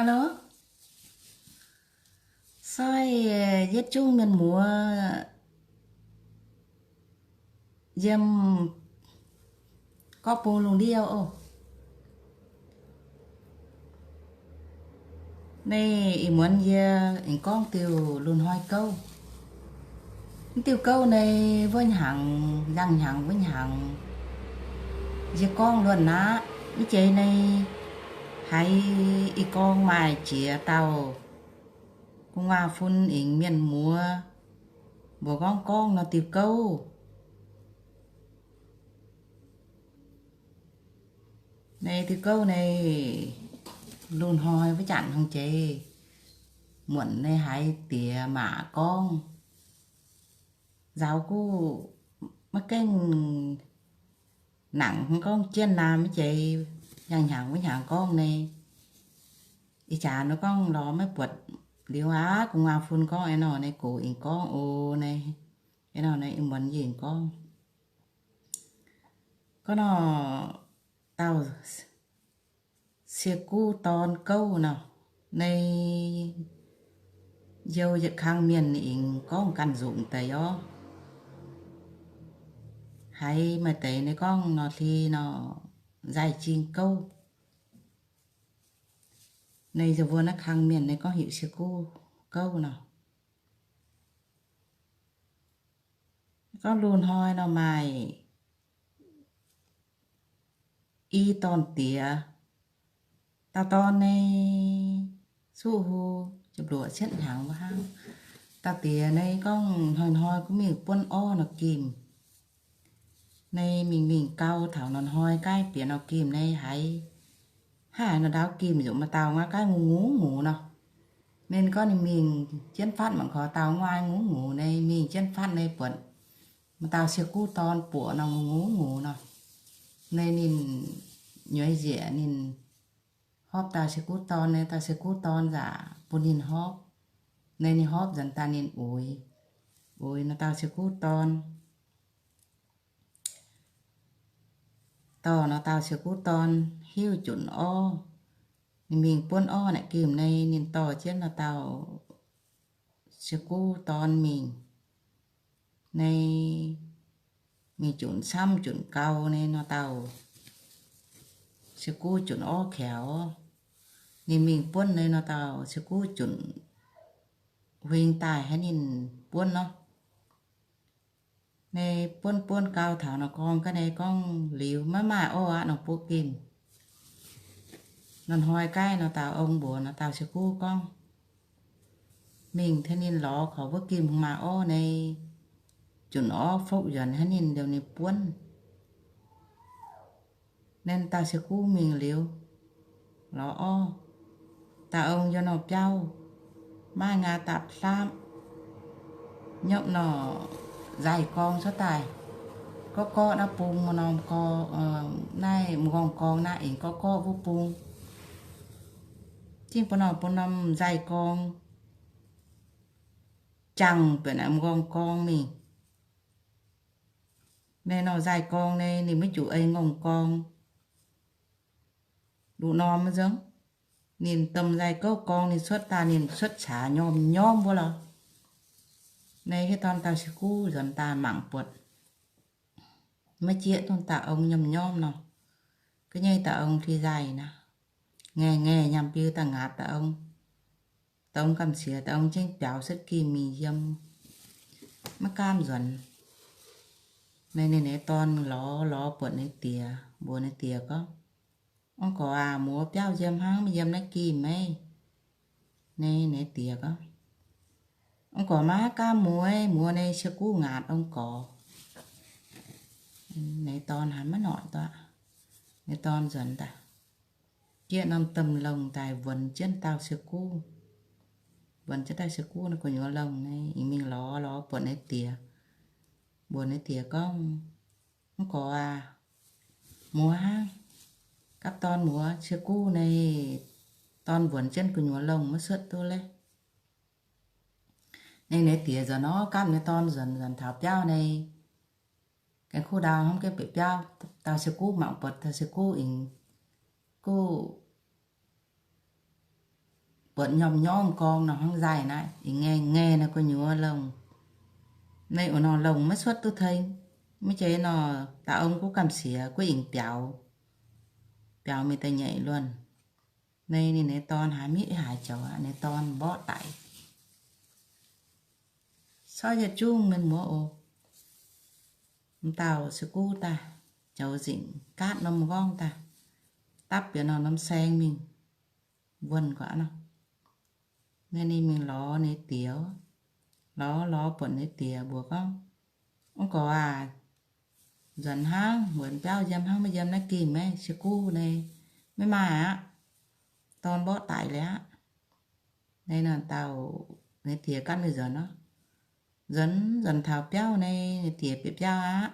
Alo, soi yietv zungv mienh muoz yiem gorqv bung lungh ndiev oc. Naaiv ih muonz yie aengx gorngv diuh lungh hnoi gouv. Mv diuh gouv naaiv wuov hnyangx, njang hnyangx wuov hnyangx, yie gorngv luonx aqv. Mv jeiz naaiv haiz ih gorngv maaih jiex dauh gu'nguaaz-fun aengx mienh muoz mbuo gorngv gorngv nor diuh gouv. Naaiv diuh gouv naaiv lungh hnoi wuov janc hungh jeiz muonc naaiv haiz diex maac gorngv, nzaaux guv maiv gaengh nangc gorngv jienv naaiv mv jeiz, njang hnyangx wuov hnyangx gorngv naaiv. Ih jaax nor gorngv lorz maiv buatc liuz aqv, gu'nguaaz-fun gorngv aengx nor naaiv gox aengx gorngv oc naaiv, aengx nor naaiv ih muonz yie aengx gorngv. Gorngv nor dauh sie guv dorn gouv nor, naaiv youh yietc kang mienh aengx gorngv ganh nzunc deix oc. Haiz maaih deix naaiv gorngv nor hli nor nzaih jing gouv. Naaiv yie mbuo naaiv kang mienh naaiv gorngv heuc sie guv gouv nor. Gorngv lungh hnoi nor maaih i dorn-diex. Dauh dorn naaiv zuqv hlo ziepc luoqc cietv hnyangx wuov hnangv. Dauh diex naaiv gorngv hnoi-hnoi gunv mingh buonv orv nor gimh. Naaiv mingh mingh gau taux nor hnoi gaaih bieqc nor gimh naaiv haiz, haiz nor ndau gimh yaac maaih dauh ngaaih gaaih ngux ngux ngux nor. Mienh gorngv ninh mingh jienv fatv mangc gaax, dauh ngaaih ngux ngux naaiv mingh jienv fatv naaiv buatc maaih dauh sie guv dorn buoqc nor ngux ngux ngux nor. Naaiv ninh nyueiz njiec ninh horpv dauh sie guv dorn naaiv, dauh sie guv dorn nzaqc bun ninh horpv. Naaiv ninh horpv nzuonx daaih ninh uix, uix nor dauh sie guv dorn dorh nor dauh sie guv dorn hiuv junc orv. Ninh mingh buonv orv naaic gimh naaiv ninh dorh jienv nor dauh sie guv dorn mingh. Naaiv mingh junc camv junc gau naaiv nor dauh sie guv junc orv kaux. Ninh mingh buonv naaiv nor dauh sie guv junc huing daaih haiv ninh buonv nor. Naaiv buonv buonv gau taux nor gorngv ga'naaiv gorngv liuz maiv maaih orv aqv nor buov gimh. Nor hnoi gaaih nor dauh ong mbuox nor dauh sie guv gorngv, mingh tengx ninh lorz korc wuov gimh maaih orv naaiv, junc orv fouv nzuonx haiv ninh liuz ninh buonv. Naaiv dauh sie guv mingh liuz lorz orv, dauh ong yiem norm biauv, maaih ngaa dapv hlaapv, nyopv norm nzaaih gorng cuotv daaih, gorqv gorqv naaiv bung maaih norm gorng, naaiv m'nqorngv gorng naaiv aengx gorqv gorqv wuov bung. Zingh bun norm bun norm nzaaih gorng jangx bieqc naaiv m'nqorngv gorng mingh. Naaiv norm nzaaih gorng naaiv ninh maiv juqc ei m'nqorngv gorng. Nduqc norm nzengc, ninh domh nzaaih gouv gorng ninh cuotv daaih ninh cuotv qaqv nyormh nyormh wuov lorqc. Naaiv hiuv dorn dauh sie guv nzuonx daaih mangc buatc, maiv jieqv norm dauh ong nyormh nyormh nor. Ga'nyeiv dauh ong hlih nzaaih naaiv, ngaeqv ngaeqv nyaanh biu daaih ngaatc dauh ong. Dauh ong gamh siex, dauh ong zengv biaux cuotv gimh mingh yiem, maiv gaamv nzuonx. Naaiv ninh nyei dorn lorz lorz buatc ninh diex, mbuox ninh diex gorngv, Ong gorx aac, muoz biauv yiem hnangv, maiv yiem naaiv gimh maiv? Naaiv ninh diex gorngv, Ong gorx maiv gaamv mueiz, muoz naaiv sie guv ngaatc ong gorx. Ninh dorn haiz maiv noic duqv, ninh dorn nzuonx daaih jieqv norm domh longh daaih wuonx jienv dauh sie guv. Wuonx jienv dauh sie guv naaiv gu'nyuoz longh naaiv, mingh lorz lorz buatc ninh diex, mbuox ninh diex gorngv, Ong gorx aac, muoz hnangv, gapv dorn muoz, sie guv naaiv dorn wuonx jienv gu'nyuoz longh maiv cuotv duqv leiz. Ninh nyei diex nzuonx nor gapv ninh dorn nzuonx, nzuonx taux biauv naaiv, gaengh kuv ndau hnamv gaengh bieqc biauv, dauh sie guv mangc buatc dauh sie guv aengx guv buatc nyormh nyormh gorngv nor hnangv nzaaih naaiv, ih ngaengh ngaengh nor gu'nyuoz longh. Naaiv wuov nor longh maiv cuotv duqv teng. Maiv zeiz nor, da'ong guv gamh siex guv ing biaux, biaux mingh da'nyeic luonh. Naaiv ninh nyei dorn haaix mi'aqv, haaix joux aqv, ninh dorn mborqv daic. Corc yietc zungv mienh muoz oc. M'dauh se guv daaih, joux nzengc gaatv norm m'nqorngv daaih, dapv bieqc norm norm saeng mingh wuonh gu'nguaaic nor. Naaiv ninh mingh lorz ninh diex, lorz lorz buatc ninh diex mbuox gorngv, Mv gorx aac, nzuonx hnangv, wuonx biauv yiem hnangv, maiv yiem naaiv gimh maiv, se guv naaiv maiv maaih aqv. Dorn mborqv daic liuz aqv. Naaiv nor dauh ninh diex ganh mingh nzuonx nor. Nzuonx nzuonx taux biauv naaiv, ninh diex bieqc biauv aqv.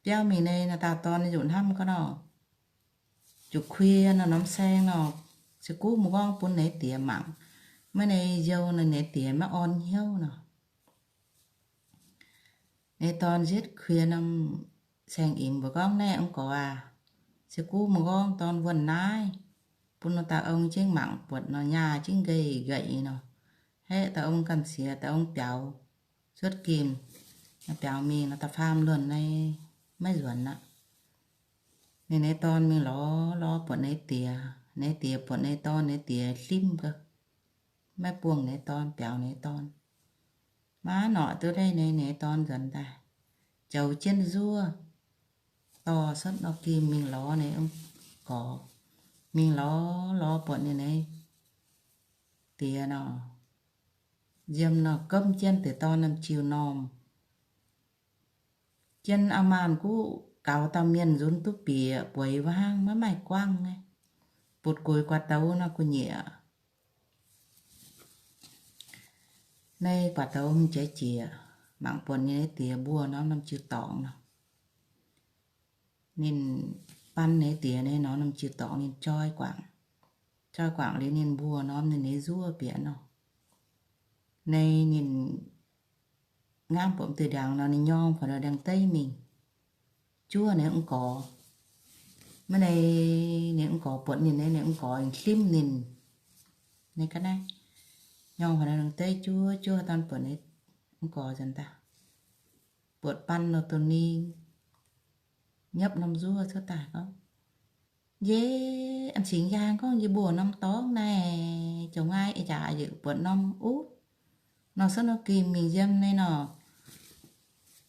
Biauv mingh naaiv, naaiv dauh dorn nzunc hnamv gorngv nor, juqc kuie nor norm saeng nor, se guv m'nqorngv bun ninh diex mangc. Maiv ninh youh nor ninh diex maiv orn hnyouv nor. Ninh dorn nzietv kuie norm saeng-imx mbuox gorngv, Naaiv mv gorx aac, se guv m'nqorngv dorn wuonh naaiv, bun dauh ong jingv mangc buatc nor nyaah jingv nqaih nqaih nor, haeqv dauh ong gamh siex, dauh ong biaux cuotv gimh, biaux mingh nor da'faam luonh naaiv maiv nzuonx aqv. Ninh nyei dorn mingh lorz lorz buatc ninh diex, ninh diex buatc ninh dorn, ninh diex hlimv gau, maiv buangh ninh dorn, biaux ninh dorn. Maiv norqc duqv leih ninh, ninh dorn nzuonx daaih, joux jienv nzuov, dorh cuotv norm gimh mingh lorz ninh mv gorx. Mingh lorz lorz buatc ninh nyei diex nor, yiem nor gomv jienv deix dorn norm jiu normh. Jienv a'maanh guv gaux dauh mienh nzunc duqv bieqc bueix wuov hnangv, maiv maaih guangv naaiv. Butv-gueix guaax douz nor gu'nyuoz. Naaiv guaax douz hmz jiex jiex, mangc buonc ninh nyei diex mbuo norm norm jiu dorngx nor. Ninh ban ninh diex naaiv norm norm jiu dorngx ninh joi guangc. Joi guangc liuz ninh mbuo norm ninh nyei nzuov bieqc nor. Naaiv ninh ngamv buonc diuh ndiangx nor ninh nyorng faaux ndiangx-deiv mingh juov ninh mv gorx. Maiv ninh, ninh mv gorx buatc ninh, ninh mv gorx hlimv ninh. Ninh ga'naaiv nyorng faaux ndiangx-deiv juov, juov dorn buatc ninh mv gorx nzuonx daaih, buatc ban nor donh ninh nyopv norm nzuov cuotv daaih gorngv, Yie, an cingx yaang gorngv yie mbuo norm dorngx naaiv, jomc nqaai ih jaax yaac buatc norm utv nor cuotv norm gimh mingh yiem naaiv nor.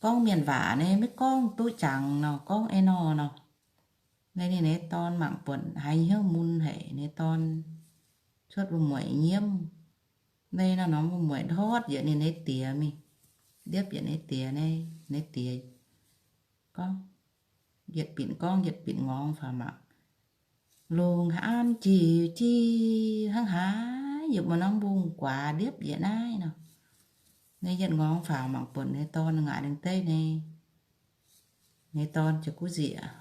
Gorngv mienh waac naaiv maiv gorngv duqv jangx nor, gorngv ei nor nor. Naaiv ninh nyei dorn mangc buonc haiz hnyouv mun haic, ninh dorn cuotv wuom-mueic nyiemv. Naaiv nor norm wuom-mueic ndortv yietc ninh nyei diex mingh, ndiepv yietc ninh diex naaiv, ninh diex gorngv, yietc binc gorngv yietc binc ngorngv faaux mangc, lungh haaix an jiu jiu hnangv haaix, yie mbuo norm mbungv guaax ndiepv yietc naaiv nor. Naaiv yietc ngorngv faaux mangc buonc ninh dorn ngaaic ninh deiv naaiv. Ninh dorn ziouc guv nzieqc.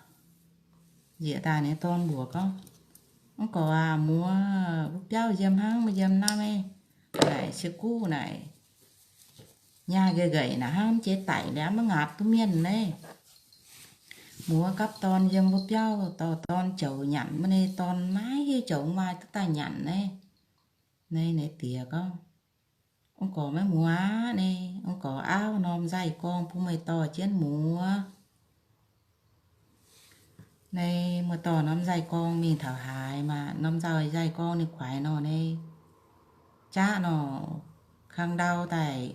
Nzieqc daaih ninh dorn mbuox gorngv, Mv gorx aac, muoz, mbuo biauv yiem hnangv, maiv yiem naaiv, naaic se guv naaic, nyaah nqaih nqaih naaic hnangv, mv jiex daic liuz maiv ngaatc duqv mienh naaiv. Muoz gapv dorn yiem mbuo biauv, dorh dorn joux nyanc, maiv ninh dorn maiv hiuv joux maaih duqv daaih nyanc naaiv. Naaiv ninh diex gorngv, Ong gorx maiv muoz aqv. Naaiv ong gorx auv norm nzaic gorngv bun meih dorh jienv muoz. Naaiv meih dorh norm nzaic gorngv mingh taux haaix maah, norm nzaic gorngv ninh kuaix nor, naaiv jaqv nor, kang ndau daaih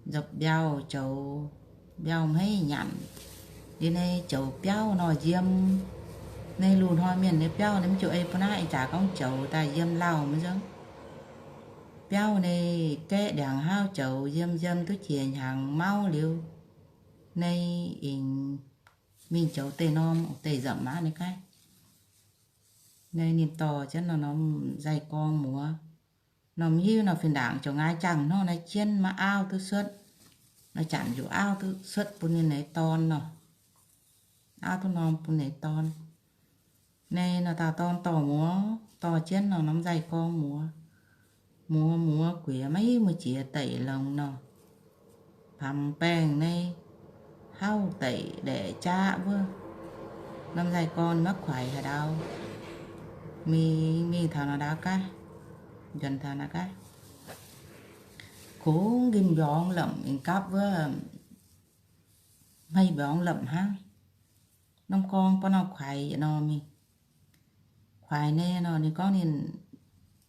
nzopv mbiauh joux, mbiauh hmeiv nyanc. Liuz naaiv joux biauv nor yiem. Naaiv lungh hnoi mienh nyei biauv naaiv mv jiu ei bun naaiv ih jaax gorngv joux daaih yiem lauh maiv nzunc. Biauv naaiv gaeqv ndiangx hauv joux yiem, yiem duqv jiex hnyangx mauv liuz, naaiv aengx mingh joux deix norm deix nzamc aqv naaiv gaav. Naaiv ninh dorh jienv nor norm nzaic gorngv muoz. Norm hiuv nor fih ndaangc ziouc nqaaix jangx hnangv naaiv jienv maiv auv duqv cuotv. Nor janc njuqc auv duqv cuotv bun ninh nyei dorn nor. Auv duqv norm bun ninh dorn. Naaiv nor dauh dorn dorh muoz, dorh jienv nor norm nzaic gorngv muoz. Muoz, muoz guiex maiv hiuv muoz jiex deic longx nor. Baamz baengh naaiv hauv deic laeqc jaqv wuov. Norm nzaic gorngv ninh maiv kuaix haaix ndau. Mingh mingh taux nor ndau gaav, Nzuonx taux naaiv gaax, kungx nqimh mbiorngz lomc, aengx gapv wuov hmei mbiorngz lomc hnangv. Norm gorngv baav nor kuaix yietc norm mingh. Kuaix nyei nor, ninh gorngv ninh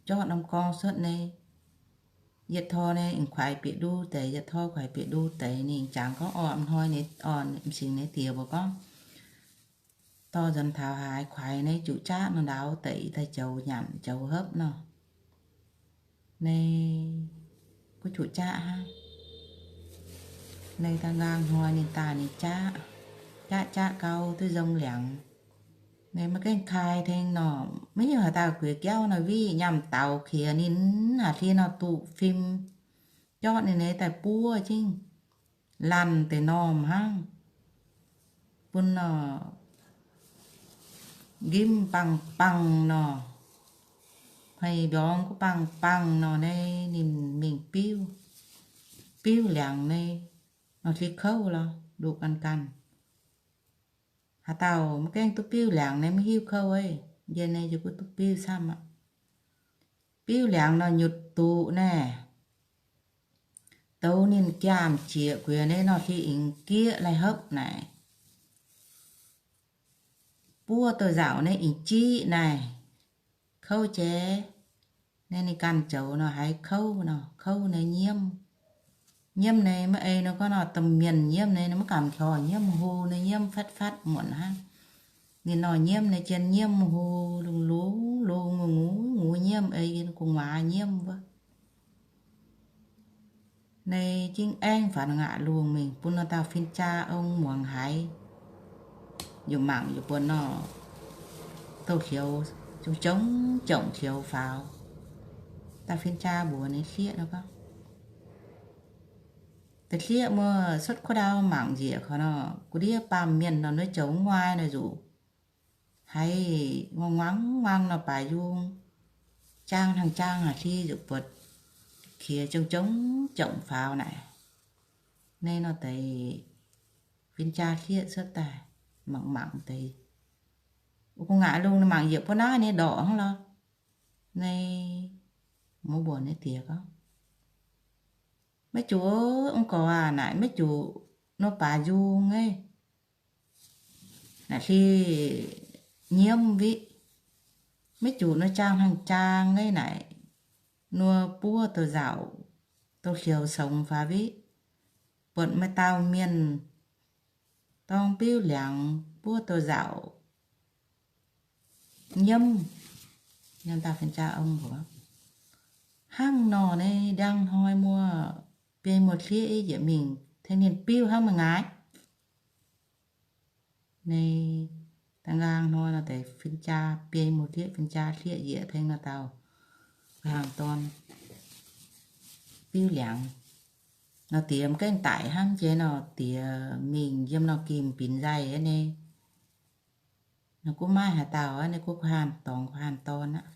jorqv norm gorngv cuotv nyei. Yietc tor nyei aengx kuaix bieqc ndu deix, yietc tor kuaix bieqc ndu deix. Ninh jangx gorngv, orn hnoi nyei, orn m'singx nyei diex mbuo gorngv, dorh nzuonx taux haaix kuaix nyei juqv jaqv nor, ndaaux deix daaih joux nyanc joux hopv nor. Nyei, guv juqv jaqv hnangv. Nyei, da'nqaang hnoi ninh daaih ninh jaqv, jaqv jaqv gau duqv nzong liangx. Nyei, maiv gaengh kai tengx nor, maiv hiuv haaix dauh gueix jauv nor, wih nyaanh daux qiex ninh, haaix hlin nor duqv fim, jorqv ninh nyei daaih buov jingv, laanh deix normh hnangv. Bun nor, nqimv bangh bangh nor, hmei mbiorngz guv bangh bangh nor, nyei, ninh mingh biuv, biuv liangx nyei, nor hlin kouv lorqc, nduqc ganh ganh. Haaix dauh maiv gaengh duqv biuv liangx nyei maiv hiuv kouv, ei, njien nyei yie gunv duqv biuv camv aqv. Biuv liangx nor nyutc duqv naaic, douz ninh jaamh jieqv guiex nyei nor, hlin aengx gieqv lai hopv naaic, buov douz-nzauc nyei aengx jiqv naaic, kouv jiex. Naaiv ninh ganh zoux nor haiz kouv nor, kouv nyei nyiemv. Nyiemv nyei maiv ei nor gorngv nor, domh mienh nyiemv nyei, maiv gamh qhorx nyiemv, hu nyei nyiemv fatv fatv muonc hnangv. Ninh nor nyiemv nyei jien nyiemv, hu lungh lungh lungh, ngux ngux nyiemv, ei yie gu'nguaaz nyiemv wuov. Nyei, jingv aengv faaux ngaatc lungh mingh bun nor dauh fin-jaa ong muangx haiz, yaac mangc yaac buonc nor, douz-hlioux, jongc jongc hlioux faaux. Dauh fin-jaa mbuox ninh hlieqv nor gorngv, da'hlieqv muoz, cuotv kuv ndau mangc njiec korv nor, gu'ndiev baamh mienh nor, naaiv joux nguaai nor, zuqc haiz muangx muangx nor, baaix yungh, jaang hnangv jaang haaix hlin zuqc buatc qiex jongc jongc jongc faaux naaic. Nyei nor deix fin-jaa hlieqv cuotv daaih, mangc mangc deix, gu'nguaaz lungh mangc yietc buo naaiv nyei ndorqc hnangv lorqc. Nyei, muoz mbuox nyei diex gorngv, maiv zuqc, ong gorx aac, naaic maiv zuqc nor baaix yungh nyei, naaic hlin nyiemv witv, maiv zuqc nor jaang hnangv jaang nyei naaic, nor buov douz-nzauc, douz-hlioux congx faaux witv, buatc maaih dauh mienh dorng biuv liangx buov douz-nzauc nyiemv. Yiem dauh fin-jaa ong mbuox, hnangv nor nyei, ndiangx-hnoi muoz, biei muoz-hlieqv yietc mingh tengx ninh biuv hnangv meih ngaaic. Nyei, da'nqaang hnoi nor deix fin-jaa, biei muoz-hlieqv, fin-jaa hlieqv njiec tengx nor dauh haamh dorn biuv liangx. Nor diex m'gaengh daic hnangv jiex nor, diex mingh yiem nor gimh binc nzaih nyei. Nor gunv maiv haaix dauh, nyei gunv haamh dorngx, haamh dorn aqv.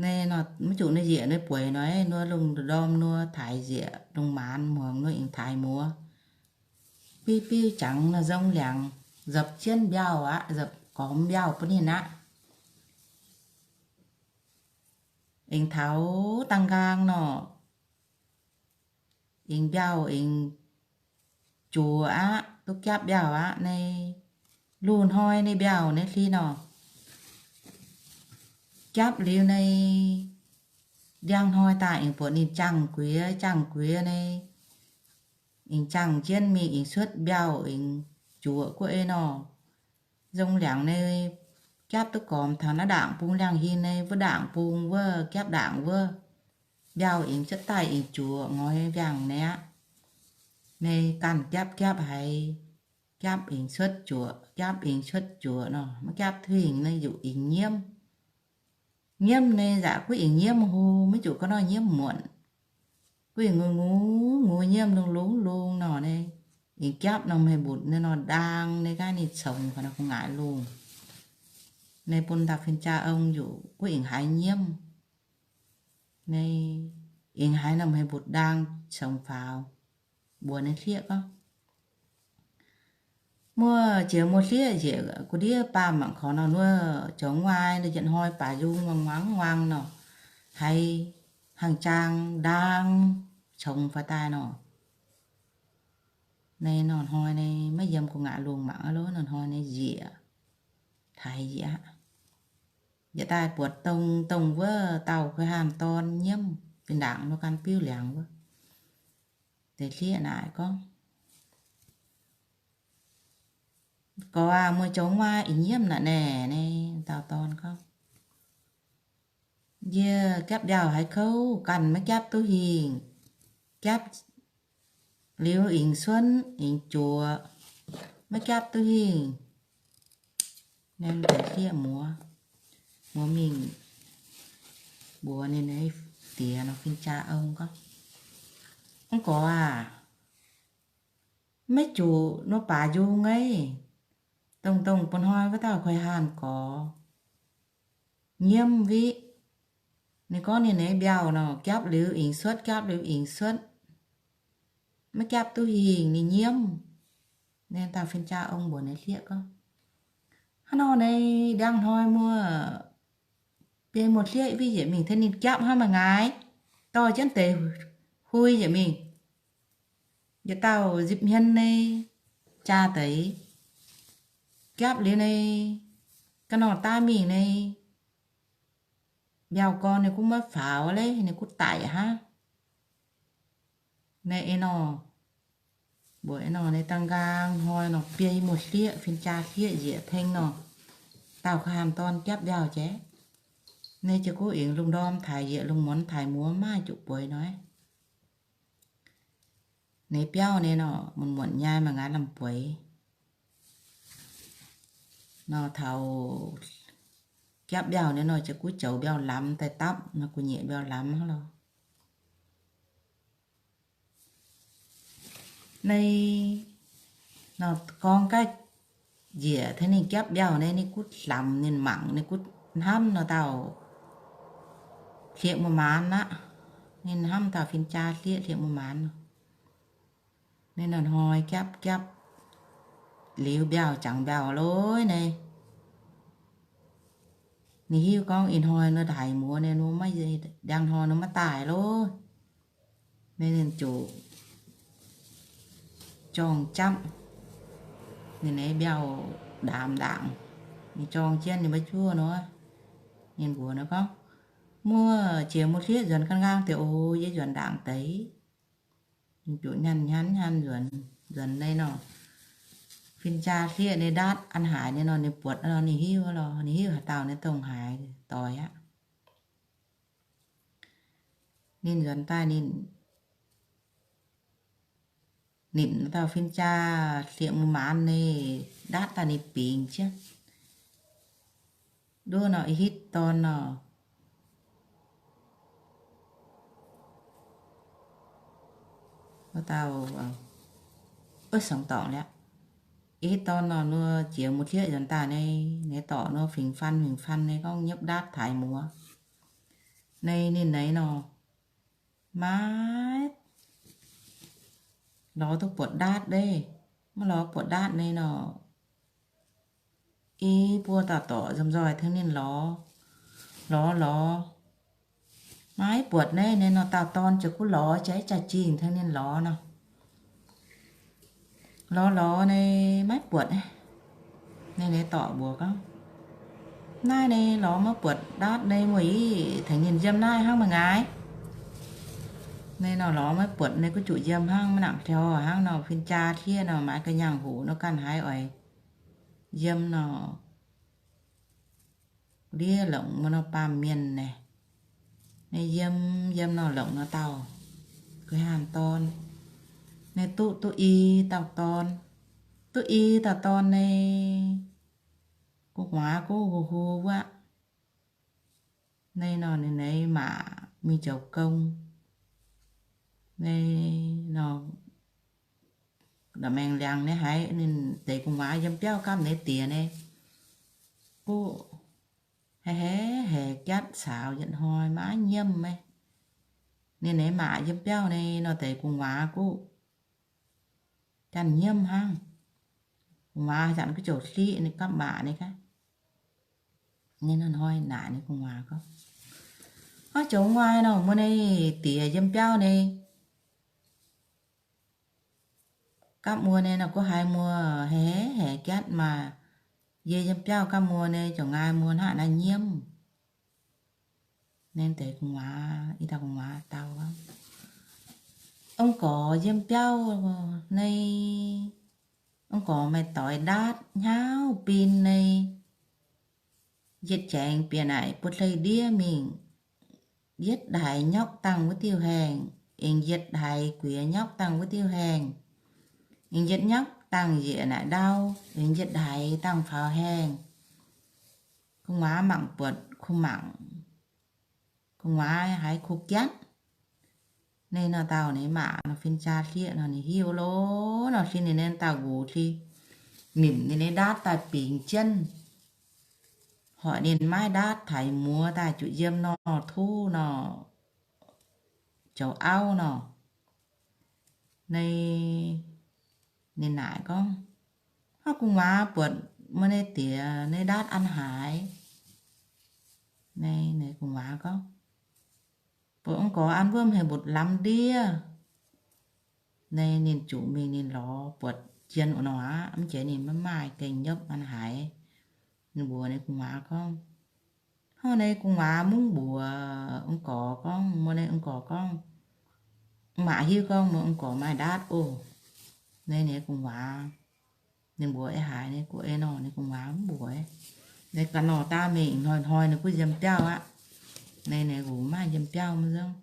Nyei nor, maiv zuqc nor njiec nor bueix nor, nor lungh ndorm nor taaix njiec, lungh maanz muangx nor aengx taaix muoz. Biuv biuv jangx nor nzong liangx, nzopc jienv mbiauh aqv, nzopc gormx mbiauh bun ninh aqv. Aengx taux da'nqaang nor, aengx mbiauh aengx juoz aqv, duqv japv mbiauh aqv. Nyei, luh hnoi nyei mbiauh nyei hlin nor, japv liuz nyei, ndiangx-hnoi daaih aengx buatc ninh jaangh guiex, jaangh guiex nyei, aengx jaangh jienv mingh aengx cuotv mbiauh aengx juoz guoqv ei nor. Nzong liangx nyei, japv duqv gormx taux naaiv ndaangc bung liangh hin nyei, wuov ndaangc bung wuov, japv ndaangc wuov, mbiauh aengx cuotv daaih aengx juoz ngoix mbiangh nyei aqv. Nyei ganh japv japv haiz, japv aengx cuotv juoz, japv aengx cuotv juoz nor, maiv japv tuingx nyei, zuqc aengx nyiemv. Nyiemv nyei, nzaqc guv aengx nyiemv hlo, maiv zuqc gorngv nor nyiemv muonc. Guv aengx ngux ngux ngux nyiemv lungh lungh lungh nor nyei, aengx japv norm hmei mbutc nyei nor, ndaang nyei gaav ninh congx ga'naaiv gu'nguaaic lungh. Nyei bun dauh fin-jaa ong yuc guv aengx haiz nyiemv. Nyei, aengx haiz norm hmei mbutc ndaang congx faaux, mbuox ninh hlieqv gorngv, muoz, jiex muoz-hlieqv njiec gu'ndiev baamh mangc korv nor, nor joux nguaai nor yietc hnoi baaix yungh muangx muangx nor, taaix hangh jaang ndaang congx faaux daaih nor. Naaiv nor hnoi naaiv maiv yiem gu'nguaaz lungh mangc lo, nor hnoi naaiv njiec, taaix njiec aqv. Njiec daaih buatc dongh, dongh wuov dauh kuei haanh dorn nyiemv fih ndaangc nor gan biuv liangx wuov. Deix hlieqv naaic gorngv, Gorx aac, meih jomc maah! Ih nyiemv naaic naaic. Naaiv dauh dorn gorngv, Yie japv mbiauh haiz kouv, ganh maiv japv duqv hingh. Japv liuz ingx cuotv ingx juoqc, maiv japv duqv hingh. Naaiv deix hlieqv muoz, muoz mingh mbuox ninh nyei diex nor, fin-jaa ong gorngv, Mv gorx aac, maiv zuqc nor baac njung nyei. Dongh, dongh bun hnoi wuov dauh kuei haanh gorx nyiemv wiqv. Ninh gorngv ninh nyei mbiauh nor, japv liuz ingx cuotv, japv liuz ingx cuotv, maiv japv duqv hingh, ninh nyiemv. Naaiv dauh fin-jaa ong mbuox ninh hlieqv gorngv, Hnangv nor naaiv, ndiangx-hnoi muoz, biei muoz-hlieqv witv njiec mingh, tengx ninh japv hnangv meih ngaix, dorh jienv deix hui njiec mingh. Yietc dauh nzipc hmien nyei jaa deix, japv liuz nyei, ga'nor daav mingh nyei, mbiauh gorn ninh gunv maiv faaux leiz, ninh gunv daic hnangv. Naaiv eix nor, mbuox eix nor, naaiv dangh nqaang hnoi nor, biei muoz-hlieqv, fin-jaa hlieqv njiec tengx nor, dauh kuh haanh dorn japv mbiauh jiex. Naaiv jiez gorx ing lungh ndorm taaix njiec, lungh muonz taaix muoz, maiv zuqc bueix nor. Naaiv biauv naaiv nor, muonc muonc nyei, mangc gaax lamh bueix. Nor taux japv mbiauh naaiv nor, jiez gorx joux mbiauh lamz daaih dapv, nor gu'nyuoz mbiauh lamz hnangv lorqc. Naaiv nor gorngv gaav njiec tengx ninh japv mbiauh naaiv, ninh gunv hlamc, ninh mangc, ninh gunv hnamv nor dauh hlieqv muoz-maanz aqv. Ninh hnamv dauh fin-jaa hlieqv, hlieqv muoz-maanz nor. Naaiv nor hnoi japv japv liuz mbiauh, jangx mbiauh loiv naaiv, ninh hiuv gorngv ih hnoi nor taaix muoz naaiv, nor maiv, ndiangx-hnoi nor maiv daaih loh. Naaiv ninh ziouc jorng japv ninh nyei mbiauh ndaamv ndaangc. Ninh jorng jienv ninh maiv juov nor, ninh mbuox nor gorngv, Muoz, jiex muoz-hlieqv nzuonx ga'nqaang deix oc. Yie nzuonx ndaangc deix. Ninh ziouc nyanc nyanc nyanc nzuonx, nzuonx naaiv nor, fin-jaa hlieqv nyei ndaatv an haaix nyei nor, ninh buatc nor, ninh hiuv lorqc. Ninh hiuv haaix dauh nyei dongh haaix doix aqv. Ninh nzuonx daaih ninh nimc dauh fin-jaa hlieqv muoz-maanz nyei ndaatv daaih ninh bingx jienv. Nduov nor, ih hitv dorn nor, wuov dauh, ov, sangx dorngc liaqv. Ih hitv dorn nor, nor jiex muoz-hlieqv nzuonx daaih nyei, nyei dorc nor fingx faan fingx faan nyei gorngv nyiepv ndaatv taaix muoz. Naaiv ninh naaiv nor, maiv lorz duqv buatc ndaatv leiz. Maiv lorz buatc ndaatv nyei nor, i buo dauh dorc nzomh nzoih tengx ninh lorz, lorz lorz, maiv buatc naaiv nyei nor, dauh dorn ziouc gunv lorz jiex jaa-jingh tengx ninh lorz nor. Lorz lorz nyei maiv buatc. Naaiv nyei dorc mbuox gorngv, Naaiv nyei lorz maiv buatc ndaatv nyei, muoz-ih tengx ninh yiem naaiv hnangv meih ngaix. Naaiv nor lorz maiv buatc nyei gunv zuqc yiem hnangv, maiv nangc hlorx hnangv nor, fin-jaa hlieqv nor, maaiz ga'nyangh hoc nor ganh haiz oix yiem nor, ndiev longc mbuo nor baamh mienh naaic. Naaiv yiem, yiem nor longc nor dauh kuh haanh dorn. Naaiv duqv, duqv i dauh dorn. Duqv i dauh dorn naaiv, gu'nguaaz gunv hu hu wuov. Naaiv nor ninh nyei maa mingh zoux gong. Naaiv nor, la'maengx liangx nyei haiz ninh deix gu'nguaaz yiem biauv gamh nyei diex nyei, guv haiz, haiz, haiz jatv caux yietc hnoi maiv nyiemv maiv. Ninh nyei maa yiem biauv nyei nor deix gu'nguaaz guv ganh nyiemv hnangv. Gu'nguaaz zanc guv ziouc hliqv ninh gapv maa nyei gaax. Ninh hnoi naaic ninh gu'nguaaz gorngv, Ov, zoux nguaai nor, muoz, naaiv diex yiem biauv naaiv gapv muoz naaiv nor, guv haiz muoz haeqv haeqv jatv maah. Yie yiem biauv gapv muoz naaiv, zoux nguaai muoz hnangv naaiv nyiemv. Naaiv deix gu'nguaaz, ih dauh gu'nguaaz dau, ong gorx yiem biauv naaiv, ong gorx maaih doix ndaatv hnyauv bin naaiv, yietc jaengx bieqc naaic buo hlei ndiev mingh, yietv ndaix nyauv dangh wuov diuh haengh, aengx yietc ndaix guiex nyauv dangh wuov diuh haengh, aengx yietc nyauv dangh njiec naaic ndau, aengx yietc ndaix dangh faaux haengh. Gu'nguaaz mangc buatc kuh mangc, gu'nguaaz haiz kuh jatv. Naaiv nor dauh naaiv maac nor fin-jaa hlieqv nor ninh hiuv loh nor, sin ninh naaiv dauh nqox sin nimc ninh naaiv ndaatv daaih bingx jienv, hoic ninh maiv ndaatv taaix muoz daaih zuqc yiem nor tuv nor, zoux auv nor. Naaiv ninh naaic gorngv, Ov, gu'nguaaz, buatc meih naaiv diex naaiv ndaatv an haaix? Naaiv gu'nguaaz gorngv, Buatc ong gorx an wuov, haiz mbutc lamz ndiev. Naaiv ninh zuqc mingh ninh lorz buatc jien wuov nor aqv, mv jiex ninh maiv maaih gengh nyopv an haaix. Ninh mbuox ninh gu'nguaaz gorngv, Ov, naaiv gu'nguaaz mungv mbuox ong gorx gorngv, mbuox naaiv ong gorx gorngv, Ong-maac hiuv gorngv meih ong gorx maaih ndaatv oc. Naaiv ninh gu'nguaaz, ninh mbuox eix haaix, naaiv gu'eix nor, ninh gu'nguaaz mv mbuox. Naaiv ga'nor daav mingh hnoi-hnoi ninh gunv yiem biauv aqv. Naaiv ninh nqox maaih yiem biauv maiv nzorng.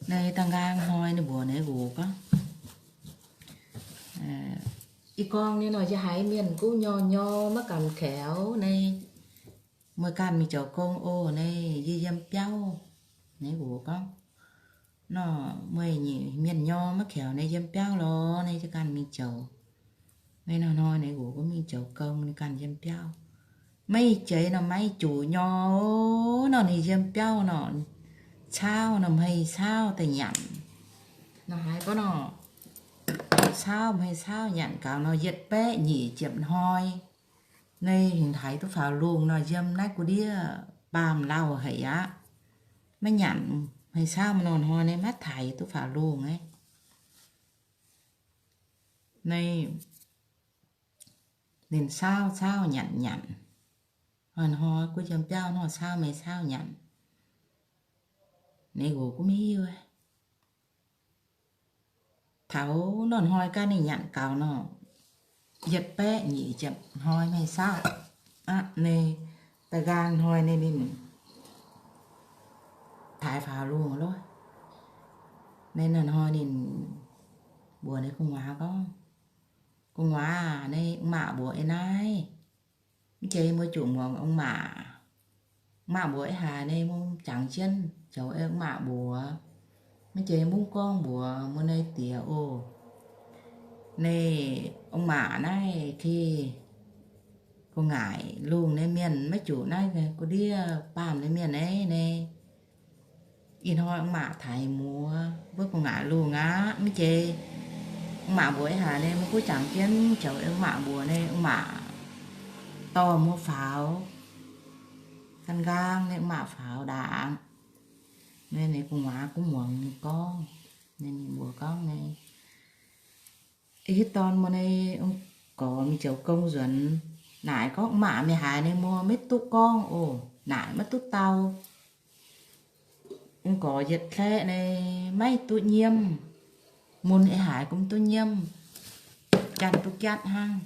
Naaiv da'nqaang hnoi ninh mbuox ninh nqox gorngv, Ih gorngv naaiv nor yie haiz mienh gunv nyor nyor maiv gamh kaux naaiv, meih ganh mingh zoux gong oc. Naaiv yie yiem biauv. Ninh nqox gorngv, Nor meih nyei mienh nyor maiv kaux naaiv yiem biauv lorz, naaiv yie ganh mingh zoux. Naaiv hnoi-hnoi ninh nqox gunv mingh zoux gong, ninh ganh yiem biauv. Maiv jeiz nor maiv zuqc nyor nor, ninh yiem biauv nor, caauv nor hmei caauv daaih nyanc. Nor haiz gorngv nor, caauv hmei caauv nyanc gaux nor, yietc baeqv nyic ziepc hnoi. Naaiv hingx taaix duqv faaux lungh nor, yiem naaiv gu'ndiev baamh lauh haic aqv. Maiv nyanc hmei caauv, mv nor hnoi naaiv maiv taaix duqv faaux lungh aqv. Naaiv ninh caauv caauv nyanc nyanc, hnoi-hnoi gunv yiem biauv nor caauv hmei caauv nyanc. Ninh nqox gunv maiv hiuv. Taux nor hnoi ganh ninh nyanc gaux nor, yietc baeqv nyic ziepc hnoi hmei caauv aqv. Naaiv da'nqaang hnoi naaiv ninh taaix faaux lungh loh. Naaiv nor hnoi ninh mbuox ninh gu'nguaaz gorngv, Gu'nguaaz, naaiv ong-maac mbuox ei naaiv, mv jiex mbuo zuqc muangx ong-maac. Ong-maac mbuox ei haaix naaiv mbuo jangx jienv zoux ei ong-maac mbuox. Mv jiex mbuo gorngv mbuox mbuo naaiv diex oc. Naaiv ong-maac naaiv ki gu'nguaaic lungh naaiv mienh maiv zuqc naaiv gu'ndiev baamh naaiv mienh naaiv, naaiv ih hnoi ong-maac taaix muoz mbuo gu'nguaaic lungh aqv. Mv jiex ong-maac mbuox ei haaix naaiv mbuo gunv jangx jienv zoux ei ong-maac mbuox naaiv, ong-maac dorh mbuo faaux. Da'nqaang naaiv ong-maac faaux ndaangc. Naaiv ninh gu'nguaaz gunv muangx ninh gorngv, ninh mbuox gorngv naaiv, Ih hitv dorn mbuo naaiv ong-gorx mingh zoux gong nzuonx, naaic gorngv, Ong-maac meih haaix naaiv mbuo maiv duqv gorngv oc. Naaic maiv duqv dau. Ong-gorx yietc hlaeqv naaiv maiv duqv nyiemv. Mun ei haaix gunv duqv nyiemv, janx duqv jatv hnangv.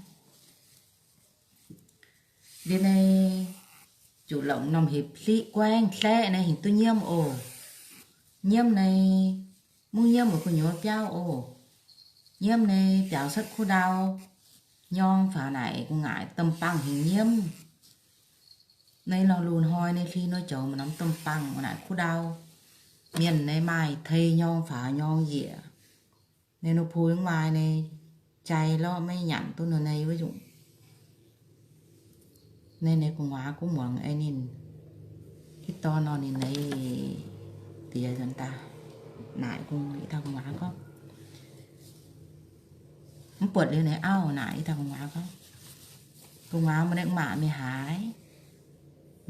Liuz naaiv zuqc longc norm hepc hliqv guaengv hlaeqv naaiv hingx duqv nyiemv oc. Nyiemv naaiv mungv nyiemv weic gu'nyuoz biauv oc. Nyiemv naaiv biaux cuotv kuv ndau, nyorng faaux naaic gu'nguaaic domh bangh hingx nyiemv. Naaiv nor lungh hnoi naaiv hli nor joux maaih norm domh bangh naaic kuv ndau. Mienh naaiv maaih tei nyorng faaux nyorng njiec. Naaiv nor pui mv maaih naaiv jai lorqc, maiv nyanc duqv nor naaiv wuov nyungc. Naaiv naaiv gu'nguaaz gunv muangx ei ninh hitv dorn nor ninh naaiv diex nzuonx daaih naaic ih dauh gu'nguaaz gorngv, mv buatc liuz naaiv auv naaic ih dauh gu'nguaaz gorngv, Gu'nguaaz mbuo naaiv maac mingh haaix,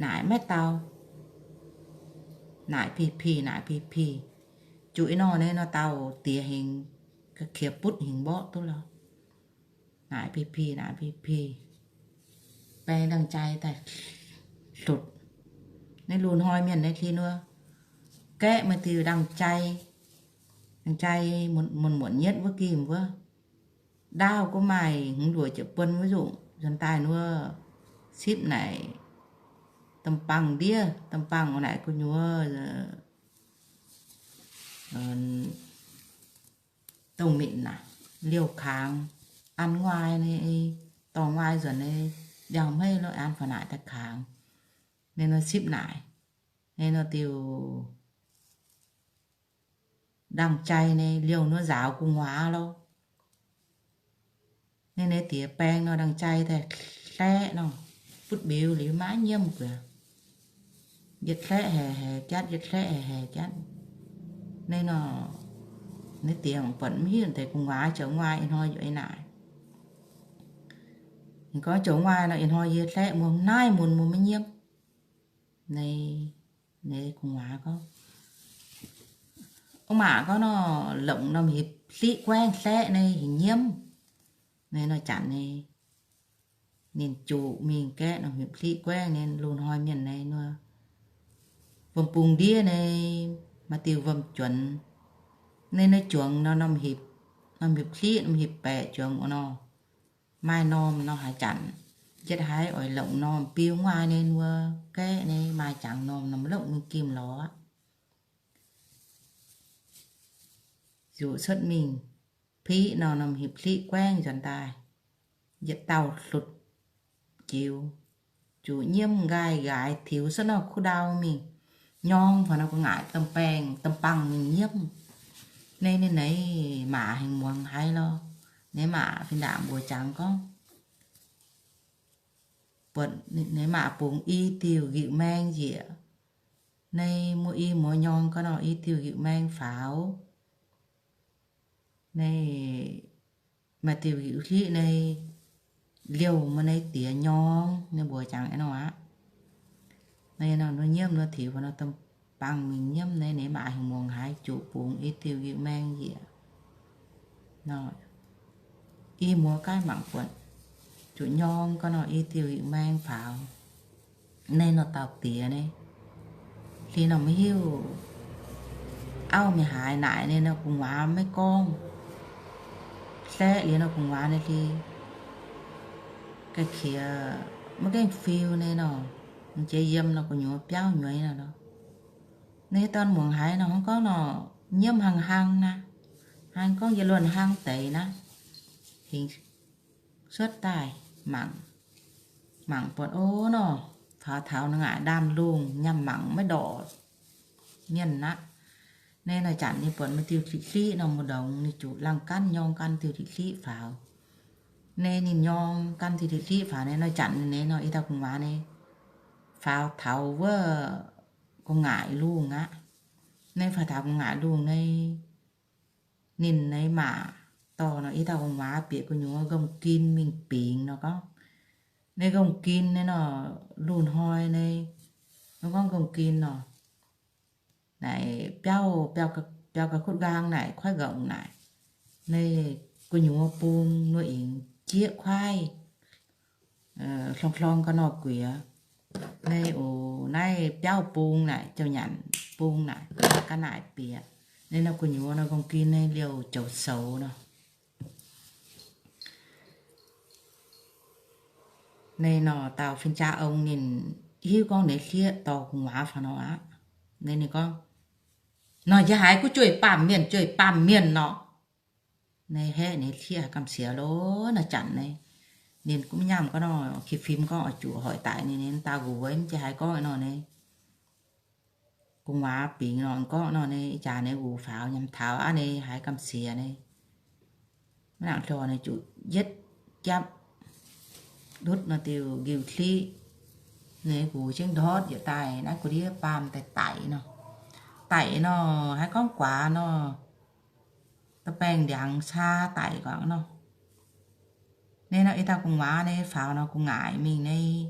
naaic maiv dau, naaic pih pih, naaic pih pih. Juqc ih nor, naaiv nor dauh diex hingx, ga'qiex butv hingx mborqv duqv lorqc. Naaic pih pih, naaic pih pih, baeng ndangh jai daaih hlutc. Naaiv lungh hnoi mienh naaiv hlin wuov, gaeqv maaih diuh ndangh jai, ndangh jai muonc muonc nyietv wuov gimh wuov, ndaauv gunv maaih hmz luoqc ziepc buon wuov nzunc, nzuonx daaih wuov, sipv naaic, domh bangh ndiev, domh bangh naaic gu'nyuoz dongh minc naaic, liouh kangx, an nguaai nyei, dorh nguaai nzuonx nyei, mbiauh hmeiv lo an faaux naaic daaih kangx. Naaiv nor sipv naaic, naaiv nor diuh ndangh jai nyei, liouh nor nzaaux gu'nguaaz lorqc. Naaiv naaiv diex baeng nor ndangh jai daaih hlaeqv nor, butv mbiuz liuz maiv nyiemv guaix. Yietc hlaeqv haih haih jatv, yietc hlaeqv haih haih jatv. Naaiv nor, naaiv diex buatc mv hiuv deix gu'nguaaz joux nguaai ih hnoi yaac naaic. Ninh gorngv joux nguaai nor ih hnoi yie hlaeqv muoz naaiv mun muoz maiv nyiemv. Naaiv, naaiv gu'nguaaz gorngv, ov, maac gorngv nor, longc norm hietc pliqv guaengv hlaeqv naaiv hingh nyiemv. Naaiv nor janc naaiv, ninh juqc mingh gaeqv norm hietc pliqv guaengv naaiv, lungh hnoi mienh naaiv nor, wuom-bung ndiev naaiv, maaih diuh wuom-juonx. Naaiv naaiv juangx nor norm hietc, norm hietc pliqv, norm hietc baeqc juangx wuov nor, maaih norm nor haaix janc, yietc haaix oix longc norm biu nguaai naaiv wuov gaeqv naaiv, maaih jangx norm, norm longc mingh gimh lorz aqv. Zuqc cuotv mingh pliqv nor, norm hietc pliqv guaengv nzuonx daaih, yietc dauh hlutc jiux, zuqc nyiemv nqaai nqaaix tiux cuotv norm kuv ndau mingh, nyorng faaux norm gu'nguaaic domh baengh, domh bangh mingh nyiemv. Naaiv ninh naaiv maac hingh muangx haiz lorqc. Naaiv maac fih ndaangc mbuox jangx gorngv, buatc naaiv maac bungx i diuh nqeuc maeng njiec. Naaiv muoz i muoz nyorng ga'nor i diuh nqeuc maeng faaux. Naaiv maaih diuh nqeuc pliqv naaiv liouh maaih naaiv diex nyorng, naaiv mbuox jangx nor aqv. Naaiv nor nyiemv nor tiux nor domh bangh mingh nyiemv naaiv, naaiv maac hingh muangx haiz zuqc bungx i diuh nqeuc maeng njiec nor. I muoz gaav mangc buatc zuqc nyorng ga'nor i diuh nqeuc maeng faaux. Naaiv nor dauh diex naaiv, hlin nor maiv hiuv auv mingh haaix naaic, naaiv nor gu'nguaaz maiv gorngv. Hlaeqv liuz nor gu'nguaaz naaiv hlin ga'qiex maiv gaengh fiu naaiv nor, m'jiex yiem nor gu'nyuoz biauv nyueiz nor. Naaiv dorn muangx haiz nor hnangv gorngv nor nyiemv hlang hlang naaiv, hnangv gorngv yie luonx hlang deix naaiv, hingx cuotv daaih mangc, mangc buatc ov nor, faaux taux ngaaic ndaamv-lungh nyaanh mangc maiv ndorqc mienh aqv. Naaiv nor janc ninh buatc maaih diuh hlipv-hlipv nor mbu'ndongx, ninh zuqc laangh gaanv nyorng gaanv diuh hlipv-hlipv faaux. Naaiv ninh nyorng gaanv diuh hlipv-hlipv faaux naaiv nor janc ninh naaiv nor i dauh gu'nguaaz naaiv faaux taux wuov gu'nguaaic lungh aqv. Naaiv faaux taux gu'nguaaic lungh naaiv, ninh naaiv maac dorh nor i dauh gu'nguaaz bieqc gu'nyuoz nqomh gin mingh bingx nor gorngv, naaiv nqomh gin naaiv nor, lungh hnoi naaiv, nor gorngv nqomh gin nor, naaic biauv, biauv ga'kutv nqaang naaic, kuaaiv nqomh naaic, naaiv gu'nyuoz bung nor ingx jieqv kuaaiv, hlong-hlong ga'nor guiex. Naaiv oc, naaiv biauv bung naaic, jauv-nyanc bung naaic, ga'naaiv bieqc. Naaiv nor gu'nyuoz nor nqomh gin naaiv liouh joux soux nor. Naaiv nor dauh fin-jaa ong ninh hiuv gorngv ninh hlieqv dorh gu'nguaaz faaux nor aqv. Naaiv ninh gorngv, nor yie haiz gunv jueiv baamh mienh, jueiv baamh mienh nor. Naaiv haeqv ninh hlieqv haiz gamh siex lorqc nor janc naaiv. Ninh gunv maiv nyaanh gorngv nor, ki fim gorngv oix zuqc hoic daic ninh, ninh daauh nqox wuov mv jiex haiz gorngv nor naaiv. Gu'nguaaz bingx nor gorngv nor naaiv, ih jaax naaiv nqox faaux nyanc taux aqv naaiv haiz gamh siex naaiv. Maiv nangc hlorx naaiv zuqc yietv japv ndutv nor diuh nqiuh hlipv. Naaiv nqox jengv ndortv yietc daaih naaiv gu'ndiev baamh daaih daic nor. Daic nor haiz gorngv guaax nor, da'baengh ndiangx caa daic guaax nor. Naaiv nor ih dauh gu'nguaaz naaiv faaux nor gu'nguaaic mingh naaiv,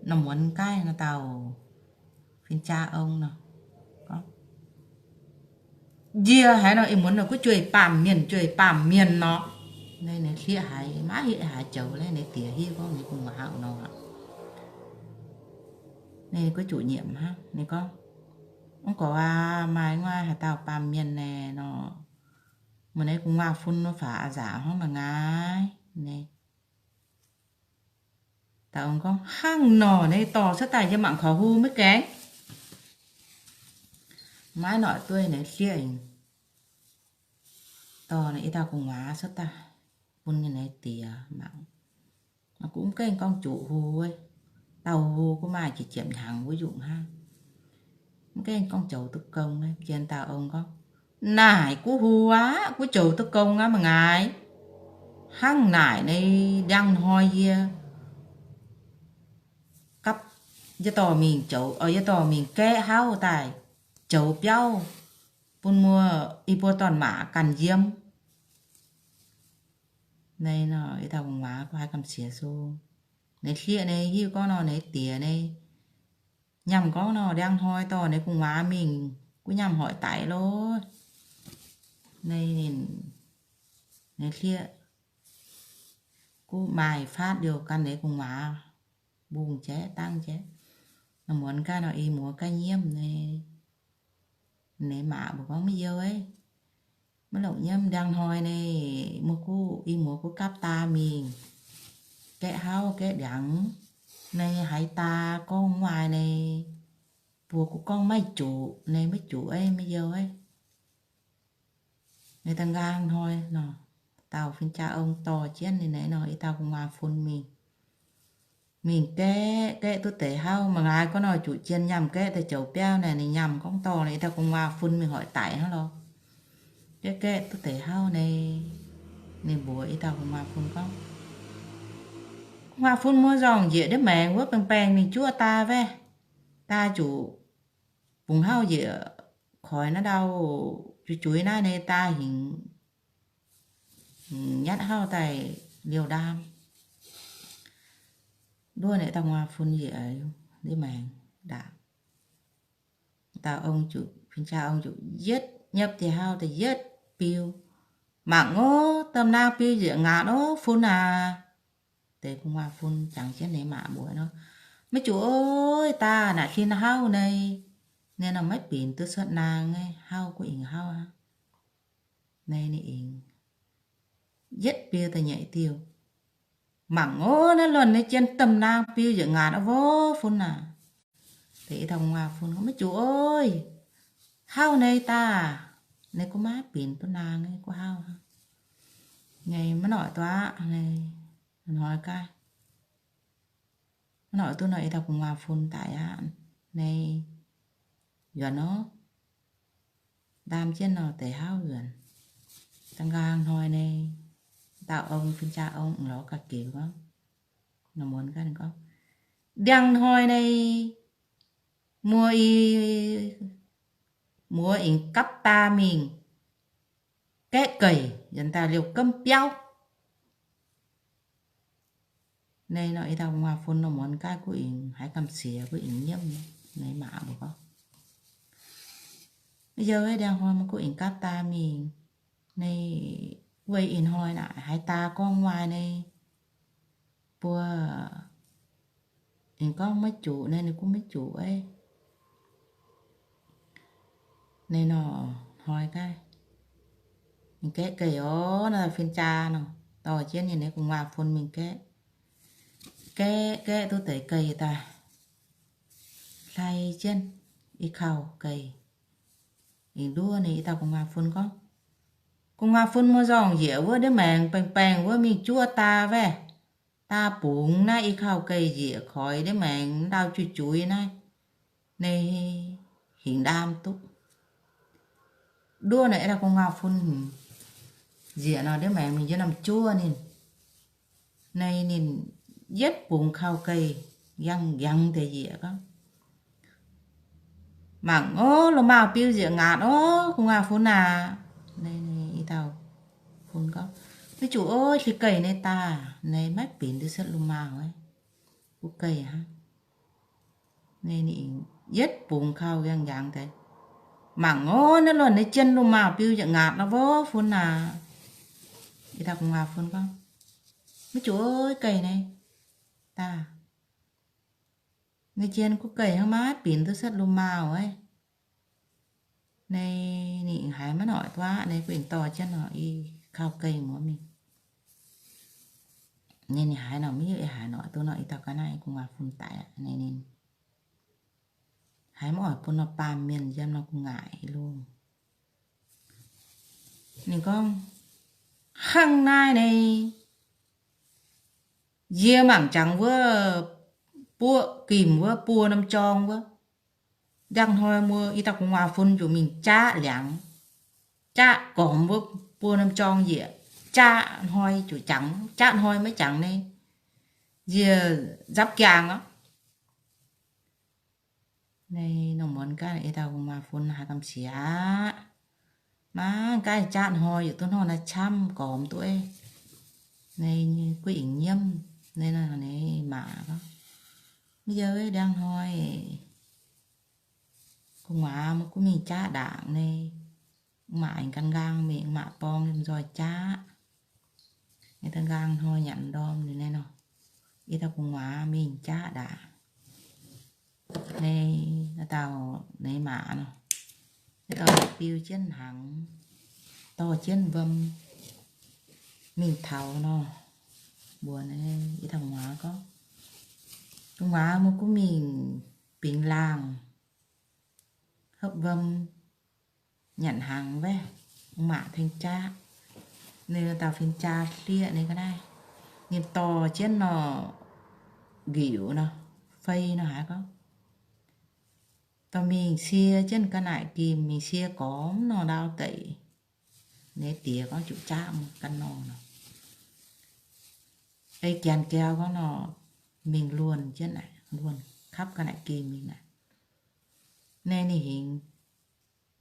norm muonz gaaih nor dauh fin-jaa ong nor gorngv, Njie haiz nor ih muonz nor guv jueiz baamh mienh, jueiz baamh mienh nor. Naaiv ninh hlieqv haiz maiv hiev haaix joux, naaiv ninh diex hiuv gorngv ninh gu'nguaaz nor. Ninh guv juqc nyiemc hnangv. Ninh gorngv, Mv gorx aac, maaih nguaaic haaix dauh baamh mienh naaic nor, meih naaiv gu'nguaaz-fun faaux a'nzaac hnangv mangc gaax. Naaiv dauh ong gorngv, Hnangv nor, naaiv dorh cuotv daaih yie mangc korv-hu maiv gaengh. Maiv noic dueiv naaiv hlieqv dorh naaiv ih dauh gu'nguaaz cuotv daaih bun ninh naaiv diex mangc. Guv mv gaengh gorngv juqc hu, dauh hu guv maaih jiex ziepc hnyangx wuov nyungc hnangv. Mv gaengh gorngv zoux duqv gong. Jien dauh ong gorngv, Naaic guv hu aqv, guv zoux duqv gong aqv mangc gaax. Hnangv naaic naaiv ndiangx-hnoi yie gapv, yie dorh mingh zoux, yie dorh mingh gaeqv hauv daaih zoux biauv bun muoz ih buo dorn-maac ganh yiem. Naaiv nor ih dauh gu'nguaaz guv haiz gamh sienx sung. Naaiv hlieqv naaiv hiuv gorngv nor naaiv diex naaiv nyaanh gorngv nor ndiangx-hnoi dorh naaiv gu'nguaaz mingh, guv nyaanh hoic daic loh. Naaiv ninh, naaiv hlieqv guv maaih faatv liouh gan naaiv gu'nguaaz mbungh jaiv dangv jaiv. Nor muonz gaaih nor ih muoz gaaih nyiemv naaiv, naaiv maa mbuo gorngv, Maiv youh aqv, maiv longc nyiemv. Ndiangx-hnoi naaiv muoz guv, ih muoz guv gapv daa mingh gaeqv hauv gaeqv ndiangx naaiv, haaix daa gorngv waac naaiv, mbuox guv gorngv maiv juqc naaiv, maiv juqc aqv, maiv youh aqv. Naaiv da'nqaang hnoi nor, dauh fin-jaa ong dorh jienv ninh naaiv nor ih dauh gu'nguaaz-fun mingh, mingh gaeqv, gaeqv duqv deix hauv mangc gaax gorngv nor juqc jien nyaanh gaeqv daaih zoux biauv naaic, ninh nyaanh gorngv dorh naaiv ih dauh gu'nguaaz-fun mingh hoic daic hnangv lorqc. Gaeqv, gaeqv duqv deix hauv naaiv, ninh mbuox ih dauh gu'nguaaz-fun gorngv, Gu'nguaaz-fun muoz-nzorng njiec ndiev maengx wuov baeng-baeng mingh juov daa waeqv. Daa zuqc bungx hauv njiec koix naaiv ndau juix-juix naaiv naaiv, daa hingx nyatv hauv daaih liouh ndaam. Nduov naaiv dauh gu'nguaaz-fun njiec ndiev maengx ndaapc. Dauh ong zuqc, fin-jaa ong zuqc yietv nyapv dieh hauv daaih yietv biu. Mangc ov, domh naang biu njiec ngaatc ov, fun aac. Deix gu'nguaaz-fun jangx jienv ninh maa mbuox nor, Maiv zuqc oix, daaih naaic sin hauv naaiv, naaiv nor maiv binc duqv cuotv naang, hauv guv ih hauv aqv. Naaiv ninh yietv biu daaih nyeic diuh. Mangc ov, naaiv luonh naaiv jien domh naang biu njiec ngaatc ov, fun aac. Deix dauh gu'nguaaz-fun gorngv, Maiv zuqc oix, hauv naaiv daaih, naaiv guv maiv binc duqv naang, guv hauv aqv. Naaiv maiv noic duqv aqv, hnoi gaax, maiv noic duqv nor, ih dauh gu'nguaaz-fun daic aqv. Naaiv nzuonx nor, ndaam jienv nor deix hauv nzuonx. Da'nqaang hnoi naaiv, dauh ong, fin-jaa ong lorz ga'geux gorngv, nor muonz gaax ninh gorngv, Ndiangx-hnoi naaiv, muoz, muoz aengx gapv daa mingh gaeqv geic, yaac daaih liouh gomv biauv. Naaiv nor ih dauh gu'nguaaz-fun nor muonz gaax guv ih haiz gamh siex, guv ih nyiemv naaiv maa mbuo gorngv, Youh, ndiangx-hnoi maiv guv ih gapv daa mingh. Naaiv wuov ih hnoi naaic haaix daa gorngv waac naaiv, mbuo aengx gorngv maiv zuqc naaiv, ninh gunv maiv zuqc aqv. Naaiv nor hnoi gaax, ninh gaeqv geic oc. Naaiv fin-jaa nor dorh jienv ninh nyei gu'nguaaz-fun mingh gaeqv. Gaeqv, gaeqv duqv deix geic daaih, hlai jienv ih kauh geic. Ih nduov ninh ih dauh gu'nguaaz-fun gorngv, Gu'nguaaz-fun muoz-nzorng njiec wuov ndiev maengx baeng-baeng wuov mingh juov daa waeqv. Daa bungx naaiv ih kauh geic njiec koix ndiev maengx ndau juiv-juiv naaiv, naaiv hingx ndaam duqv. Nduov naaiv ih dauh gu'nguaaz-fun njiec nor ndiev maengx mingh yiem norm juov ninh. Naaiv ninh yietv bungx kauh geic yangh, yangh deix njiec gorngv, Mangc ov, loz-maauh biu njiec ngaatc ov, gu'nguaaz-fun aac. Naaiv ih dauh fun gorngv, Maiv zuqc oix se geih nyei daaih, naaiv maiv binc duqv setv lu maauh aqv. Gu geih hnangv. Naaiv ninh yietv bungx kaux yangh yangh deix. Mangc orv, naaiv luonc nyei jien lu maauh biu yietc ngaatc nor, wuov fun aac. Ih dauh gu'nguaaz fun gorngv, maiv zuqc oix geih nyei daaih. Naaiv jien gu geih hnangv, maiv binc duqv setv lu maauh aqv. Naaiv ninh haiz maiv noic duqv aqv. Naaiv gu'nguaaz dorh jienv nor, ih kaux geih muoz mingh. Naaiv ninh haiz nor, maiv hiuv ih haaix noic duqv nor, ih dauh ga'naaiv gu'nguaaz fun daic aqv. Naaiv ninh haiz maiv oix bun nor baamh mienh yiem nor gu'nguaaz loh. Ninh gorngv, hnangv naaiv naaiv, yie mangc jangx wuov buoqv gimh wuov buo norm jorng wuov, ndiangx-hnoi muoz ih dauh gu'nguaaz fun ziouc mingh jaav liangx, jaav gormx wuov buo norm jorng yiec, jaav hnoi ziouc jangx, jaav hnoi maiv jangx naaiv, yie nzapv jaang orqc. Naaiv norm muonz gaav ih dauh gu'nguaaz fun haiz gamh siaaux aqv. Mangc gaax jaav hnoi yietc duqv hnoi naaiv camv gormx duqv. Naaiv gu'nguaaz nyiemv, naaiv maac gorngv, mv yie ndiangx-hnoi gu'nguaaz muoz gunv mingh jaav ndaangc naaiv, maac aengx gan nqaang mingh, maac borng nzoih jaav. Naaiv da'nqaang hnoi nyanc ndorm liuz naaiv nor, ih dauh gu'nguaaz mingh jaav ndaangc. Naaiv, naaiv dauh naaiv maac nor, naaiv dauh biu jienv hnaangx, dorh jienv wuom mingh taux nor, mbuox naaiv ih dauh gu'nguaaz gorngv, gu'nguaaz muoz gunv mingh bingx laangh hopv wuom nyanc hnaangx wuov, maac tengx jaav. Ninh dauh fin-jaa hlieqv ninh ga'naaiv, ninh dorh jienv nor, ngiuc nor, fei nor haaix gorngv, dorh mingh sie jienv ga'naaiv gimh, mingh sie gormx nor ndau deic. Naaiv diex gorngv zuqc jaav mv gan nor nor, ei janx-jauv gorngv nor, mingh luonh jienv naaic, luonh kapv ga'naaiv gimh mingh naaic. Naaiv ninh hingx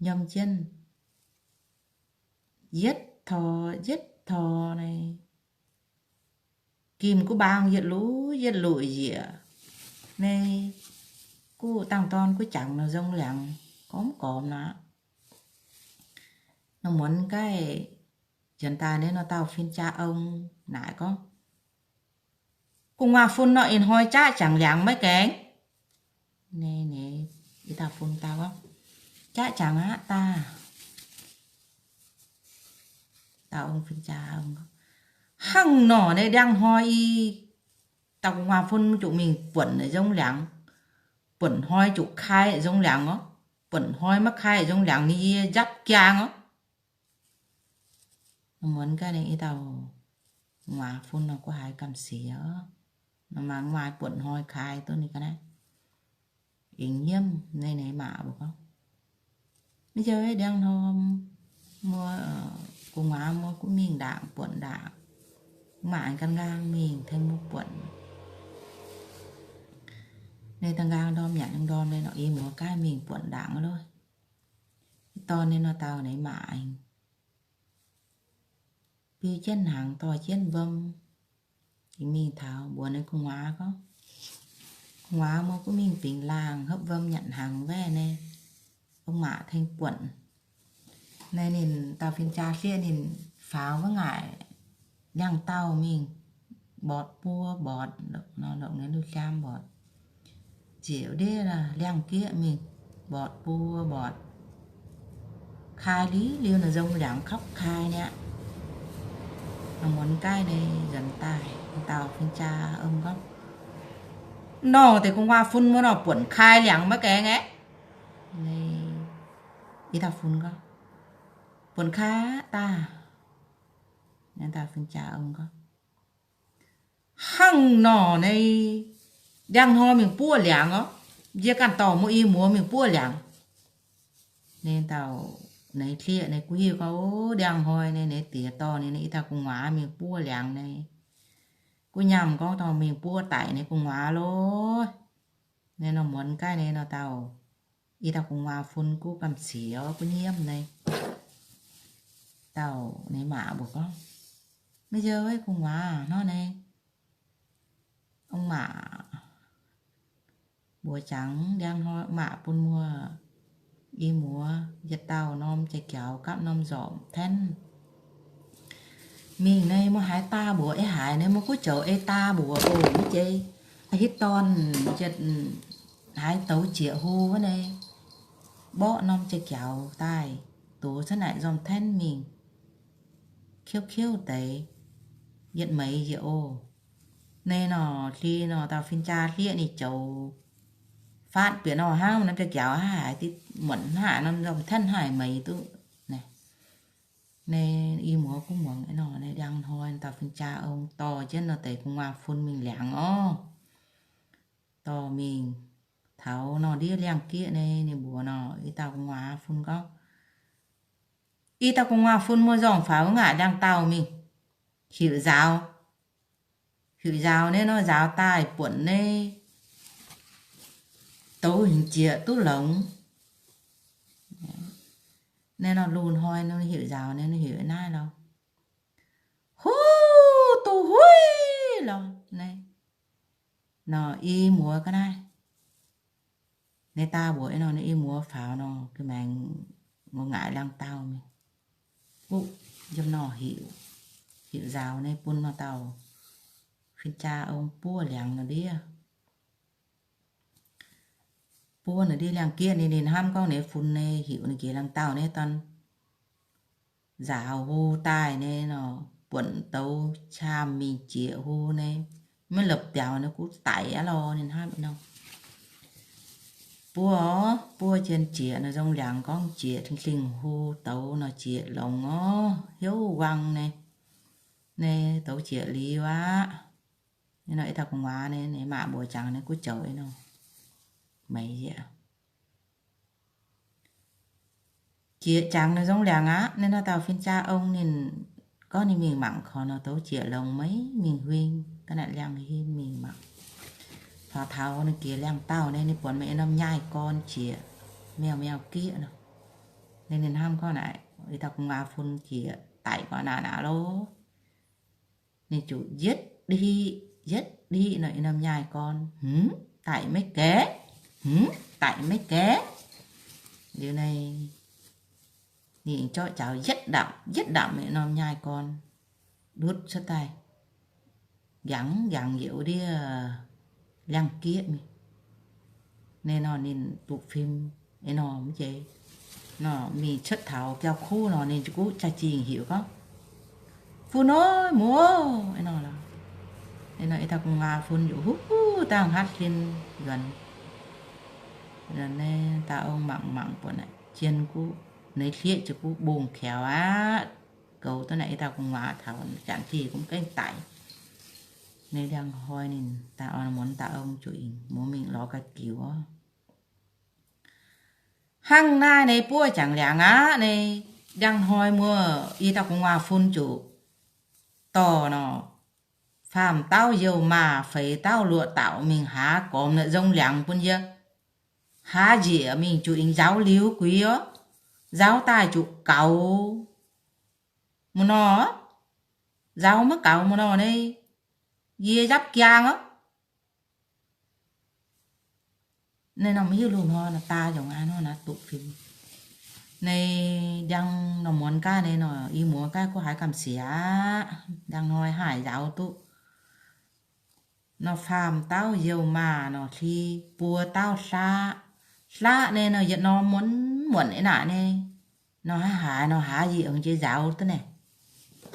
nyiemv jienv yietv tor yietv tor naaiv, gimh guv mbaang yietv luqc yietv luqc njiec. Naaiv guv dangh dorn guv jangx nor nzong liangx gormx gormx nor. Nor muonz gaaih nzuonx daaih naaiv nor dauh fin-jaa ong naaic gorngv, gu'nguaaz fun nor ih hnoi jaav jangx liangx maiv gaengh? Naaiv, naaiv, ih dauh fun dau gorngv, jaav jangx aqv daaih. Dauh ong fin-jaa ong gorngv, hnangv nor naaiv ndiangx-hnoi ih dauh gu'nguaaz fun zuqc mingh buonc nzong liangx, buonc hnoi zuqc kai nzong liangx orqc. Buonc hnoi maiv kai nzong liangx ninh yie nzapv jaang orqc. Nor muonz gaax ninh ih dauh gu'nguaaz fun nor guv haaix gamh siex, nor mangc maaih buonc hnoi kai duqv ninh ga'naaiv. Aengx nyiemv naaiv, naaiv maac mbuo gorngv, mv jauv ndiangx-hnoi muoz, gu'nguaaz muoz gunv mingh ndaangc buonc ndaangc. Maac gan nqaang mingh tengx muoz buonc. Naaiv da'nqaang ndorm nyanc ndorm naaiv nor, ih muoz gaav mingh buonc ndaangc loh. Dorn naaiv nor dauh naaiv maac biu jienv hnaangx dorh jienv wuom, mingh taux mbuox naaiv gu'nguaaz gorngv, gu'nguaaz muoz gunv mingh bingx laangh hopv wuom nyanc hnaangx waeqv naaiv, ong maac tengx buonc. Naaiv ninh dauh fin-jaa hlieqv ninh faaux wuov ngaaic liangh dauh mingh, mbortx buo mbortx, longc ninh lu jaam mbortx. Ziouc ndiev liangh gieqv mingh, mbortx buo mbortx. Kai liuz liuz naaiv nzong liangx kapv kai niaa. Muonz gaaih naaiv nzuonx daaih, dauh fin-jaa ong gorngv, nor deix gu'nguaaz fun muoz nor buonc kai liangx maiv gaengh aeqv? Ih dauh fun gorngv, buonc kai aqv daaih. Naaiv dauh fin-jaa ong gorngv, hnangv nor naaiv ndiangx-hnoi mingh buov liangx orqc. Yie ganh dorh muoz i muoz mingh buov liangx. Naaiv dauh naaiv hlieqv naaiv guv hiuv gorngv, o, ndiangx-hnoi naaiv, naaiv diex dorh ninh, naaiv ih dauh gu'nguaaz mingh buov liangx naaiv. Guv nyaanh gorngv dorh mingh buov daic naaiv gu'nguaaz loh. Naaiv nor muonz gaaih naaiv nor dauh, ih dauh gu'nguaaz fun guv gamh siex guv nyiemv naaiv. Dauh naaiv maac mbuox gorngv, Yie wuov gu'nguaaz hnangv naaiv, ong-maac mbuox jangx ndiangx hnoi, ong-maac bun muoz i muoz yietc dauh norm jai-jaux gapv norm nzormc tenv mingh naaiv, muoz haaix daa mbuox ei haaix naaiv, muoz guv joux ei daa mbuox oc, mv jei hitv dorn yietc haaix douz jieqv hlo wuov naaiv, mborqv norm jai-jaux daaih, doz cuotv naaic nzormc tenv mingh, kiouv kiouv deix, yietc meix njiec oc. Naaiv nor, hli nor, dauh fin-jaa hlieqv ninh joux faatv bieqc nor hnangv norm jai-jaux haic, muonc hnangv norm nzormc tenv haic meix duqv. Naaiv i muoz guv muangx nor, naaiv ndiangx hnoi dauh fin-jaa ong dorh jienv nor deix gu'nguaaz fun mingh liangx orv. Dorh mingh taux nor ndiev liangx-gieqv naaiv, ninh mbuox nor i dauh gu'nguaaz fun gorngv, i dauh gu'nguaaz fun muoz nzorngc faaux ngaanc ndiangx-daauh mingh, hiuv nzaaux, hiuv nzaaux naaiv nor, nzaaux daaih buonc naaiv douz hingc jieqv duqv longx. Naaiv nor lungh hnoi nor hiuv nzaaux naaiv, hiuv naaiv lorqc, huv, duqv huiv lorqc naaiv. Nor i muoz ga'naaiv, naaiv daaih mbuox nor, naaiv i muoz faaux nor, ga'maengx ngongh ngaaic liangx-daauh mingh, guqv yiem nor hiuv, hiuv nzaaux naaiv bun nor dauh fin-jaa ong buov liangx nor ndiev. Buov nor ndiev liangx-gieqv ninh, ninh hnamv gorngv ninh fun naaiv hiuv ninh jiex liangx-daauh naaiv dorn nzaaux hlo daaih naaiv nor, buonc douz qam mingh jieqv hlo naaiv, maiv lopc biaux naaiv guv daic aqv lorqc, ninh hnamv nor. Buov, buov jien jieqv nor nzong liangx gorngv jieqv dingh dingh hlo douz nor jieqv longx orv, hnyouv wang naaiv, naaiv douz jieqv liuz aqv. Naaiv nor ei dauh gu'nguaaz naaiv, ninh maa mbuox jangx naaiv guv joux ei nor, meix yie jieqv jangx nor nzong liangx aqv. Naaiv nor dauh fin-jaa ong ninh gorngv ninh mingh mangc korv nor douz jieqv longx maiv mingh huing, ga'naaiv liangx hinh mingh mangc. Faaux taux ninh jiex liangx-daauh naaiv, ninh buatc mingh norm nyaaih gorn jieqv miauh miauh gieqv nor. Naaiv ninh hnamv gorngv naaic, ei dauh gu'nguaaz fun jieqv daic gorqv naaic naaic lorqc. Ninh ziouc yietv diqv, yietv diqv nor, i norm nyaaih gorn, hm, daic maiv gaeqv, hm, daic maiv gaeqv. Liuz naaiv, ninh zorqv jaux yietv ndapc, yietv ndapc i norm nyaaih gorn ndutv cuotv daaih, yangx yangx njiec wuov ndiev liangx-gieqv mingh. Naaiv nor ninh butv fim, ei nor mv jeiz nor mingh cuotv taux biauv-kuv nor, ninh ziouc guv jaa-jingh hiuv gorngv, Fun ov, muoz, ei nor lorqc. Ei nor ei dauh gu'nguaaz fun ziouc huv huv dangh hatv sin yuonx. Naaiv dauh ong mangc mangc buatc naaic jien guv, naaiv hlieqv jien guv mbungh kaux aqv. Goux duqv naaic ei dauh gu'nguaaz taux janx-dih gunv gaengh daic. Naaiv ndiangx-hnoi ninh daaih orn muonz dauh ong ziouc muoz mingh lorz ga'jiux. Hnangv naaiv naaiv buov jangx liangx aqv naaiv, ndiangx-hnoi muoz i dauh gu'nguaaz fun ziouc dorh nor, faam-dauh youh maah feix dauh luoqc dauh mingh haaz gormx naaiv nzong liangx bun yie. Haaz njiec mingh ziouc ih nzaaux liuz guix orv. Nzaaux daaih ziouc gaux muoz nor, nzaaux maiv gaux muoz nor naaiv, yie yapv jaang orv. Naaiv nor maiv hiuv lungh hnoi nor daa yongc aa nor naaiv duqv fim. Naaiv ndiangx nor muonz gaav naaiv nor i muoz gaav guv haiz gamh siec aqv. Ndiangx hnoi haih nzaaux duqv nor faam-dauh youh maah nor hli buo dauh hlaqv. Hlaqv naaiv nor yietc norm muonz muonc ei naaic naaiv nor haaix haaix nor haaz yietc ong jiex nzaaux duqv naaiv.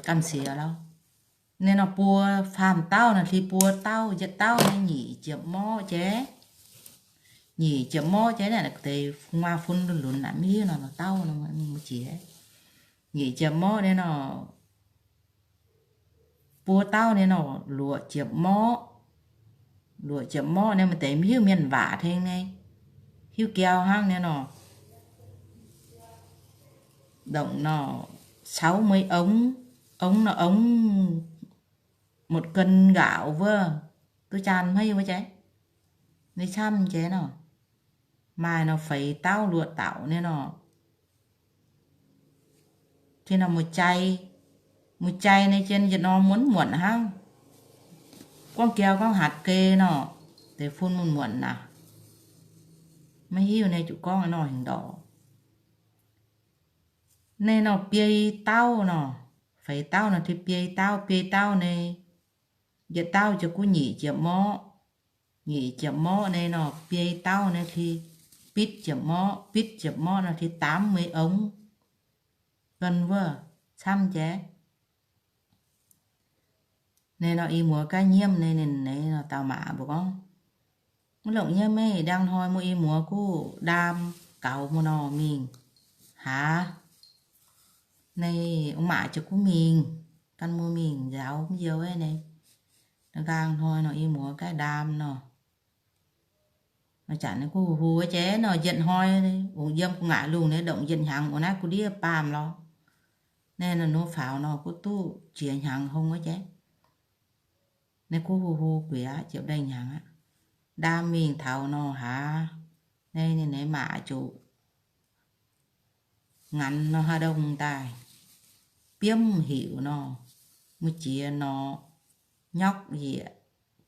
Gamh siec lorqc. Naaiv nor buo faam-dauh nor hli buo dauh, yietc dauh naaiv nyic ziepc morqv jiex. Nyic ziepc morqv jiex naaiv deix gu'nguaaz fun lunx lunx naaic maiv hiuv nor dauh nor maiv jiex. Nyic ziepc morqv naaiv nor buo dauh naaiv nor luoqc ziepc morqv. Luoqc ziepc morqv naaiv maaih deix maiv hiuv mienh waac tengx naaiv, hiuv jauv hnangv naaiv nor. Ndongc nor sáu mươi ống, ống nor ống một cân gạo wuov, duqv jaan hmeiv wuov jaiv. Naaiv camv jiex nor, maaih nor feix dauh luoqc dauh naaiv nor, tin nor muoz-jai, Muoz-jai nyei jien yietc norm muonc-muonc hnangv. Gorngv jauv gorngv hatc geh nor, deix fun muonc-muonc naaic. Maiv hiuv nyei, zuqc gorngv nor hingx ndorqc. Nyei nor biei dauh nor, feix dauh nor ti biei dauh, biei dauh nyei, yietc dauh ziouc gunv nyic ziepc morqv. Nyic ziepc morqv nyei nor biei dauh nyei ti bitv ziepc morqv, bitv ziepc morqv nor ti daamv mei ongv. Gan wuov camv jaiv. Nyei nor i muoz gaav nyiemv nyei, ninh nyei nor dauh maac mbuo gorngv, mv longc nyiemv meih, ndiangx-hnoi muoz i muoz guv ndaam gaux muoz nor mingh. Haa, nyei ong maac ziouc gunv mingh, gan muoz mingh nzaaux mv youz nyei. Nqaang hnoi nor i muoz gaav ndaam nor, janc nyei guv hu hu jaiv nor yietc hnoi, ongx yiem gu'nguaaic lungh nyei ndongc yietc hnyangx, wuov naaiv guv ndiev baamh lorqc. Naaiv nor faaux nor guv duqv jiex hnyangx hong wuov jaiv. Naaiv guv hu hu guiax ziepc lengh hnyangx aqv. Ndaam mingh taux nor haa, naaiv ninh nyei maac zuqc nganx nor haaix ndongh daaih, biomv heuc nor, muoz-jiex nor, nyokv yiec,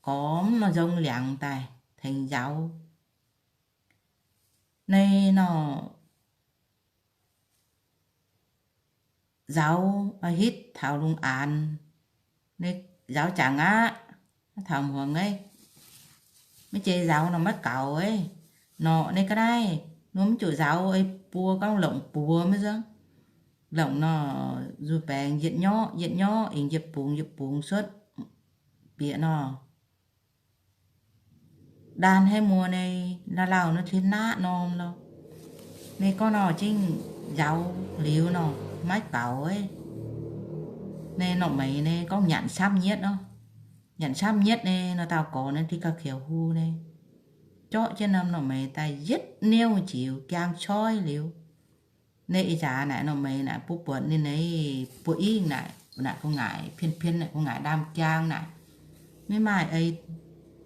gormx nor nzong liangx daaih tengx nzaaux. Naaiv nor nzaaux hitv taux lungh aanx, nzaaux jangx aqv, taux muonz aqv. Maiv zeiz nzauz nor maiv gaux ei. Norqc nyei ga'naaiv, norm mv zuqc nzauz ei, buo gorngv longc buoz maiv zeiz. Longc nor, nzuih baengx yietc nyorqv yietc nyorqv, ih yietc bungx yietc bungx cuotv bieqc nor. Ndaan haiv muoz nyei, lauh lauh nor tin naqv norm lorqc. Nyei gorngv nor zingh nzauz liuz nor maiv gaux ei. Nyei norqc meix nyei gorngv nyanc camv nyietv nor. Nyanc camv nyietv nyei nor dauh gorx nyei ti gauh kouv hu nyei, zorqv jienv norm norqc meix daaih yietv niouh jiex jaang coiv liuz. Nyei ih zanc naaic norqc meix naaic buov buonc ninh nyei buo ingv naaic, naaic gu'nguaaic pien pien naaic gu'nguaaic ndaam jaang naaic, maiv maaih ei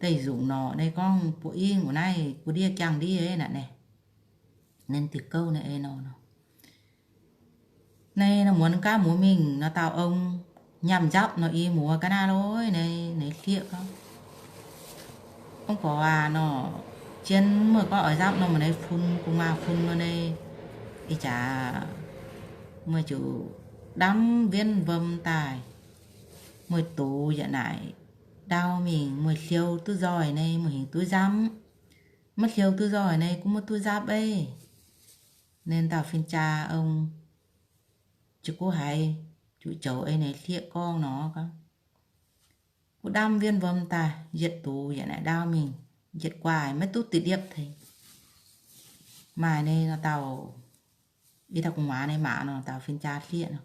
deix nzunc norqc nyei gorngv buo ingv wuov naaiv buo ndiev jaang ndiev naaic naaic. Ninh diuc gouv nyei ei nor. Nyei nor muonz gaav muoz mingh nor dauh ong nyaanh nzapv nor i muoz ga'naaiv lorqc nyei, nyei hlieqv gorngv, ong gorx aac nor, zien meih gorngv oix nzapv nor meih nyei fun, gu'nguaaz fun nor nyei, ih jaax meih zuqc ndamv wienv nvom daaih, meih dox yietc naaic ndau mingh, meih hliou duqv nzoih nyei, meih hingx duqv nzapv. Maiv hliou duqv nzoih nyei, gunv maiv duqv nzapv ei. Ninh dauh fin-jaa ong ziouc gunv haiz zuqc zoux ei nyei hlieqv gorngv nor, gunv ndamv wienv nvom daaih, yietc dox yietc naaic ndau mingh, yietc guaaih maiv duqv diqc liepv tengx. Maaih nyei nor dauh, i dauh gu'nguaaz nyei maac nor, dauh fin-jaa hlieqv nor,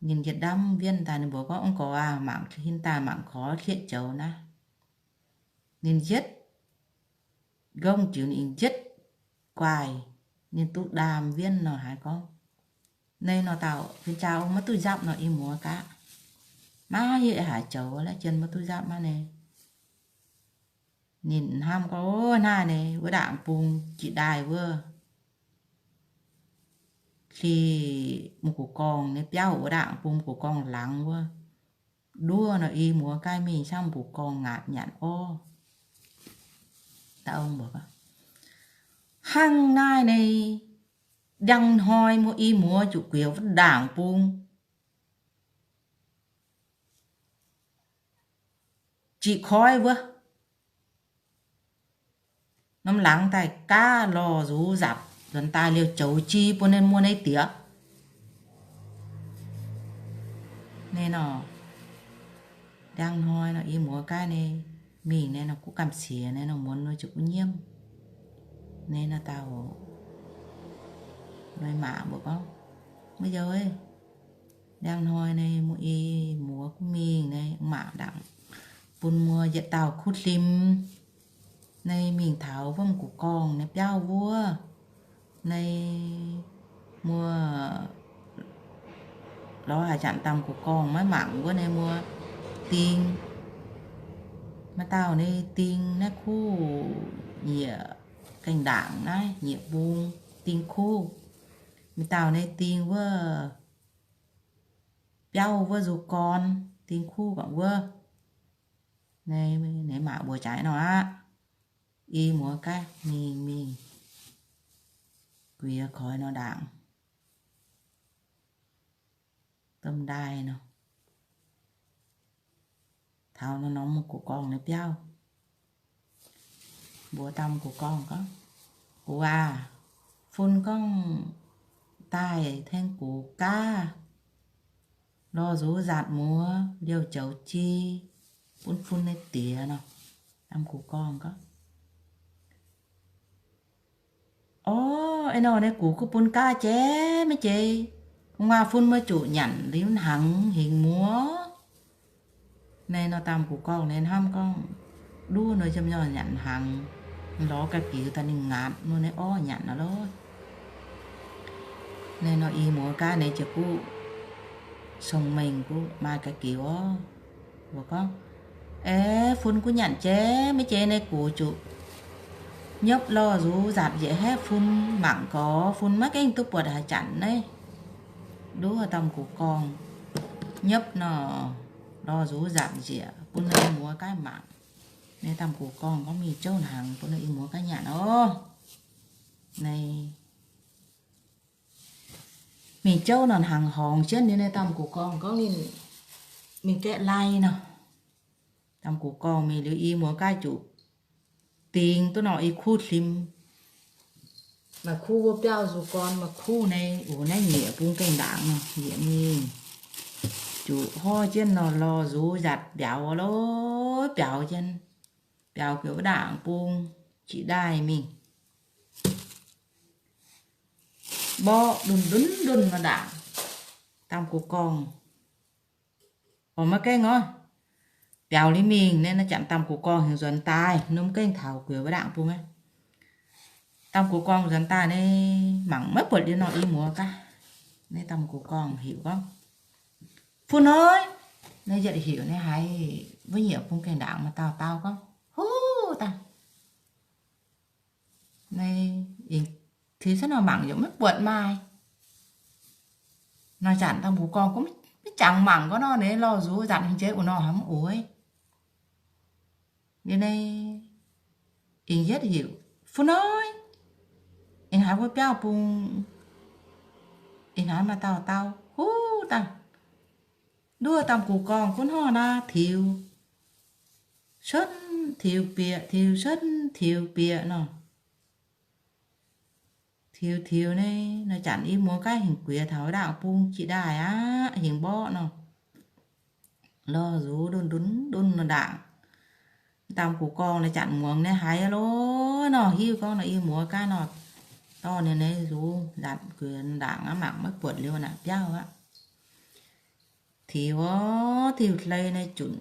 ninh yietc ndamv wienv daaih, ninh mbuox gorngv, ong gorx aac, mangc hin daaih mangc gorx hlieqv zoux naaiv. Ninh yietv nqongh jiux ninh yietv guaaih, ninh duqv ndaam wienv nor haiz gorngv, nyei nor dauh fin-jaa ong maiv duqv nzapv nor i muoz gaav, maiv hiuv haaix zoux la'jien maiv duqv nzapv maiv nyei. Ninh hnamv gorngv, o, naaiv nyei wuov ndaangc bung jiex ndaaih wuov, hlih mv gux gorngv nyei biauv, wuov ndaangc bung mv gux gorngv laangz wuov, nduov nor i muoz gaav mingh camv mv gux gorngv ngaatc nyanc orv. Hnangv naaiv nyei, ndiangx-hnoi muoz i muoz zuqc guiex wuov ndaangc bung jiez koiv wuov, norm laangz daaih gaav lorh nzux nzapc nzuonx daaih liouh joux ji bun ninh muoz nyei diex. Nyei nor, ndiangx-hnoi nor i muoz gaav nyei mingh nyei nor, guv gamh qiex nyei nor, muonz nor ziouc guv nyiemv. Nyei nor dauh, nyei maac mbuo gorngv, maiv youz, ndiangx-hnoi nyei muoz i muoz guv mingh nyei, maac ndaangc bun muoz yietc dauh kuv hlim nyei mingh taux wuov mv gux gorngv nyei biauv wuov. Nyei muoz lorz haaix zanc dangh gux gorngv maiv mangc wuov nyei muoz ding. Maaih dauh nyei ding naaiv kuv nyiec gaengh ndaangc naaiv nyiec mbung ding kuv. Maaih dauh nyei ding wuov biauv wuov nzung gorn, ding kuv gorqv wuov. Naaiv, naaiv maac mbuo jaaix nor aqv. I muoz gaav mingh mingh guiex koix nor ndaangc, domh ndaaih nor, taux nor norm gux gorngv nyei biauv, mbuox dauh gux gorngv gorngv, Gux aac, fun gorngv daaih tengx gux gaav lorh nzux nzatc muoz liouh joux ji bun fun nyei diex nor. Dauh gux gorngv gorngv, Orv, ih nor naaiv gux kuv bun gaav jeiv maiv jeiv, gu'nguaaz fun meih zuqc nyanc liuz hnaangx hingx muoz. Naaiv nor dauh gux gorngv naaiv hnamv gorngv, Nduov nor yiem nyanc hnaangx, lorz ga'giux daaih ninh ngaatc nor naaiv orv nyanc nor loh. Naaiv nor i muoz gaav naaiv ziouc guv song mengh guv maaih ga'giux orv. Mbuo gorngv, Aeqv, fun guv nyanc jeiv maiv jeiv naaiv gux zuqc nyopv lorh nzux nzatc njiec haeqv fun mangc gorx, fun maiv gaengh duqv buatc haaix zanc naaiv. Nduov dauh gux gorngv nyopv nor lorh nzux nzatc njiec bun i muoz gaav mangc. Naaiv dauh gux gorngv gorngv mingh jouv hnaangx bun i muoz gaav nyanc orv. Naaiv mingh jouv nor hnaangx horngz jienv liuz, naaiv dauh gux gorngv gorngv ninh mingh gaeqv lai nor. Dauh gux gorngv mingh liuz i muoz gaav zuqc dingx duqv nor i kuv hlim. Maaih kuv wuov biauv nzung gorn, maaih kuv naaiv, wuov naaiv nyieqc bung gaengh ndaangc nor, nyieqc mingh zuqc horv jienv nor lorh nzux nzatc mbiauz loh, mbiauz jienv, mbiauz guiex wuov ndaangc bung jiex ndaaih mingh, mborqv ndunh ndunh ndunh nor ndaangc. Dauh gux gorngv, Orv, maiv gaengh orv. Biaux liuz mingh naaiv, naaiv janc dauh gux gorngv hingx nzuonx daaih, mv gaengh taux guiex wuov ndaangc bung aqv. Dauh gux gorngv nzuonx daaih naaiv mangc maiv buatc liuz nor i muoz gaav. Naaiv dauh gux gorngv heuc gorngv, Fun hnoi! Naaiv yietc heuc naaiv haiz wuov nyieqc bung gaengh ndaangc maaih dauh dau gorngv, Huv daaih! Naaiv aengx tux cuotv nor mangc yaac maiv buatc maaih. Nor zanc dauh gux gorngv gunv maiv jangx mangc gorngv nor, naaiv lorh nzuqc nzatc hingh jeiv wuov nor haiz mv oix. Liuz naaiv aengx yietv heuc, Fun hnoi! Aengx haiz wuov biauv bung, aengx haiz maaih dauh dau, Huv daaih! Nduov dauh gux gorngv gunv horngh naaiv tiux cuotv tiux bieqc, tiux cuotv tiux bieqc nor. Tiux tiux naaiv, nor zanc i muoz gaav hingx guiex taux ndaangc bung jiex ndaaih aqv, hingx mborqv nor, lorh nzuqc ndunh ndunh ndunh nor ndaangc. Dauh gux gorngv naaiv zanc muangx naaiv haiz loh nor, hiuv gorngv nor i muoz gaav nor, dorh ninh naaiv nzuqc nzatc guiex ndaangc aqv, mangc maiv buatc liuz naaic biauv aqv. Tiux orv, tiux hlei naaiv junc,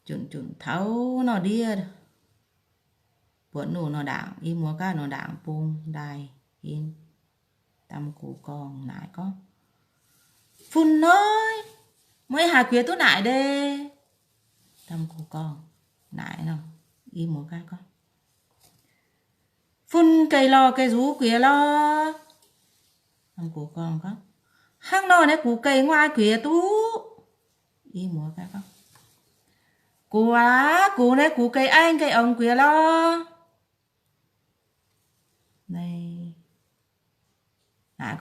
junc junc taux nor ndiev buatc nuqv nor ndaangc, i muoz gaav nor ndaangc bung ndaaih in. Dauh gux gorngv naaic gorngv, Fun hnoi! Meih haiz guiex duqv naaic ndeic? Dauh gux gorngv naaic nor, i muoz gaav gorngv, Fun geix lorh geix nzuqc guiex lorh. Dauh gux gorngv gorngv, Hnangv nor naaiv gux geix nguaaic guiex duqv. I muoz gaav gorngv, Gux aac, gux naaiv gux geix aengx geix ongx guiex lorh. Naaic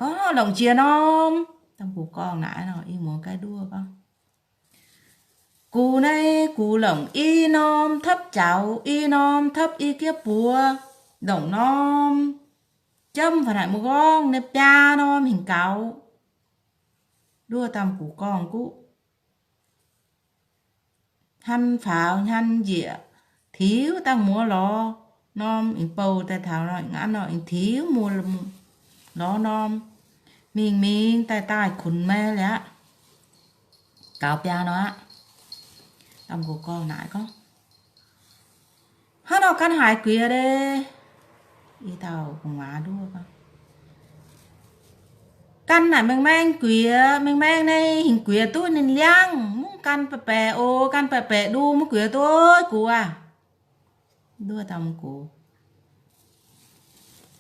gorngv, Longc jiex norm. Dauh gux gorngv naaic nor, i muoz gaav nduov gorngv, Gux naaiv gux longc i norm topv jaux, i norm topv i gieqv buoz, longc norm jomv fai naaic mbuo gorngv naaiv biaa norm hingh gaux. Nduov dauh gux gorngv guv, Hnan faaux hnan njiec, tiux dangh muoz lorz norm, aengx bouh daaih taux nor, aengx an nor, aengx tiux muoz lorz norm, mingh mingh daaih daaih kunx maiv liuz aqv. Gaux biaa nor aqv. Dauh gux gorngv naaic gorngv, Hnangv nor gan haiz guiex deix? I dauh gu'nguaaz nduov gorngv, Gan naaic maeng-maeng guiex, maeng-maeng naaiv hingh guiex duqv ninh liangv, mv gan baeqc baeqc oc, gan baeqc baeqc ndu mv guiex duqv gux aac. Nduov dauh gux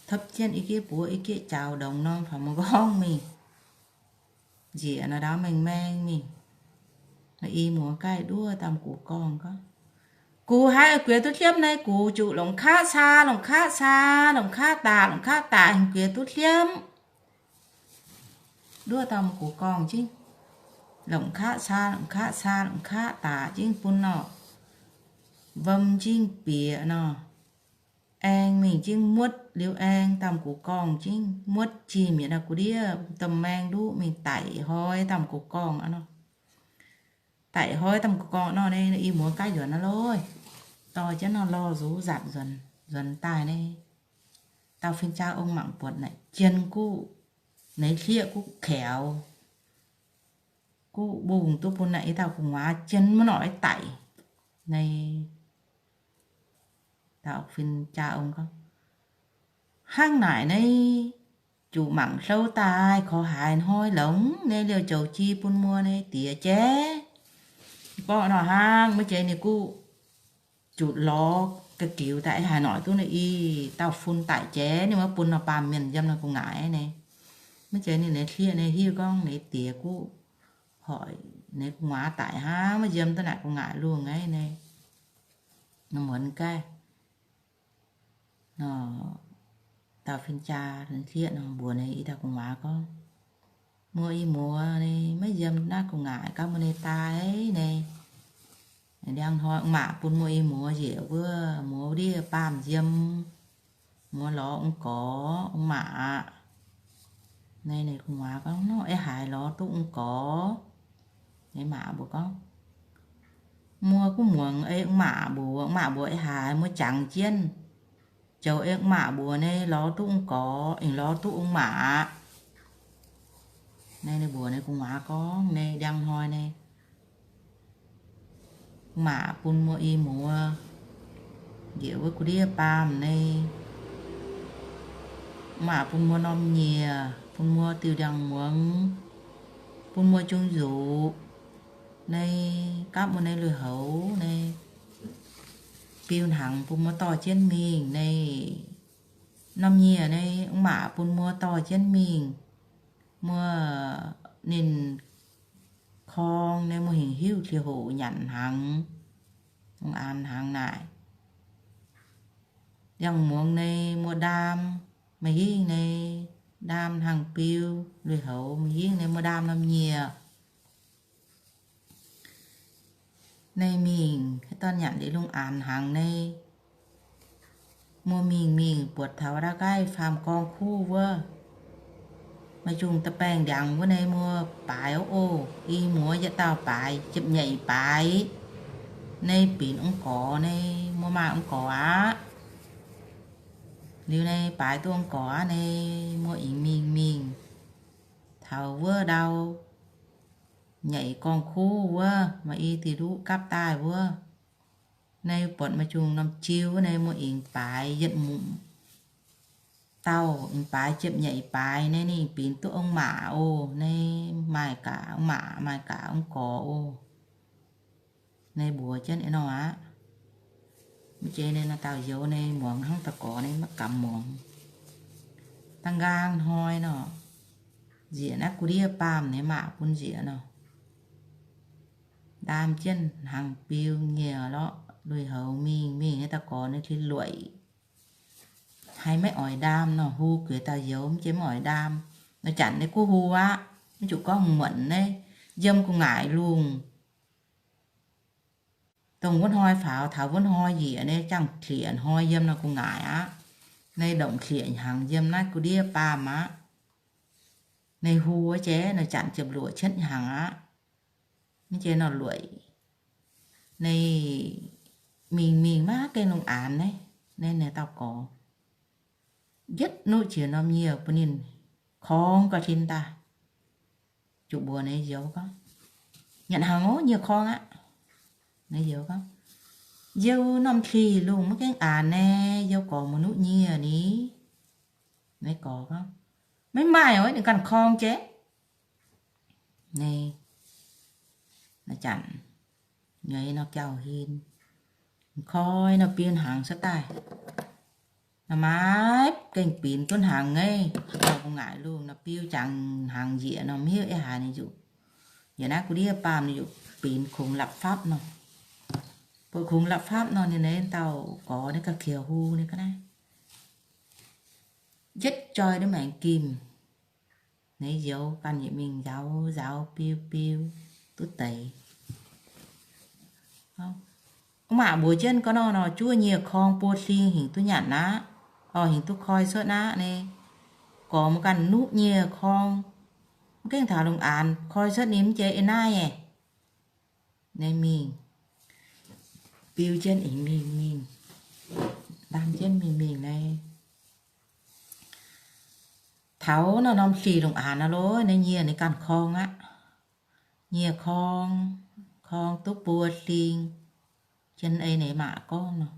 topv jienv i gieqv buoz i gieqv jaux ndongx norm faaux mangc nqorngv mingh. njiec nor ndau maeng-maeng mingh. I muoz gaih nduov dauh m'gux gorngv gorngv, Gux haiz guiex duqv hliemv naaiv, gux zuqc longc kaqv caa, longc kaqv caa, longc kaqv daaih, longc kaqv daaih, guiex duqv hliemv. Nduov dauh m'gux gorngv jingv, longc kaqv caa, longc kaqv caa, longc kaqv daaih jingv bun nor, wuom jingv bieqc nor, aeng mingh jingv muotv liuz aeng, dauh m'gux gorngv jingv muotv jiex mietc naaiv gu'ndiev domh maeng nduqv mingh daic hnoi, dauh m'gux gorngv aqv nor. Daic hnoi, dauh m'gux gorngv nor, naaiv i muoz gaaiv nzuonx aqv loh. Dorh jienv nor lorh nzuqc nzatc nzuonx, nzuonx daaih naaiv, dauh fin-jaa ong mangc buatc naaic jien guv, naaiv hlieqv guv kaaux, guv mbungh duqv bun naaic i dauh gu'nguaaz jien maiv norqc daic. Naaiv dauh fin-jaa ong gorngv, Hnangv naaic naaiv, zuqc mangc hlouv daaih korv haaix hnoi longx naaiv liouh zoux jiex bun muoz naaiv diex jaiv. Mv gorngv nor hnangv, maiv zeiz ninh guv zuqc lorz ga'giux daaih haaix norqc duqv naaiv i dauh fun daic jaiv, ninh maiv bun nor baamh mienh yiem nor gu'nguaaic naaiv. Maiv zeiz ninh naaiv hlieqv naaiv hiuv gorngv naaiv diex guv hoic naaiv gu'nguaaz daic hnangv, maiv yiem duqv naaic gu'nguaaic lungh aqv naaiv. Muonz gaaih nor, dauh fin-jaa hlieqv nor mbuox naaiv i dauh gu'nguaaz gorngv, Muoz, i muoz naaiv maiv yiem naaiv gu'nguaaic gaax, muoz naaiv daaih naaiv, ndiangx hnoi ong-maac bun muoz, i muoz njiec wuov muoz ndiev baamh yiem, muoz lorz ong-gorx ong-maac aqv. Naaiv ninh gu'nguaaz gorngv, Nor ei haaix lorz duqv ong-gorx? Ninh maac mbuox gorngv, Muoz gunv muangx ei ong-maac mbuox. Ong-maac mbuox ei haaix, muoz jangx jienv zoux ei ong-maac mbuox naaiv lorz duqv ong-gorx, aengx lorz duqv ong-maac aqv. Naaiv ninh mbuox naaiv gu'nguaaz gorngv, naaiv ndiangx hnoi naaiv, ong-maac bun muoz, i muoz njiec wuov gu'ndiev baamh naaiv, ong-maac bun muoz norm nyiec, bun muoz diuh ndiangx-muangz, bun muoz jung nzuqc naaiv, gapv muoz naaiv lui-houx naaiv, biu hnaangx bun muoz dorh jienv mingh naaiv. Norm nyiec naaiv ong-maac bun muoz dorh jienv mingh, muoz ninh korng naaiv, muoz hingh hiuv hlieqv-hoc nyanc hnaangx, ong-aanx hnaangx naaic. Ndiangx-muangz naaiv muoz ndaam, maaih hingv naaiv ndaam hnaangx-biu, lui-houx maaih hingv naaiv muoz ndaam norm nyiec. Naaiv mingh haaix dorn nyanc liuz lungh aanx hnaangx naaiv, muoz mingh mingh buatc taux ndau nqaaiv faam gorngv kuv wuov, maaih jungh da'baengh ndiangx wuov naaiv, muoz baaix oc. I muoz yietc dauh baaix, ziepc nyeic baaix. Naaiv binc ong-gorx naaiv, muoz maaih ong-gorx aqv. Liuz naaiv baaix duqv ong-gorx aqv naaiv, muoz aengx mingh mingh taux wuov ndau nyeic gorngv kuv wuov, maaih i diuh nduqv gapv daaih wuov. Naaiv buatc maaih jungh norm jiu wuov naaiv, muoz aengx baaix yietc mumc dauh, aengx baaix ziepc nyeic baaix. Naaiv ninh binc duqv ong-maac oc. Naaiv maaih gaax ong-maac, maaih gaax ong-gorx oc. Naaiv mbuox jienv nor aqv. Mv zeiz naaiv dauh youz naaiv muangx hnangv dauh gorx naaiv maiv gamh muangx. Da'nqaang hnoi nor, nzieqc naaiv gu'ndiev baamh naaiv maac bun nzieqc nor, ndaam jienv hnaangx-biu nyiec lorqc, lui-houx mingh mingh naaiv dauh gorx naaiv hlieqv-lueic, haiz maiv oix ndaam nor, hu guiex dauh youz mv zeiz maiv oix ndaam. Nor janc naaiv guv hu aqv, mv zuqc gorngv muonc naaiv, yiem gu'nguaaic lungh. Dongh wuov hnoi faaux, taux wuov hnoi njiec naaiv, jangx-klieqc hnoi yiem nor gu'nguaaic aqv. Naaiv ndongc klieqc hnyangx yiem naaiv gu'ndiev baamh aqv. Naaiv hu wuov jiex nor janc ziepc luoqc cietv hnyangx aqv. Mv jiex nor lueic. Naaiv mingh mingh maiv gengh lungh aanx naaiv, naaiv naaiv dauh gorx, yietv nuqv jiex norm nyiec bun ninh korng gauh tin daaih. Zuqc mbuox naaiv youz gorngv, nyanc hnaangx oc, nyiec korng aqv. Naaiv youz gorngv, youz norm hlih lungh maiv gaengh aanx naaiv, youz gorx muoz nuqv nyiec ni. Naaiv gorx gorngv, maiv maaih oc, ninh ganh korng jiex. Naaiv, naaiv janc nyei nor jauv hin, koi nor biu hnaangx cuotv daaih. Maaih gengh binc duqv hnaangx nyei. Mbuo ngaaic lungh nor biu jangx hnaangx njiec nor, mv hiuv ih haaix ninh zuqc, yie naaiv gu ndiev baamh ninh zuqc binc kungx la'fapv nor. Mbuo kungx la'fapv nor, ninh naaiv dauh gorx naaiv ga'qiex hu ninh ga'naaiv, yietv joih duqv maengx gimh. Naaiv youz ganh yietc mingh nzauz nzauz biu biu duqv deix. Mv baac mbuox jienv gorngv nor, nor juov nyieh korng buo hling hingc duqv nyanc aqv, orqc, hingc duqv koi cuotv aqv naaiv. Gorx mbuo ganh nuqv nyieh korng, mv gengh taux lungh aanx koi cuotv ninh mv jiex ih naaiv nyei. Naaiv mingh, biu jienv ih mingh mingh, lamh jienv mingh mingh naaiv. Taux naaiv norm hlih lungh aanx nor lov, naaiv nyieh ninh ganh korng aqv. Nyieh korng, korng duqv buo hling. Jienv ei ninh maa gorngv nor,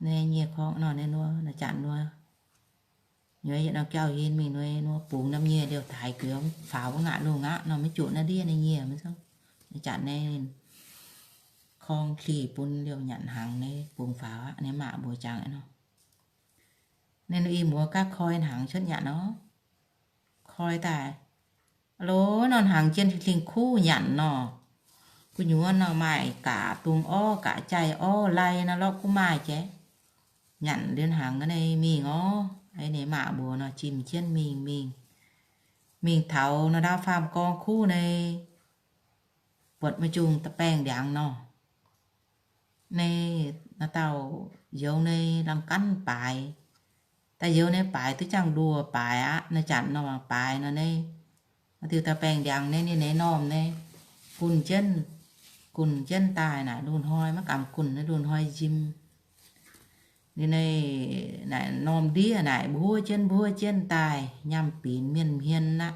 naaiv nyieh korng nor, naaiv nor, naaiv janc nor, nyuoz yietc norm jauv-hlen mingh nor, nor bungx norm nyieh liouh taaix guiex faaux wuov ngaatc lungh aqv nor, maiv zuqc naaiv ndiev naaiv nyieh maiv zorngv. Naaiv janc naaiv korng hlih bun liouh nyanc hnaangx naaiv bungx faaux aqv. Naaiv maa mbuox jangx nor, naaiv nor i muoz gaav koi hnaangx cuotv nyanc nor. Koi daaih, lo, nor hnaangx jienv hling kuv nyanc nor. Gu'nyuoz nor maaih gaax dungz orv, gaax jaih orv lai nor lorqc, kuv maaih jiex. Nyanc liuz hnaangx naaiv mingh orv, ei ninh maa mbuox nor, jimh jienv mingh mingh. Mingh taux nor ndau faam gorngv kuv naaiv, buatc maiv jungh da'baengh ndiangx nor. Naaiv, naaiv dauh youz naaiv laangh gaanv baaix. Da'youz naaiv baaix duqv jangx nduoh baaix aqv. Naaiv janc nor baaix nor naaiv, diuh da'baengh ndiangx naaiv ninh naaiv normh naaiv, gunh jienv, gunh jienv daaih naaic lungh hnoi maiv gamh gunh, naaiv lungh hnoi njim. Ninh naaiv, naaic normh ndiev naaic mbuov jienv mbuov jienv daaih, nyaanh binc mienh hmien aqv.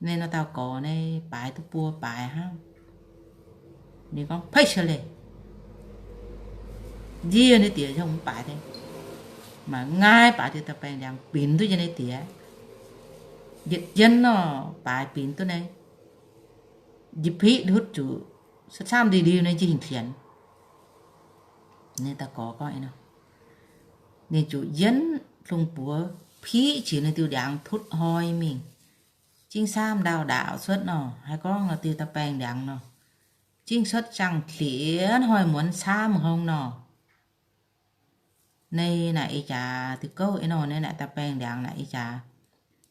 Naaiv nor dauh gorx naaiv baaix duqv buo baaix hnangv. Ninh gorngv, Peiv, leiz ndiev naaiv diex hnyouv mv baaix deix, maaih ngaaiv baaix diuh da'baengh ndiangx binc duqv yie naaiv diex. Yietc jienv nor baaix binc duqv naaiv, yie piqv ndutv zuqc, camv ndui-ndui naaiv jiex hingh tienx. Naaiv dauh gorx gorngv, ninh zuqc yienv lungh buoz piqv jiex naaiv diuh ndiangx tutv hnoi mingh. Jingv camv ndau ndaauc cuotv nor, haaix gorngv nor diuh da'baengh ndiangx nor, jingv cuotv jangx-diex hnoi muonz camv hngongx nor. Naaiv naaic ih jaax diuh gouv ei nor, naaiv naaic da'baengh ndiangx naaic ih jaax,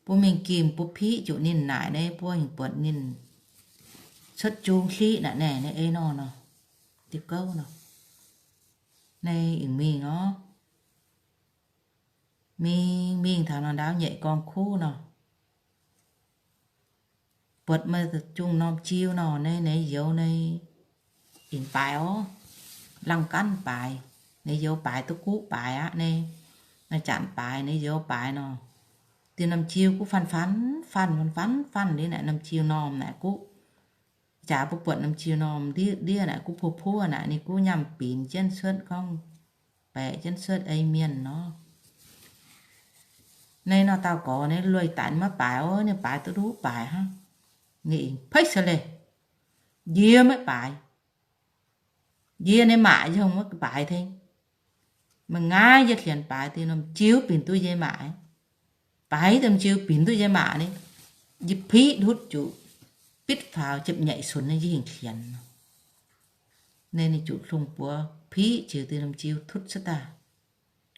mbuo mingh gimh mbuo piqv juqc ninh naaic naaiv, mbuo hingh buatc ninh cuotv jung hlieqv naaic naaic, naaiv ei nor nor, diuh gouv nor. Naaiv ih mingh orv, mingh mingh taux nor ndaauv nyeic gorngv kuv nor, buatc maaih jung norm jiu nor, naaiv naaiv youz naaiv ih baaix orv, laangh gaanv baaix. Naaiv youz baaix duqv guv baaix aqv naaiv. Naaiv janc baaix, naaiv youz baaix nor, diuh norm jiu guv fanh fanh fanh fanh fanh fanh liuz naaic norm jiu normh naaic guv. Jaax mbuo buatc norm jiu normh ndiev ndiev naaic guv puov puov naaic, ninh guv nyaanh binc jienv cuotv gorngv, baeqc jienv cuotv ei mienh nor. Naaiv nor dauh gorx naaiv lueiz daaih maiv baaix orv, ninh baaix duqv nduqc baaix hnangv. Ninh peiv se leiz, Njie maiv baaix. Njie nyei maac yie hngongx maiv baaix tengx. Meih ngaaiv yie tienx baaix diuh norm jiu binc duqv yie maac. Baaix diuh norm jiu binc duqv yie maac naaiv, yie piqv ndutv zuqc, bitv faaux ziepc nyeic cunx naaiv yie hingh tienx. Naaiv ninh zuqc lungh buoz piqv jiex diuh norm jiu tutv cuotv daaih.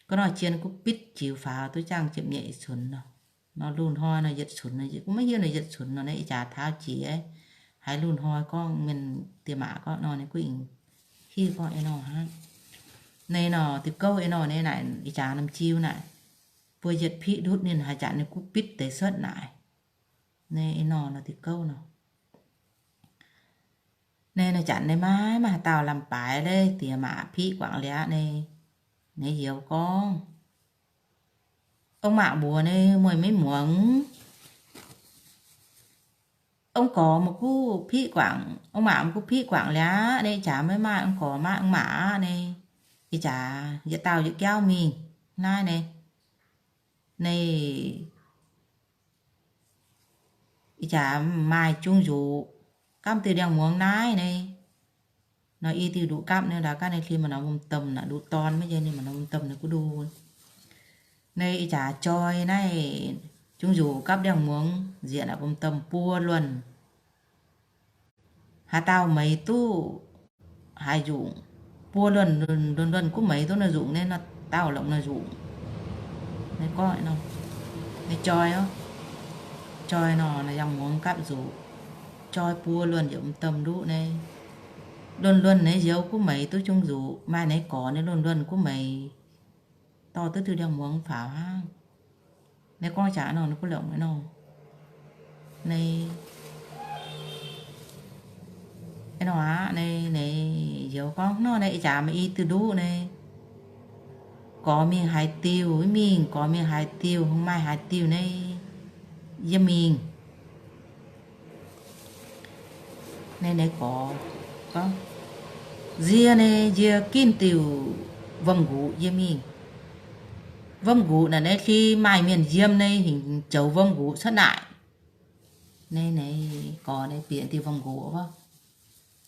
Gorngv nor jien guv bitv jiex faaux duqv jangx ziepc nyeic cunx nor. Nor lungh hnoi nor yietc cunx nor, yie guv maiv hiuv nor yietc cunx nor, naaiv ih jaax taux jiex, haiz lungh hnoi gorngv mienh diex maac gorngv nor, ninh guv ih hiuv gorngv ei nor hnangv. Naaiv nor diuh gouv ei nor, naaiv naaic ih jaax norm jiu naaic, mbuo yietc piqv ndutv ninh haaix zanc ninh guv bitv deix cuotv naaic. Naaiv ei nor nor diuh gouv nor. Naaiv naaiv zanc naaiv maiv maaih haaix dauh lamh baaix leiz diex maac piqv guangc liuz aqv naaiv. Naaiv youz gorngv, Ong maac mbuox naaiv, meih maiv muangx. Ong gorx meih guv piqv guangc, ong maac meih guv piqv guangc liuz aqv naaiv, ih jaax maiv maaih ong gorx maaih ong maac aqv naaiv. Ih jaax yietc dauh yietc jauv mingh naaiv naaiv. Naaiv ih jaax maaih jung nzuqc, gamh deix ndiangx-muangz naaiv naaiv. Nor i diuh nduqc gapv ninh ndaix gaav ninh hli maaih norm wuom-domh naaic nduqc dorn maiv yie ninh maaih norm wuom-domh ninh guv ndu. Naaiv ih jaax joi naaiv jung nzuqc gapv ndiangx-muongz nzieqc naaic wuom-domh buo luonh. Haaix dauh meix duqv haaix nzunc, buo luonh, luonh luonh guv meix duqv naaiv nzunc naaiv, nor dauh longc naaiv nzunc. Naaiv gorngv naaiv joi, joi nor, naaiv yangh muongz gapv nzuqc, joi buo luonh yietc wuom-domh nduqv naaiv. Luonh luonh naaiv nzioux guv meix duqv jung nzuqc, maaih naaiv gorx naaiv luonh luonh guv meix dorh duqv diuh ndiangx-muongz faaux hnangv. Naaiv gorngv jaax nor, ninh guv longc nor, naaiv nor aqv, naaiv nzioux gorngv nor, naaiv ih jaax maaih i diuh nduqv naaiv, gorx mingh haaix diuh yie mingh, gorx mingh haaix diuh, maaih haaix diuh naaiv yie mingh. Naaiv, naaiv gorx gorngv, nziex naaiv nziex ginv diuc wuom-nqux yie mingh. Wuom-nqux naaic naaiv hli maaih mienh yiem naaiv hingc joux wuom-nqux cuotv naaic. Naaiv, naaiv gorx naaiv bieqc diuh wuom-nqux wuov,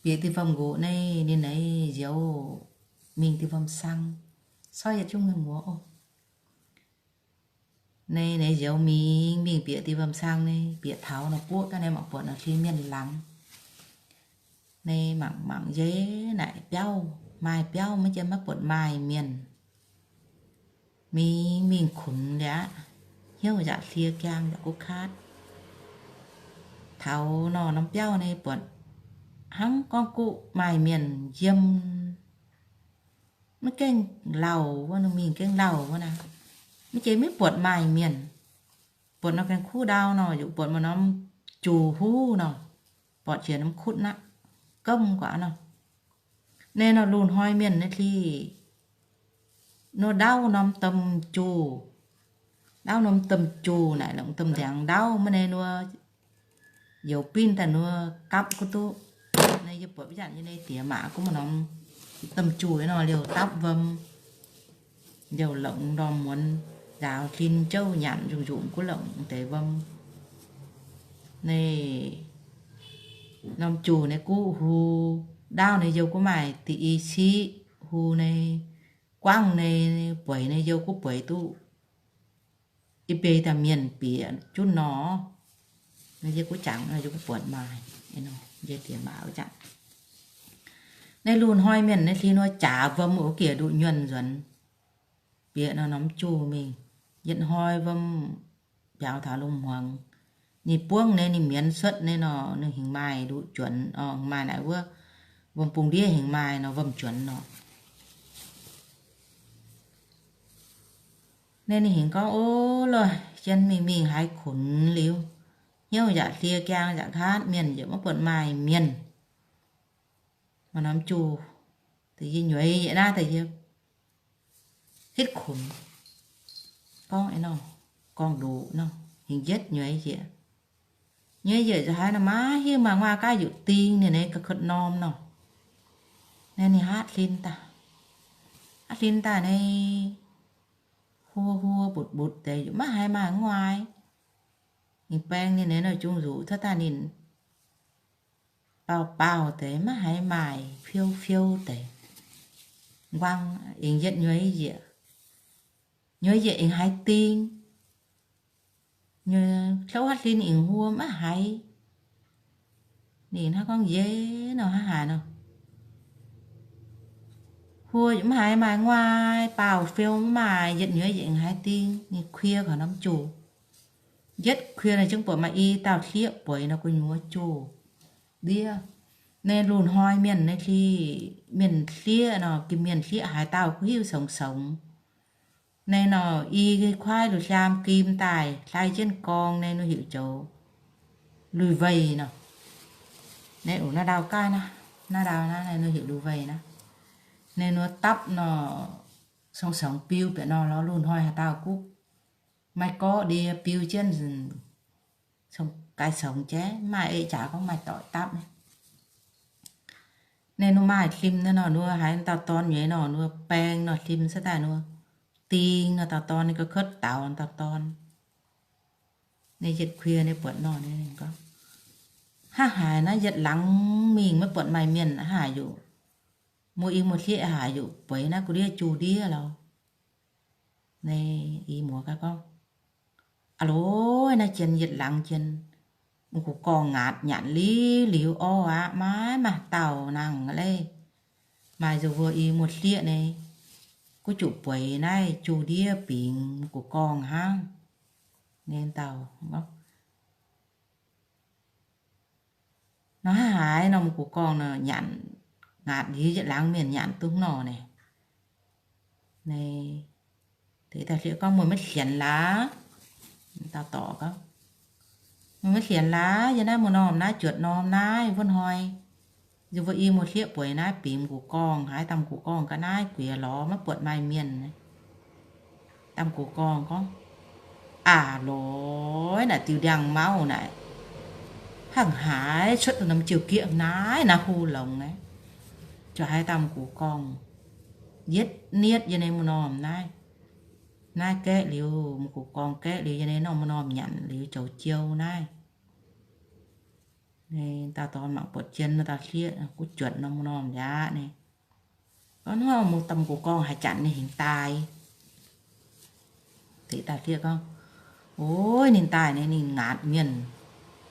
bieqc diuh wuom-nqux naaiv ninh naaiv nzioux mingh diuh wuom-sang, sorv yietc zungv mienh muoz oc. Naaiv, naaiv nzioux mingh, mingh bieqc diuh wuom-sang naaiv, bieqc taux nor buoqv gaax naaiv mangc buatc nor hli mienh laangz. Naaiv mangc mangc nzeiv naaic biauv, maaih biauv maiv jien maiv buatc maaih mienh. Mingh mingh kunx liuz aqv, hnyouv yaac hlie jang yaac guv kaatv. Taux nor norm biauv naaiv buatc hnangv gorngv guv maaih mienh yiem. Maiv gaengh lauh wuov, ninh mingh gaengh lauh wuov naaic, mv jiex maiv buatc maaih mienh. Buatc nor gaengh kuv ndau nor, yaac buatc maaih norm juh huv nor, buatc jiex norm kutv naqv, gomv guaax nor. Naaiv nor lungh hnoi mienh naaiv hli nor ndaauv norm domh juh, ndaauv norm domh juh naaic longc domh ndiangx ndaauv maiv naaiv nor youz binv daaih nor gapv gunv duqv. Naaiv yie buatc wuov zanc yie naaiv diex maac gunv maaih norm domh juh nor liouh dapv wuom, liouh longc ndorm muonz nzaaux hlen jouv nyanc nzunc nzunc gunv longc deix wuom. Naaiv norm juh naaiv guv hu, ndaauv naaiv youh gunv maaih diqc i ciqv hu naaiv, guangv naaiv bueix naaiv youh gunv bueix duqv i biei daaih mienh bieqc junv nor. Yie gunv jangx, yie gunv buatc maaih, yie diex maac wuov zanc. Naaiv lungh hnoi mienh naaiv hli nor jaax wuom wuov giec nduqc nyuonh nzuonx. Bieqc nor norm juh mingh, yietc hnoi wuom biaux taux lungh hmuangx. Ninh buangv naaiv ninh mienz cuotv naaiv nor, ninh hingx maaih nduqc juonc, maaih naaic wuov wuom bung ndiev hingx maaih nor wuom juonc nor. Naaiv ninh hingx gorngv, O loh, jien mingh mingh haiz kunx liuz, hnyouv yaac hlie jang yaac kaatv, mienh yaac maiv buatc maaih mienh. Maaih norm juh, da'yie nyueiz yietc naaiv da'yie hitv kunx, gorngv nor, gorngv-ndoqc nor, hingx njietv nyueiz yiec. Nyueiz yiec nzauc haaix nor maiv hiuv, maaih nguaaz gaav yuqc ding ninh naaiv ga'kuotv norm nor. Naaiv ninh hatv hlen daaih, hatv hlen daaih naaiv huo huo mbutc mbutc deix, maiv haiz maaih nguaaz. Ninh baeng ninh naaiv nor jung nzuqc cuotv daaih ninh baauh baauh deix, maiv haiz maaih fiou fiou deix. Nquang eng yietv nyueiz yiec, nyueiz yiec eng haiz ding. Nyueiz hlouv hatv hlen eng huo maiv haiz. Ninh hnangv gorngv, Yie nor hnangv haaix nor? Huo maiv haiz maaih nguaaz, baauh fiou maiv maaih, yietv nyueiz yiec eng haiz ding. Ninh kuiec kaux norm juh. Yietv kuiec nor zungv buatc maaih i dauh hlieqv bueix nor gu'nyuoz juh ndiev. Naaiv lungh hnoi mienh naaiv hlieqv, mienh hlieqv nor, gin mienh hlieqv haaix dauh kuv hiuv songx songx. Naaiv nor i kuaaiv luv hlaam gim daaih hlai jienv gorng naaiv nor heuc joux lui weih nor. Naaiv oc, naaiv ndau gaaih naaiv, naaiv ndau naaiv nor heuc lui weih naaiv. Naaiv nor dapv nor, songx songx biu bieqc nor lorz lungh hnoi haaix dauh guv maaih gorqv ndie biu jienv, gaaix songx jaiv, maaih ei jaax gorngv maaih doic dapv. Naaiv nor maaih hlim naaiv nor, nor haiz dauh dorn nyei nor, nor baeng nor hlim cuotv daaih nor, ding nor dauh dorn, ninh ga'kuotv daux dauh dorn. Naaiv yietv kuiec naaiv buatc nor, ninh gorngv, Hnangv haaix naaiv yietv laangz mingh maiv buatc maaih mienh, hnangv haaix yuqc Mbuo i muoz-hlieqv haiz yuqc bueix naaiv guv ndiev juv ndiev lorqc. Naaiv i muoz gaax gorngv, Aa loh, naaiv jien yietc laangz jien, m'gux gorngv ngaatc nyanc liuz liuz orv aqv, maiv maaih dauh nangh leiz. Maaih nzunc mbuo i muoz-hlieqv naaiv, guv juqc bueix naaiv juv ndiev bingx m'gux gorngv hnangv. Naaiv dauh nor, haaix haaix nor m'gux gorngv nor nyanc, ngaatc liuz yietc laangz mienh nyanc duqv nor naaic. Naaiv, deix dauh hlieqv gorngv, Meih maiv hienx laaix? Dauh dorc gorngv, Meih maiv hienx laaix? Yie naaiv muoz-norm naaiv, juotc norm naaiv wuov hnoi, nzunc mbuo i muoz-hlieqv bueix naaiv bingx m'gux gorngv, haiz daaih m'gux gorngv ga'naaiv guiex lorz maiv buatc maaih mienh. Daaih m'gux gorngv gorngv, Aa loh, naaic diuh ndiangx-mauv naaic, hnangv haaix cuotv norm jiu-gieqv naaiv, naaiv hungh longx aqv. Ziouc haiz daaih m'gux gorngv yietv nietv yie nyei muoz-norm naaiv. Naaiv gaeqv liuz, m'gux gorngv gaeqv liuz, yie nyei norm muoz-norm nyanc liuz zoux jiou naaiv. Naaiv dauh dorn mangc buatc jien, dauh hlieqv guv juotc norm muoz-norm yaac naaiv gorngv, Hnangv muoz, daaih m'gux gorngv haaix zanc ninh hingx daaih? Deix dauh hlieqv gorngv, Ov, ninh daaih naaiv ninh ngaatc mienh.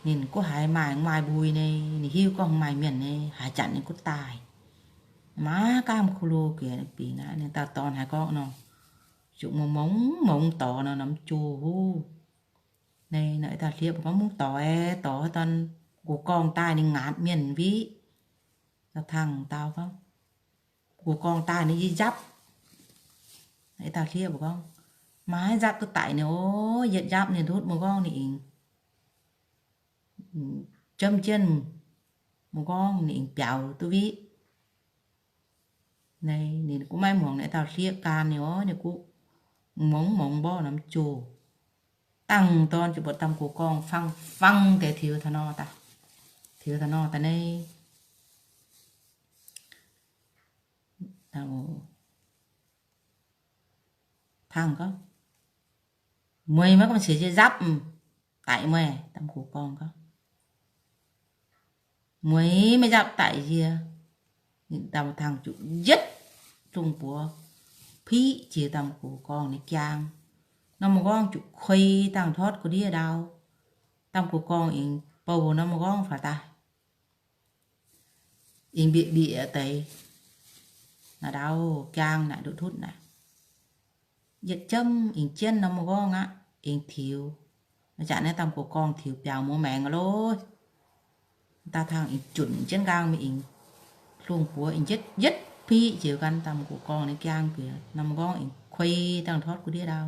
Ninh guv haiz maaih maaih mbui nyei, ninh hiuv gorngv maaih mienh nyei, haaix zanc ninh guv daaih. Maiv gaamv ku lo guiex bingx aqv. Ninh dauh dorn haiz gorngv nor, zuqc mungz mungz dorh nor, norm juv huv. Naaiv dauh hlieqv mbuo gorngv, Mungz dorh, dorh dorn, m'gux gorngv daaih ninh ngaatc mienh mbiqv. Dauh tangh dau gorngv, M'gux gorngv daaih ninh yie nzapv. Naaiv dauh hlieqv mbuo gorngv, Maiv nzapv duqv daic ninh ov. Yietv nzapv ninh ndutv mbuo gorngv ninh aengx jomv jienv, mbuo gorngv ninh aengx biaux duqv mbiqv. Naaiv ninh guv maiv muangx naaiv dauh hlieqv gan ninh ov, ninh guv mungz mungz mborqv norm juv. Dangh dorn ziouc mbuox daaih m'gux gorngv, Fangx, fangx deix tiux taux nor daaih, tiux taux nor daaih naaiv. Tangh gorngv, Mueiz maiv gamh nziex yie nzapv daic meih. Daaih m'gux gorngv gorngv, Mueiz maiv nzapv daic yie. Ninh daaih tangh zuqc yietv lungh buoz piqv jiex daaih m'gux gorngv nyei jaang. Norm m'nqorngv zuqc kuei dangh ndortv gu'ndiev ndau. Daaih m'gux gorngv aengx bouh norm m'nqorngv faaux daaih. Aengx mbieqc mbieqc deix naaic ndau, jaang naaic ndutv ndutv naaic. Yietc jomv aengx jienv norm m'nqorngv aqv, aengx tiux. Maaih zanc naaiv daaih m'gux gorngv tiux biaux muoz maengx aqv loh. Daaih tangh aengx junc jienv nqaang mingh aengx, lungh buoz aengx yietv yietv piqv jiex gan daaih m'gux gorngv nyei jaang guiex, norm m'nqorngv aengx kuei dangh ndortv gu'ndiev ndau.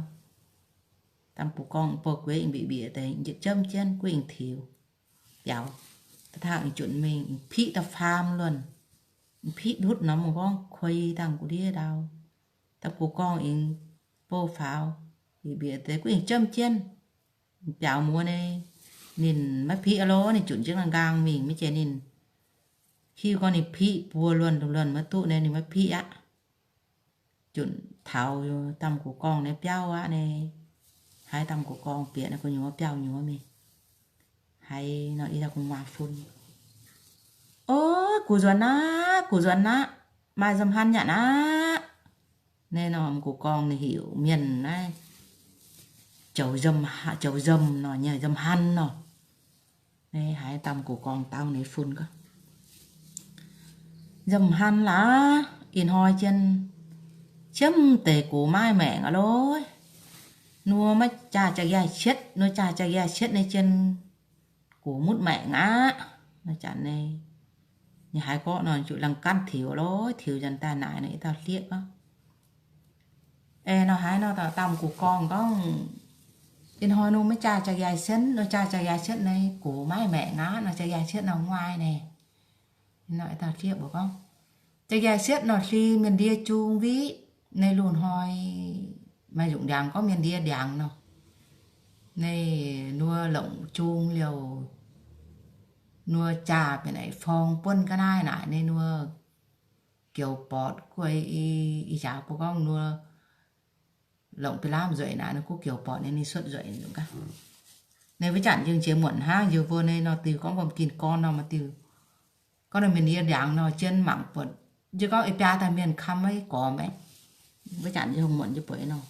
Daaih m'gux gorngv bouh gueix aengx mbieqc mbieqc deix, yietc jomv jienv guv aengx tiux biaux. Daaih tangh aengx junc mingh aengx piqv da'faam luonh, piqv ndutv norm m'nqorngv kuei dangh gu'ndiev ndau. Daaih m'gux gorngv aengx bouh faaux, mbieqc mbieqc deix guv aengx jomv jienv biaux muoz nyei. Ninh maiv piqv aqv loh, ninh junc jienv nqaang mingh, maiv zeiz ninh hiuv gorngv ninh piqv buo luonh luonh maiv duqv nyei, ninh maiv piqv aqv. Junc taux daaih m'gux gorngv nyei biauv aqv nyei. Haiz daaih m'gux gorngv bieqc naaiv gu'nyuoz biauv nyuoz mingh. Haiz nor ih daaih gu'nguaaz fun, O, gux nzuonx aqv, gux nzuonx aqv, maaih nza'hmien nyanc aqv. Naaiv norm m'gux gorngv ninh heuc mienh naaiv joux nza'hmien nor, nyei nza'hmien nor. Naaiv haiz daaih m'gux gorngv dau ninh fun gorngv, Nza'hmien laaix, ih hnoi jien jienv deix gox maiv maengc aqv loh. Nor maiv jaa jaa-yaih cietv, nor jaa jaa-yaih cietv nyei jien gox mutv maengc aqv. Nor zanc naaiv, ninh haiz gorngv nor zuqc laengh ganv tiux loh, tiux nzanc daaih naaic nor, ih dauh hlieqv gorngv, Aeqv, nor haaix nor daaih m'gux gorngv gorngv, Ih hnoi nor maiv jaa jaa-yaih cietv, nor jaa jaa-yaih cietv nyei gox maiv maengc aqv, nor jaa-yaih cietv nor nguaaiv naaic. Nor ih dauh hlieqv mbuox gorngv, Jaa-yaih cietv nor hli mienh ndie jung mbiqv. Naaiv lungh hnoi maaih nzunc ndiangx gorngv mienh ndie ndiangx nor, naaiv nor longc jung liouh, nor jaa bieqc naaic forng buonv ga'naaiv naaic, naaiv nor gioux bortc guei, ih njaaux mbuo gorngv nor longc bilamv nzueic naaic, nor guv gioux bortc naaiv ninh cuotv nzueic nzunc gaax. Naaiv wuov zanc yie jiex muonc hnangv, yie mbuo naaiv nor diuh gorngv mbuo gin gorn nor maaih diuh gorngv nor mienh ndie ndiangx nor jienv mangc buatc Yie gorngv, Ih biaa daaih mienh kamv maiv gormx aqv. Wuov zanc yie hungh muonc yie buatc nor,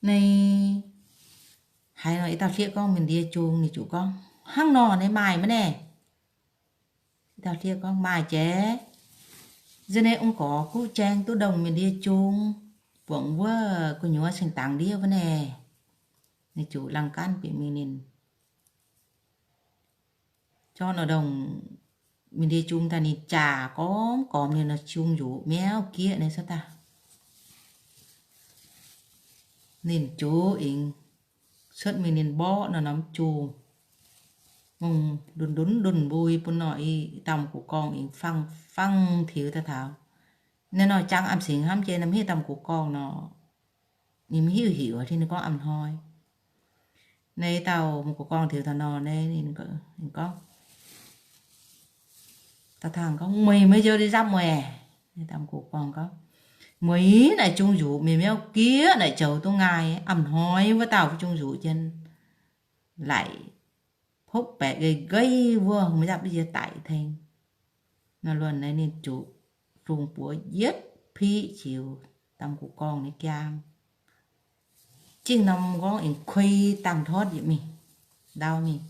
naaiv haiz nor, i dauh hlieqv gorngv, Mienh ndie jung. Ninh ziouc gorngv, Hnangv nor, naaiv maaih maiv naaiv? I dauh hlieqv gorngv, Maaih jaax. Nzunc naaiv ong gorx guv jaeng duqv ndongh mienh ndie jung, buangh wuov gu'nyuoz cingx dangx ndiev wuov naaiv. Ninh ziouc laangh gaanv bieqc mingh, ninh jorn ndongh mienh ndie jung daaih, ninh jaax gormx gormx ninh nor, jung yuqc miauv gieqv nyei cuotv daaih. Ninh ziouc aengx cuotv mingh, ninh mborqv nor norm jung, mungh ndunx ndunx ndunx mbui bun nor, i dauh m'gux gorngv aengx fangv fangv tiux daaih taux. Naaiv nor jangv am singx hnamv jiex, naaiv mv hiuv dauh m'gux gorngv nor, ninh mv hiuv heuc, ninh gorngv am hnoi. Naaiv dauh m'gux gorngv tiux taux nor, ninh gorngv, dauh tangh gorngv, Mueiz, meih njoux deix nzapv mueiz? Naaiv dauh m'gux gorngv gorngv, Mueiz, naaic jung yuqc mienh miauv gieqv naaic, joux duqv nqaai. Am hnoi wuov dauh jung yuqc jienv laic, popv baeqc nqeiv nqeiv wuov, maiv nzapv duqv yie daic tengx. Nor luonx naaiv ninh zuqc lungh buoz yietv piqv ziux dauh m'gux gorngv nyei jaang. Zingh norm m'nqorngv aengx kuei dangh tortv yietc mingh, ndau mingh.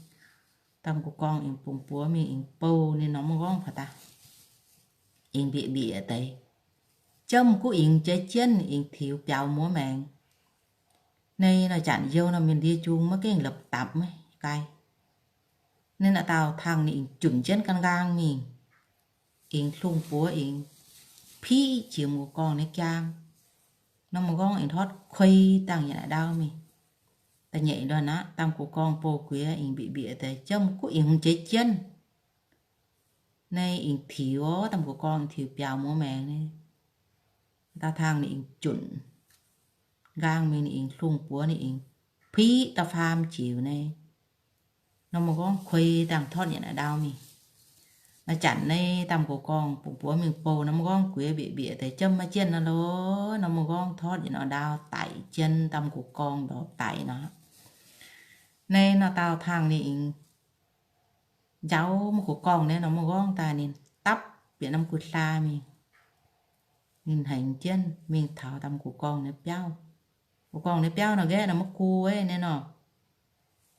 Dauh m'gux gorngv aengx bungx buoz mingh aengx bou ninh norm m'nqorngv baac daaih, aengx mbieqc mbieqc deix, jomv guv ingx jeiv jienv aengx tiux biaux muoz maengx. Naaiv nor janc youh nor mienh ndie jung maiv gengh lopc dapc maiv gai. Naaiv naaic dauh tangh ninh aengx junc jienv gan nqaang mingh, aengx hlungh buoz aengx piqv jiex m'gux gorngv nyei jaang. Norm m'nqorngv aengx tortv kuei dangh yietc naaic ndau mingh. Da'nyeic luonx aqv, dauh m'gux gorngv bou guiex aengx mbieqc mbieqc deix, jomv guv ingx hungh jeiv jienv. Naaiv aengx tiux, dauh m'gux gorngv aengx tiux biaux muoz maengx naaiv. Dauh tangh ninh aengx junc nqaang mingh, ninh aengx hlungh buoz, ninh aengx piqv dauh faam jiux naaiv. Norm m'nqorngv kuei dangh tortv yietc naaic ndau mingh. Naaiv janc naaiv dauh m'gux gorngv bungx buoz mingh bou norm m'nqorngv guiex mbieqc mbieqc deix, jomv maiv jienv nor loh, norm m'nqorngv tortv yietc norm ndau daic jienv, dauh m'gux gorngv ndortv daic nor. Naaiv nor dauh tangh ninh aengx njaaux m'gux gorngv naaiv norm m'nqorngv daaih, ninh dapv bieqc norm gu'hla mingh. Ninh hengx jienv mingh taux dauh m'gux gorngv nyei biauv. M'gux gorngv nyei biauv nor nqaeqv nor maiv gu, naaiv nor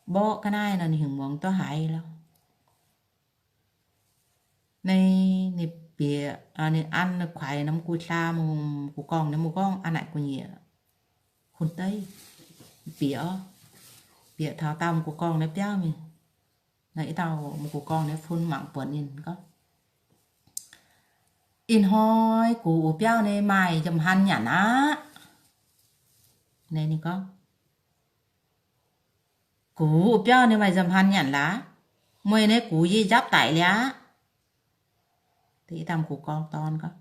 mborqv ga'naaiv nor ninh hingh muangx duqv haiz lorqc. Naaiv ninh bieqc, ninh an kuaix norm gu'hla, m'gux gorngv nyei m'nqorngv an naaic gu'nyiec hun deiv, bieqc orv, bieqc taux dauh m'gux gorngv nyei biauv mingh. Naaiv i dauh m'gux gorngv nyei fun mangc buatc ninh gorngv, Ih hnoi gux wuov biauv nyei maaih nza'hmien nyanc aqv. Naaiv ninh gorngv, Gux wuov biauv nyei maaih nza'hmien nyanc laaix? Mueiz nyei gux yie nzapv daic liuz aqv. Deix i dauh m'gux gorngv dorn gorngv,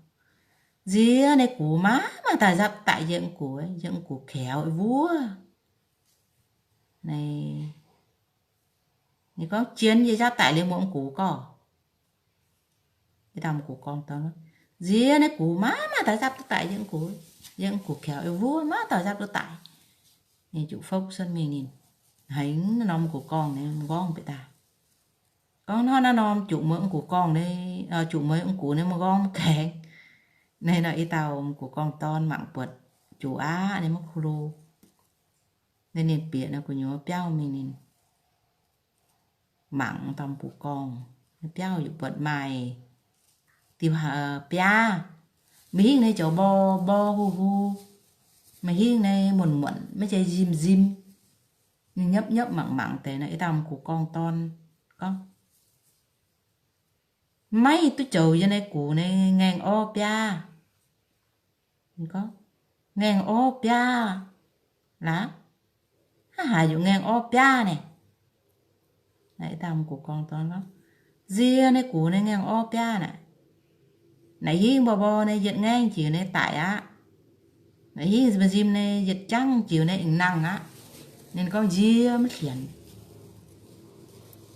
Nziex nyei gux maiv maaih daaih nzapv daic yie m'gux, yie m'gux kaux wuov. Naaiv ninh gorngv, Jien yie nzapv daic liuz muoz m'gux gorngv. I dauh m'gux gorngv dorn, Nziex nyei gux maiv maaih daaih nzapv duqv daic yie m'gux, yie m'gux kaux wuov maiv daaih nzapv duqv daic. Ninh ziouc fouv cuotv mingh, ninh hengx norm m'gux gorngv nyei m'nqorngv bieqc daaih. Gorngv hnangv naaiv norm juqc mueiz m'gux gorngv nyei, juqc mueiz m'gux nyei m'nqorngv maiv gaengh. Naaiv nor i dauh m'gux gorngv dorn mangc buatc juqc aqv, ninh maiv ku lo. Naaiv ninh bieqc naaiv gu'nyuoz biauv mingh, ninh mangc dauh m'gux gorngv nyei biauv yaac buatc maaih diuh biaav, maaih hingv nyei joux mbor mbor hu hu, maaih hingv nyei muonc muonc, maiv zeiz nzim nzim. Ninh nyopv nyopv mangc mangc deix nor, i dauh m'gux gorngv dorn gorngv, Maiv duqv joux yie nyei gux nyei ngaengh orv biaav. Gorngv, Ngaengh orv biaav laaix? Hnangv haaix nyungc ngaengh orv biaav naaic? Naaiv i dauh m'gux gorngv dorn gorngv, Nziex nyei gux nyei ngaengh orv biaav naaic. Naaic hingv mbor mbor nyei yietc ngaengv jiex nyei daic aqv. Naaic hingv nzim nzim nyei yietc jangv jiex nyei aengx nangh aqv. Ninh gorngv, Nziex maiv hienx.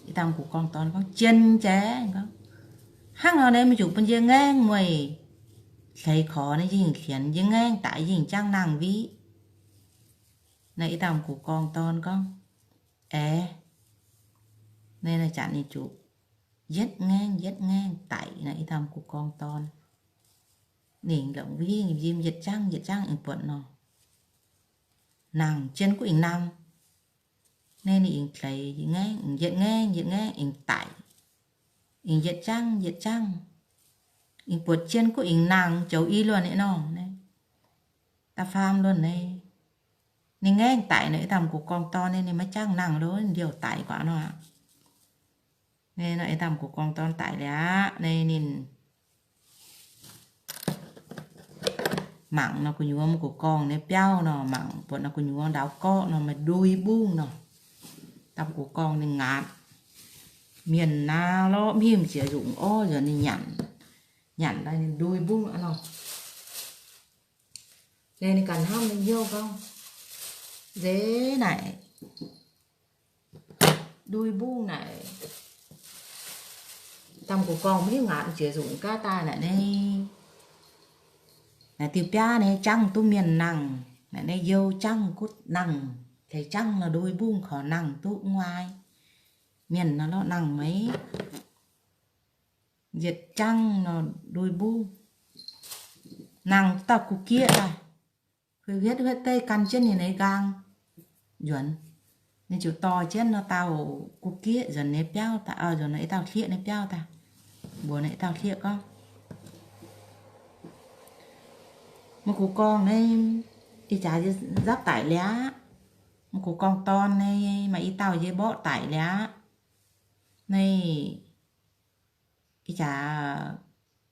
I dauh m'gux gorngv dorn gorngv, Jien jaax. Gorngv, Hnangv nor nyei meih zuqc bun yie ngaengv mueiz hleix korx nyei, yie hingh hienx, yie ngaengv daic yie hingh jangv nangh wiev. Naaiv i dauh m'gux gorngv dorn gorngv, Aeqv, naaiv zanc ninh zuqc yietv ngaengv yietv ngaengv daic nor, ih dauh m'gux gorngv dorn. Ninh longc mbuo hingv yiem yietc jangv yietc jangv aengx buatc nor, nangh jien guv aengx nangh. Naaiv ninh aengx deix ngaengv, yietv ngaengv yietv ngaengv aengx daic, aengx yietc jangv yietc jangv, aengx buatc jien guv aengx nangh, joux i luonx nor, da'faam luonx naaiv. Ninh ngaengv daic nor, ih dauh m'gux gorngv dorn naaiv ninh maiv jangv nangh lo, ndiouh daic guaax nor aqv. Naaiv nor ih dauh m'gux gorngv dorn daic liuz aqv, naaiv ninh mangc nor gu'nyuoz m'gux gorngv naaiv biauv nor, mangc buatc nor gu'nyuoz ndaaux gorqv nor maaih ndui mbungv nor. Dauh m'gux gorngv ninh ngaatc mienh naaiv lorqc, mv hiuv jiex nzunc orv nzunc ninh nyanc, nyanc daaih ninh ndui mbungv aqv nor. Naaiv ninh ganh hnamv ninh hnyouv gorngv, nzeix naaic ndui mbungv naaic, dauh m'gux gorngv mv hiuv ngaatc jiex nzunc gaav daaih naaic naaiv, naaic diuh biaav naaiv jangv duqv mienh nangh, naaic naaiv you jangv gutv nangh, ceix jangv nor ndui mbungv korc nangh duqv, mv maaih mienh nor lorqc nangh maiv yietc jangv nor ndui mbungv. Nangh dauh guv gieqv daaih, huetv huetv deix gan jienv ninh nyei nqaang nzuonx. Ninh ziouc dorh jienv nor dauh guv gieqv nzuonx nyei biauv daaih, nzuonx nor i dauh hlieqv nyei biauv daaih, mbuox nor i dauh hlieqv gorngv, Mv gux gorngv naaiv, ih jaax nzapv daic liuz aqv. Mv gux gorngv dorn naaiv maaih i dauh yie mborqv daic liuz aqv. Naaiv ih jaax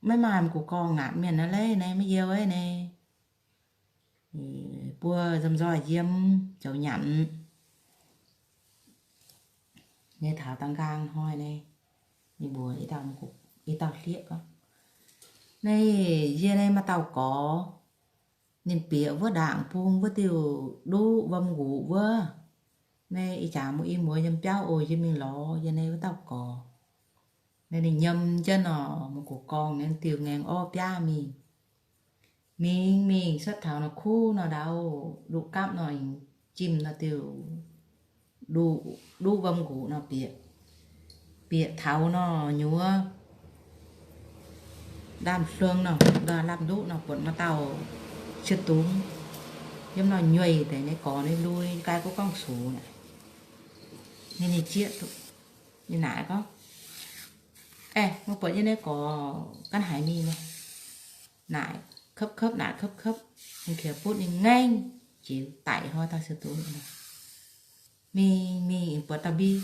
maiv maaih mv gux gorngv ngaatc mienh naaiv leiz naaiv maiv youh naaiv. Buo nzomz nzoih yiem zoux nyanc nyei taux da'nqaang hnoi naaiv, ninh mbuox i dauh hlieqv gorngv, naaiv yie naaiv maaih dauh gorx, ninh bieqc wuov ndaangc bung wuov diuh duqv wuom ngux wuov. Naaiv ih jaax mbuo i muoz yiem biauv oc, yie mingh lorz yie naaiv wuov dauh gorx. Naaiv ninh nyiemv jienv nor, mv gux gorngv naaiv diuh ngaengh orv biaav mingh. Mingh mingh cuotv taux nor kuv nor ndau, nduqc gapv nor jimh nor diuh duqv wuom ngux nor bieqc, bieqc taux nor nyuoz ndaamv-hluong nor, ndaamv-nduqv nor buatc maaih dauh sieqv dungz yiem nor nyueih deix nyei gorx nyei lui, gai guv gorngv sux naaic. Ninh, ninh zieqv duqv, ninh naaic gorngv, Aeqv, meih buatc yie nyei gorx ganh haiz mingh nor, naaic kopv-kopv, naaic kopv-kopv, ninh kouv butv ninh ngaengv jiex daic hnoi dauh sieqv dungz. Mingh mingh buatc dauh mbing,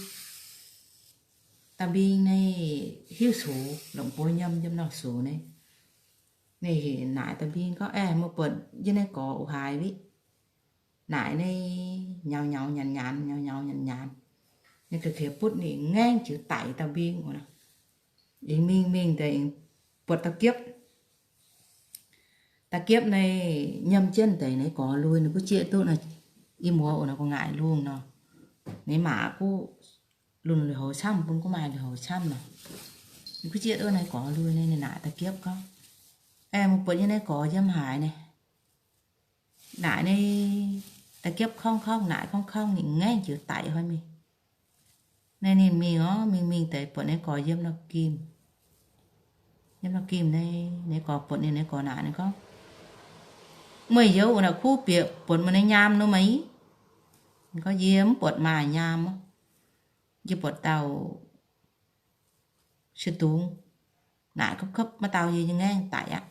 dauh mbing naaiv hiuv sux, longc buoz nyiemv yiem nor sux naaiv. Ninh naaic dauh mbing gorngv, Aeqv, meih buatc yie nyei gorx oc haaix witv? Naaic naaiv nyaux nyaux nyanc nyanc, nyaux nyaux nyanc nyanc. Ninh kouv butv ninh ngaengv jiex daic dauh mbing oc. Aengx mingh mingh deix aengx buatc dauh giepv. Dauh giepv naaiv nyiemv jienv deix nyei gorx lui, ninh guv zieqv duqv nor, i muoz oc nor guv ngaaic lungh nor, nyei maac guv lunx lui-houx camv, bun guv maaih lui-houx camv nor. Ninh guv zieqv duqv nyei gorx lui naaiv, ninh naaic dauh giepv gorngv, Aeqv, meih buatc yie nyei gorx yiem haaix naaiv? Naaic naaiv dauh giepv korngv korngv, naaic korngv korngv ninh ngaengv jiex daic hnoi mingh. Naaiv ninh mingh orv, mingh mingh deix buatc nyei gorx yiem nor gimh. Yiem nor gimh naaiv, nyei gorx buatc ninh, nyei gorx naaic ninh gorngv, Meih youz wuov naaic kuv bieqc buatc meih nyei nyaam nor meih? Ninh gorngv, Yie mv buatc maaih nyaam orv. Yie buatc dauh sieqv dungz naaic kopv-kopv, maiv dauh yie nyei ngaengv daic aqv.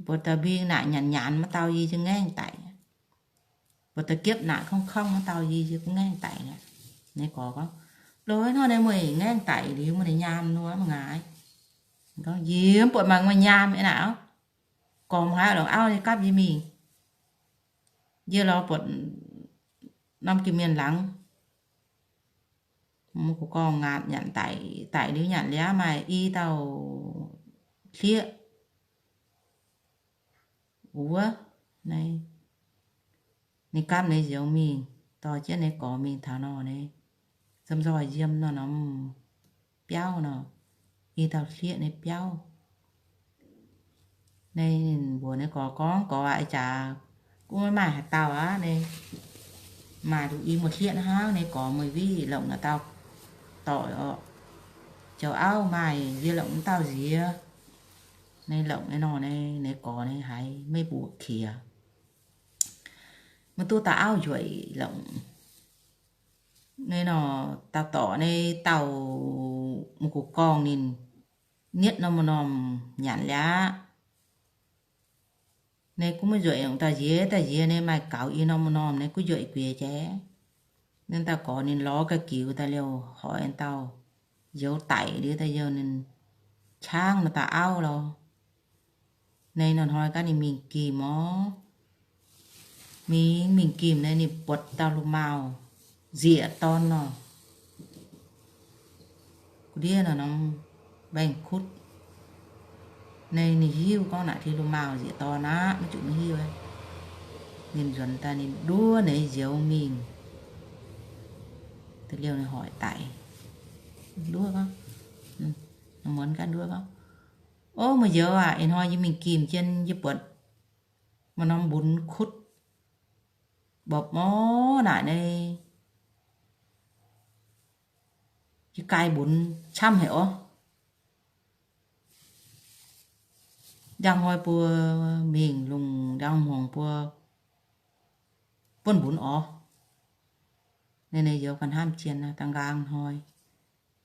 Buatc dauh mbing naaic nyanc nyanc, maiv dauh yie nyei ngaengv daic aqv. Buatc dauh giepv naaic korngv korngv, maiv dauh yie nyei ngaengv daic aqv. Nyei gorx gorngv, Loz hnoi naaiv meih ngaengv daic liuz meih nyei nyaam nor mv ngaaic? Gorngv, Yie mv buatc maaih meih nyaam aqv naaic orv. Gormx haaix longc auv nyei gapv yie mingh. Yie lorz buatc norm jiex mienh laangz, mv gux gorngv ngaatc nyanc daic, daic liuz nyanc liuz maaih i dauh hlieqv wuov, naaiv ninh gapv nyei nzioux mingh, dorh jienv nyei gorx mingh taux nor naaiv, zomz nzoih yiem nor norm biauv nor, i dauh hlieqv nyei biauv. Naaiv ninh mbuox nyei gorx gorngv, Gorx aac, ih jaax gunv maiv maaih haaix dauh aqv. Naaiv maaih i muoz-hlieqv hnangv. Nyei gorx, Meih witv longc naaiv dauh doic orqc? Jauv auv maaih yie longc wuov dauh nziex. Naaiv longc naaiv nor naaiv, naaiv gorx naaiv haiz maiv mbuoqc qiex. Maiv duqv dauh auv njueic longc. Naaiv nor dauh dorc naaiv dauh maiv guqc gorngv ninh nietv norm norm nyanc liaqc. Naaiv gunv maiv njueic longc dauh nziex, dauh nziex naaiv maaih gaux i norm norm naaiv gunv njueic guiex jaax. Naaiv dauh gorx ninh lorz ga'giux daaih liouh hoic dauh njoux daic liuz daaih youh ninh qangv nor dauh auv lorqc. Naaiv nor hnoi gaax ninh mingh gimh orv. Mingh mingh gimh naaiv ninh buatc dauh lungh maauh nzieqc dorn nor. Gu'ndiev nor norm mbaengx-kutv. Naaiv ninh hiuv gorngv naaic ti lungh maauh nzieqc dorn aqv, maiv zuqc maiv hiuv. Ninh nzuonx daaih ninh nduov naaiv nzioux mingh. Da'liouh ninh hoic daic, nduov gorngv, muonz gaax nduov gorngv, Ov, meih nzioux aac, ih hnoi yie mingh gimh jien yie buatc maaih norm mbunx kutv mbopv mov naaic naaiv, yie gai mbunx camv haic orv. Njang hnoi mbuo mingh lungh njang hmuangx mbuo buonv mbunx orv. Naaiv nzioux ganh hnamv jien, da'nqaang hnoi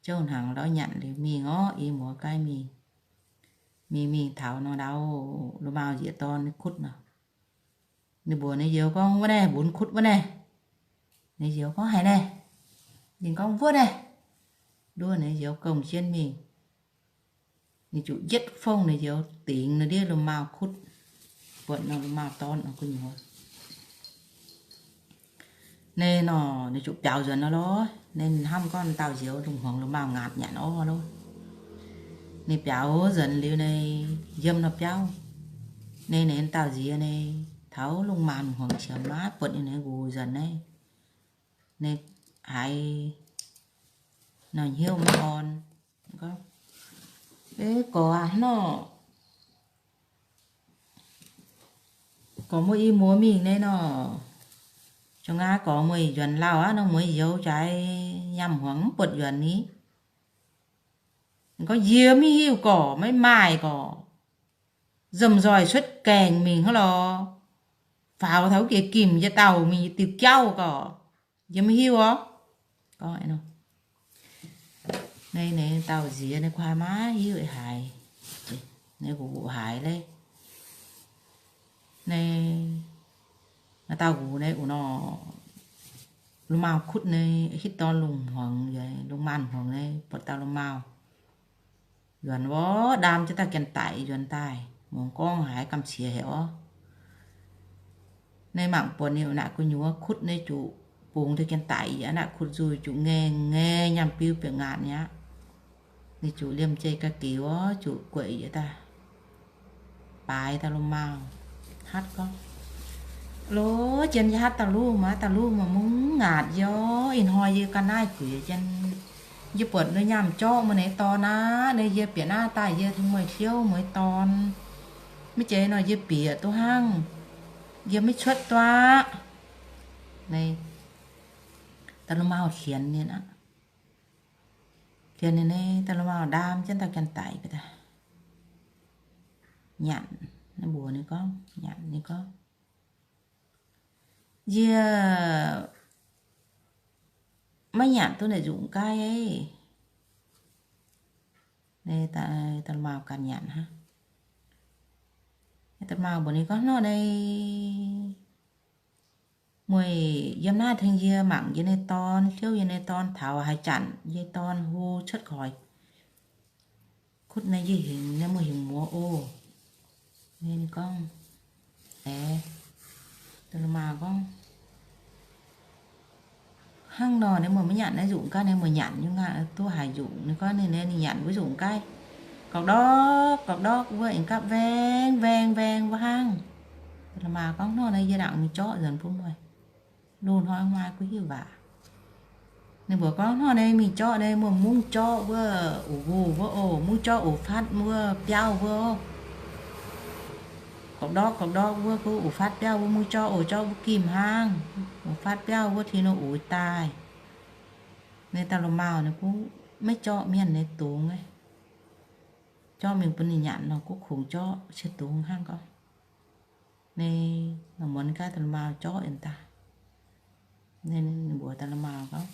zouv hnaangx lorz nyanc liuz mingh orv, i muoz-gaaix mingh. Mingh mingh taux nor ndau, lungh maauh nzieqc dorn kutv nor. Ninh mbuox naaiv nzioux gorngv, Wuov naaiv mbunx kutv wuov naaiv. Naaiv nzioux gorngv, Haaix naaiv? Ninh gorngv, Wuov naaiv. Nduov naaiv nzioux gomh jienv mingh. Ninh zuqc njietv fongv naaiv nzioux dingx naaiv ndiev lungh maauh kutv, buatc nor lungh maauh dorn gu'nyuoz. Naaiv nor ninh zuqc biaux nzuonx nor lorqc. Naaiv ninh hnamv gorngv dauh nzioux lungh hmuangx lungh maauh ngaatc nyanc orv lorqc. Ninh biaux nzuonx liuz naaiv yiem nor biauv. Naaiv ninh dauh nziex naaiv taux lungh maauh hmuangx qiemx maiv buatc ninh naaiv nqox nzuonx naaiv. Naaiv haiz nor hnyouv maiv orn. Gorngv, Eix gorx aac, hnangv nor gorx muoz i muoz mingh naaiv nor, za'gengh gorx muoz nzuonx lauh aqv nor, muoz youz jaaix nyaanh hmuangx mv buatc nzuonx ni. Gorngv, Yie maiv hiuv gorx, maiv maaih gorx. Nzomc nzoih cuotv gaengh mingh hnangv lorqc. Faaux taux wuov jiex gimh jiex dauh mingh diuh jauv gorx, yie maiv hiuv orv. Gorngv, Naaiv, naaiv dauh nziex naaiv gu'haaix maiv hiuv haiz, naaiv nqox haiz leiz. Naaiv, naaiv dauh nqox naaiv uqc nor, lungh maauh kutv naaiv hitv dorn lungh hmuangx, lungh maauh hmuangx naaiv buatc dauh lungh maauh nzuonx orv, ndaam jienv dauh janx-daic nzuonx daaih, muangx gorngv haiz gamh qiex haic orv. Naaiv mangc buatc ninh naaic gu'nyuoz kutv naaiv zuqc bungx deix janx-daic yaac naaic kutv nzuih zuqc ngaengh ngaengh nyaanh biu bieqc ngaatc nyei aqv. Ninh zuqc liemh jeiv ga'giux orv, zuqc gueic yietc daaih baaix dauh lungh maauh, hatv gorngv, Lo, jien yie hatv dauh luv maah, dauh luv maah, mv ngaatc yie orv. Ih hnoi yie ga'naaiv guix jien, yie buatc nduov nyaanh jorqv mueiz naaiv dorn aqv. Naaiv yie bieqc naaiv daaih yie tengx mueiz hiuv mueiz dorn. Maiv zeiz nor yie bieqc duqv hnangv, yie maiv cuotv duqv aqv. Naaiv dauh lungh maauh sienx ninh aqv. Sienx ninh naaiv dauh lungh maauh ndaam jienv dauh janx-daic daaih nyanc. Naaiv mbuox ninh gorngv, nyanc ninh gorngv, Yie maiv nyanc duqv naaiv nzunc gaaih. Naaiv dauh lungh maauh ganh nyanc hnangv. Dauh lungh maauh mbuox ninh gorngv, Hnangv nor naaiv, mueiz yiem naaiv tengx yie mangc yie nyei dorn, siouv yie nyei dorn, taux haaix zanc yie dorn hlo cuotv hoic, kutv naaiv yie hingx, naaiv mueiz hingx muoz oc. Ninh gorngv, Aeqv, dauh lungh maauh gorngv, Hnangv nor, ninh mueiz maiv nyanc naaiv nzunc gaaih, ninh mueiz nyanc nyei aqv, duqv haaix nzunc? Ninh gorngv, Ninh, ninh nyanc wuov nzunc gaaih, gauh ndorqv gauh ndorqv wuov, aengx gapv vaeng vaeng vaeng wuov hnangv. Dauh lungh maauh gorngv, Hnangv nor, yie nangc mingh jorqv nzuonx bun meih. Loz-hnoi maaih gu'hiuv waac. Ninh mbuox gorngv, Hnangv nor, mingh jorqv naaiv, muoz mungv jorqv wuov, oc, wuov oc, mungv jorqv oc fatv wuov biauv wuov, gauh ndorqv gauh ndorqv wuov, oc fatv biauv wuov, mungv jorqv oc, jorqv wuov gimh hnangv, oc fatv biauv wuov, tengx nor oc daaih. Naaiv dauh lungh maauh ninh gunv maiv jorqv mienh nyei dungz, jorqv mingh bun ninh nyanc nor, gunv kungx jorqv qiex dungz hnangv gorngv. Naaiv muonz gaax dauh lu maauh jorqv yiem daaih. Ninh mbuox dauh lu maauh gorngv,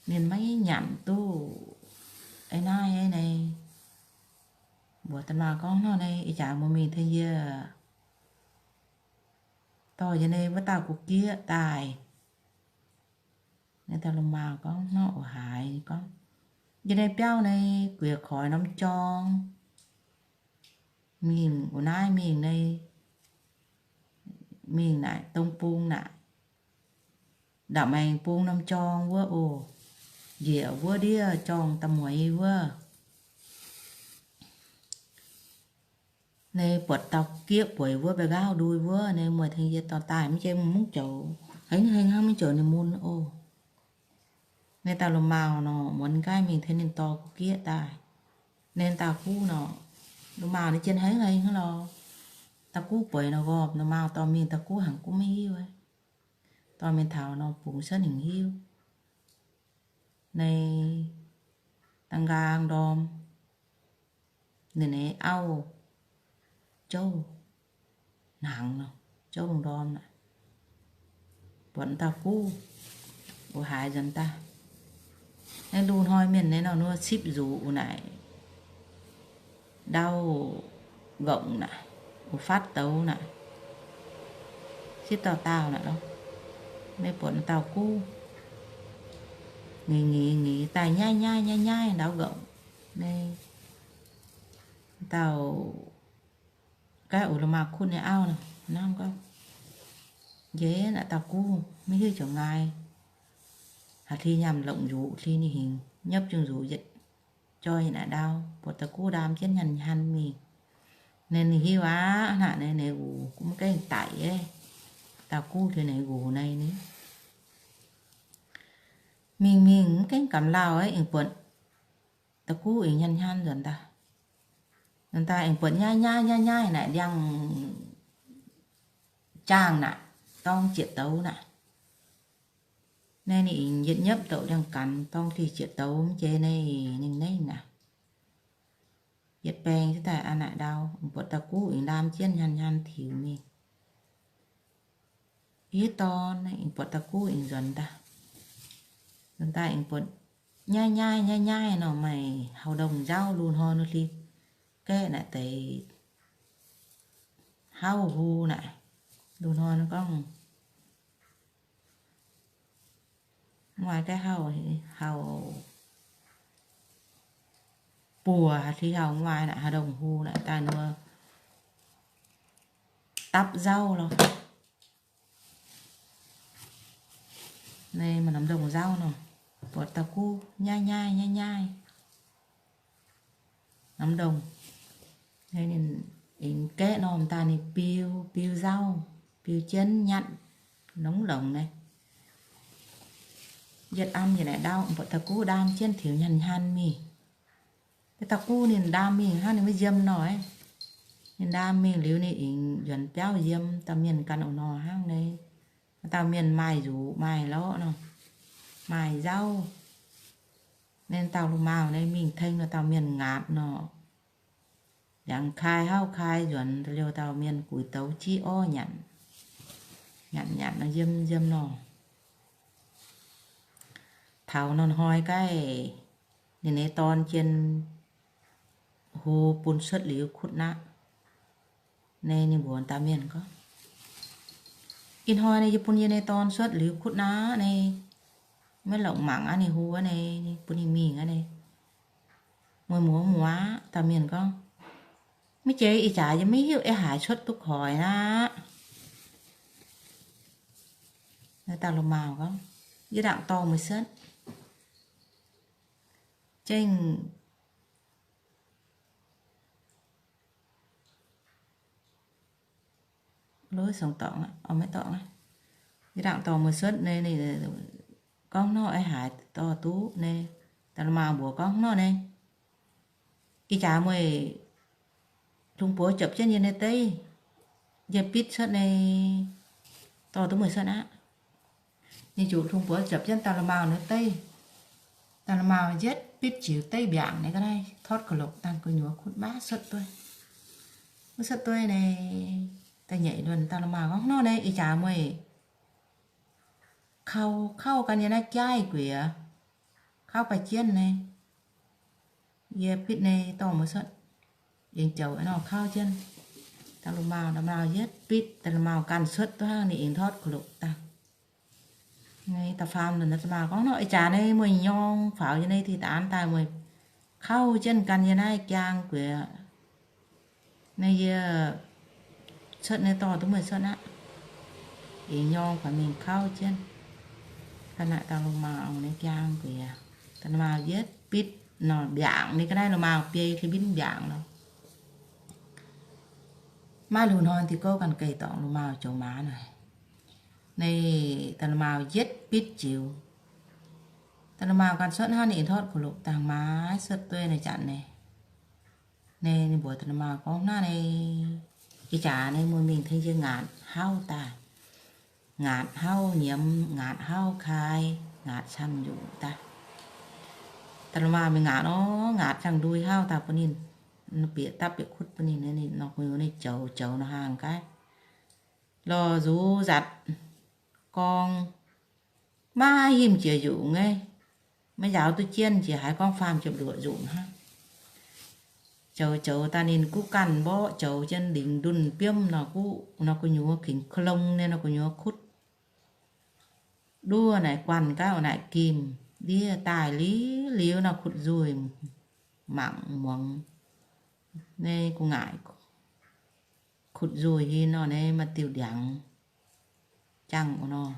ninh maiv nyanc duqv eix naaiv naaiv. Mbuox dauh lu maauh gorngv, hnangv naaiv ih jaax muoz mingh tengx yie dorh yie nyei wuov dauh ga'gieqv daaih. Naaiv dauh lu maauh gorngv, hnangv oix haaix gorngv, yie nyei biauv naaiv guiex koix norm jorng mingh wuov naaiv mingh naaiv, mingh naaic dong bung naaic, ndauc maengx bung norm jorng wuov oc, njiec wuov ndiev jorng da'mueiz wuov. Naaiv buatc dauh gieqv bueix wuov, mbaeqc nqaauv ndui wuov, naaiv mueiz tengx yie dorh daaih, mv jiex mungv joux, hengx hengx hnangv mv joux ninh mun oc. Naaiv dauh lu maauh nor, muonz gaax mingh tengx ninh dorh ga'gieqv daaih. Naaiv dauh guv nor, lu maauh naaiv jien hengx hengx hnangv lorqc. Dauh guv bueix nor gorqv, lu maauh dorh mingh, dauh guv hangx gunv maiv hiuv. Dorh mingh taux nor bungx cuotv ninh hiuv. Naaiv da'nqaang ndorm, ninh nyei auv jouv hnaangx nor, jouv ndorm naaic, buatc dauh guv oix haaix nzuonx daaih. Naaiv lu hnoi mienh naaiv nor, nor cipv nzuqc naaic, ndau nqongc naaic, oix fatv douz naaic, cipv dauh dauh naaic lorqc. Naaiv buatc dauh guv ngeix ngeix ngeix daaih nyaiv nyaiv nyaiv nyaiv ndau nqongc. Naaiv dauh gaav oix lu maauh kutv nyei auv nor, hnamv gorngv, njiec naaic dauh guv maiv hiuv ziouc nqaai, haaix deix nyaanh longc nzuqc deix ninh hingx nyopv jienv nzuqc yietc joi naaic ndau, buatc dauh guv ndaam jienv hnyanh hnyanh mingh. Naaiv ninh hiuv aqv, hnangv naaiv ninh nqox gunv maiv gaengh daic, dauh guv deix ninh nqox naaiv ni. Mingh mingh mv gaengh gamh lauh, aengx buatc dauh guv aengx hnyanh hnyanh nzuonx daaih. Nzuonx daaih aengx buatc nyaiv nyaiv nyaiv nyaiv naaic ndiangx-jaangh naaic, dorng jieqv douz naaic. Naaiv ninh aengx yietc nyopv douc ndiangx-ganx dorng diuh jieqv douz mv jiex naaiv ninh nengh naaic. Yietc baengc jienv daaih aqv naaic ndau, buatc dauh guv aengx ndaam jienv hnyanh hnyanh tiux mingh. Ih dorn aengx buatc dauh guv aengx nzuonx daaih. Nzuonx daaih aengx buatc nyaiv nyaiv nyaiv nyaiv nor, maaih hauv ndongh nzauv, lu hnoi nor hlih gaeqv naaic deix hauv hu naaic, lu hnoi nor gorngv mv maaih gaeqv hauv, hauv buoz haaix hlih hauv mv maaih naaic, hauv ndongh hu naaic daaih nor dapv nzauv lorqc. Naaiv maaih norm ndongh nzauv nor, buatc dauh guv nyaiv nyaiv nyaiv nyaiv norm ndongh. Naaiv ninh aengx gaeqv norm daaih ninh biu, biu nzauv, biu jienv nyatv longx longx naaiv. Yietv am yietc naaic ndau, buatc dauh guv ndaam jienv tiux hnyanh hnyanh mingh. Dauh guv ninh ndaam mingh hnangv ninh maiv yiem nor, ninh ndaam mingh liuz ninh aengx nzuonx biauv yiem, dauh mienh gan oix nor hnangv naaiv. Dauh mienh maaih nzuqc maaih lorqc nor, maaih nzauv. Naaiv dauh lu maauh naaiv mingh tengx nor, dauh mienh ngaatc nor, yangh kai hauv kai nzuonx liuz, dauh mienh guix douz jiv orv nyanc, nyanc nyanc nor yiem yiem nor. Taux nor hnoi gaaih ninh nyei dorn jien hu bun cuotv liuz kutv naqv. Naaiv ninh mbuox dauh mienh gorngv, ih hnoi naaiv yie bun yie nyei dorn cuotv liuz kutv naqv naaiv, maiv longc mangc aqv, ninh hu aqv naaiv, bun ninh mingh aqv naaiv. Muoz muoz muoz aqv. Dauh mienh gorngv, maiv jiex ih jaax yie maiv hiuv ei haaix cuotv duqv koix aqv. Naaiv dauh lu maauh gorngv, yie ndaangc dorh meih cuotv. Zengv lov song dorngx, maiv dorngx, yie ndaangc dorh meih cuotv naaiv, ninh gorngv nor ei haaix dorh duqv naaiv. Dauh lu maauh mbuox gorngv nor naaiv, ih jaax meih lungh buoz ziepc jienv yie nyei deiv, yie bitv cuotv naaiv, dorh duqv meih cuotv aqv. Ninh ziouc lungh buoz ziepc jienv dauh lu maauh nyei deiv, Da'la'maauh yietv bitv ziux deiv mbiaangc nyei ga'naaiv tortv ga'lopc dangh gu'nyuoz kutv maiv cuotv dueiv. Maiv cuotv dueiv nyei, da'nyeic luonx da'la'maauh gorngv, Nor nyei, ih jaax meih kauv, kauv ganh yie naaiv jaaiv guiex, kauv baaix jienv nyei, yie bitv nyei dorh maiv cuotv. Aengx joux nor kauv jienv. Da'la'maauh, da'la'maauh yietv bitv, da'la'maauh ganh cuotv dueiv hnangv, ninh aengx tortv ga'lopc dangh. Nyei da'faam luonx da'la'maauh gorngv, Nor ih jaax nyei, meih nyorng faaux yie nyei dih daan daaih, meih kauv jienv ganh yie naaiv jaang guiex nyei, yie cuotv nyei dorh duqv meih cuotv aqv. Aengx nyorng faaux mingh kauv jienv. Da'naaiv da'la'maauh nyei jaang guiex, da'la'maauh yietv bitv nor mbiaangc nyei ga'naaiv, la'maauh biei ki mbinv mbiaangc lorqc. Maiv lungh hnoi dih gouv ganh geix dorngc la'maauh joux maaz naaic. Nyei da'la'maauh yietv bitv ziux. Da'la'maauh ganh cuotv hnangv, ninh aengx tortv ga'lopc dangh maiv cuotv dueiv nyei janx nyei. Nyei ninh mbuox da'la'maauh gorngv, Naaiv nyei, ih jaax nyei, meih mingh tengx yie ngaatc hauv daaih. Ngaatc hauv nyiemz, ngaatc hauv kai, ngaatc camv nyungc daaih. Da'la'maauh mingh ngaatc orv, ngaatc jangx ndui hauv daaih bun ninh, bieqc dapv bieqc kutv bun ninh, ninh nor gu'nyuoz ninh joux joux nor haangh gaav, lorh nzux nzatc gorngv, maiv himv jiex nzunc nyei. Maiv njaaux duqv jienv jiex, haiz gorngv faam jiepc luoqc nzunc hnangv. Joux joux daaih ninh guv ganh mborqv joux jienv lingc ndunh biomv nor, guv nor gu'nyuoz gengh klong nyei nor gu'nyuoz kutv. Nduov naaic guanh gaav naaic gimh ndiev daaih liuz liuz nor kutv nzuih mangc muangx. Nyei gu'nguaaic kutv nzuih hinh nor nyei maaih diuh ndiangx jangh nor.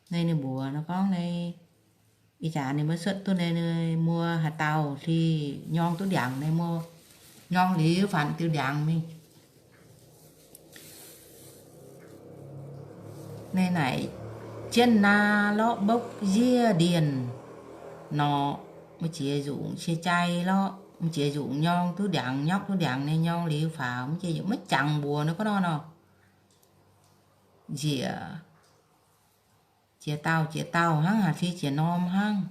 Nyei ninh mbuox nor gorngv nyei, ih jaax ninh maiv cuotv duqv nyei, muoz haaix dauh hlih nyorng duqv ndiangx nyei, muoz nyorng liuz faanx diuh ndiangx mingh. Nyei naaic jienv naa lorqc, mbopv nziev ndienh norqc, maiv jiex nzunc cie jai lorqc, maiv jiex nzunc nyorng duqv ndiangx, nyopv duqv ndiangx nyei, nyorng liuz faaux, maiv jiex nzunc maiv jangx mbuox nor gorngv nor nor. Njiec jiex dauh jiex dauh hnangv, haaix fih jiex norm hnangv.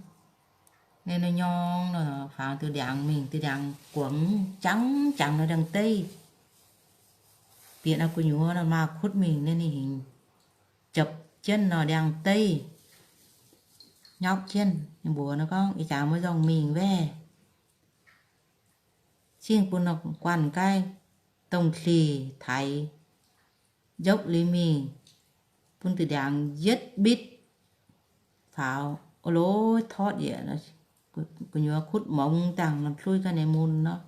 Ninh nor nyorng nor faaux diuh ndiangx mingh, diuh ndiangx guangc jangx jangx nor ndiangx-deiv. Bieqc naaiv gu'nyuoz nor maah kutv mingh, ninh ninh hingx jopv jienv nor ndiangx-deiv, nyopv jienv. Ninh mbuox nor gorngv, Ih jaax maiv nzorng mingh waeqv, cingx bun nor guanh gaaih dongh dlic taaix njopv liuz mingh, bun diuh ndiangx yietv mbitv faaux, o lov tortv yietc, gu'nyuoz kutv mongx dangh nor pluiv ga'naaiv mun nor.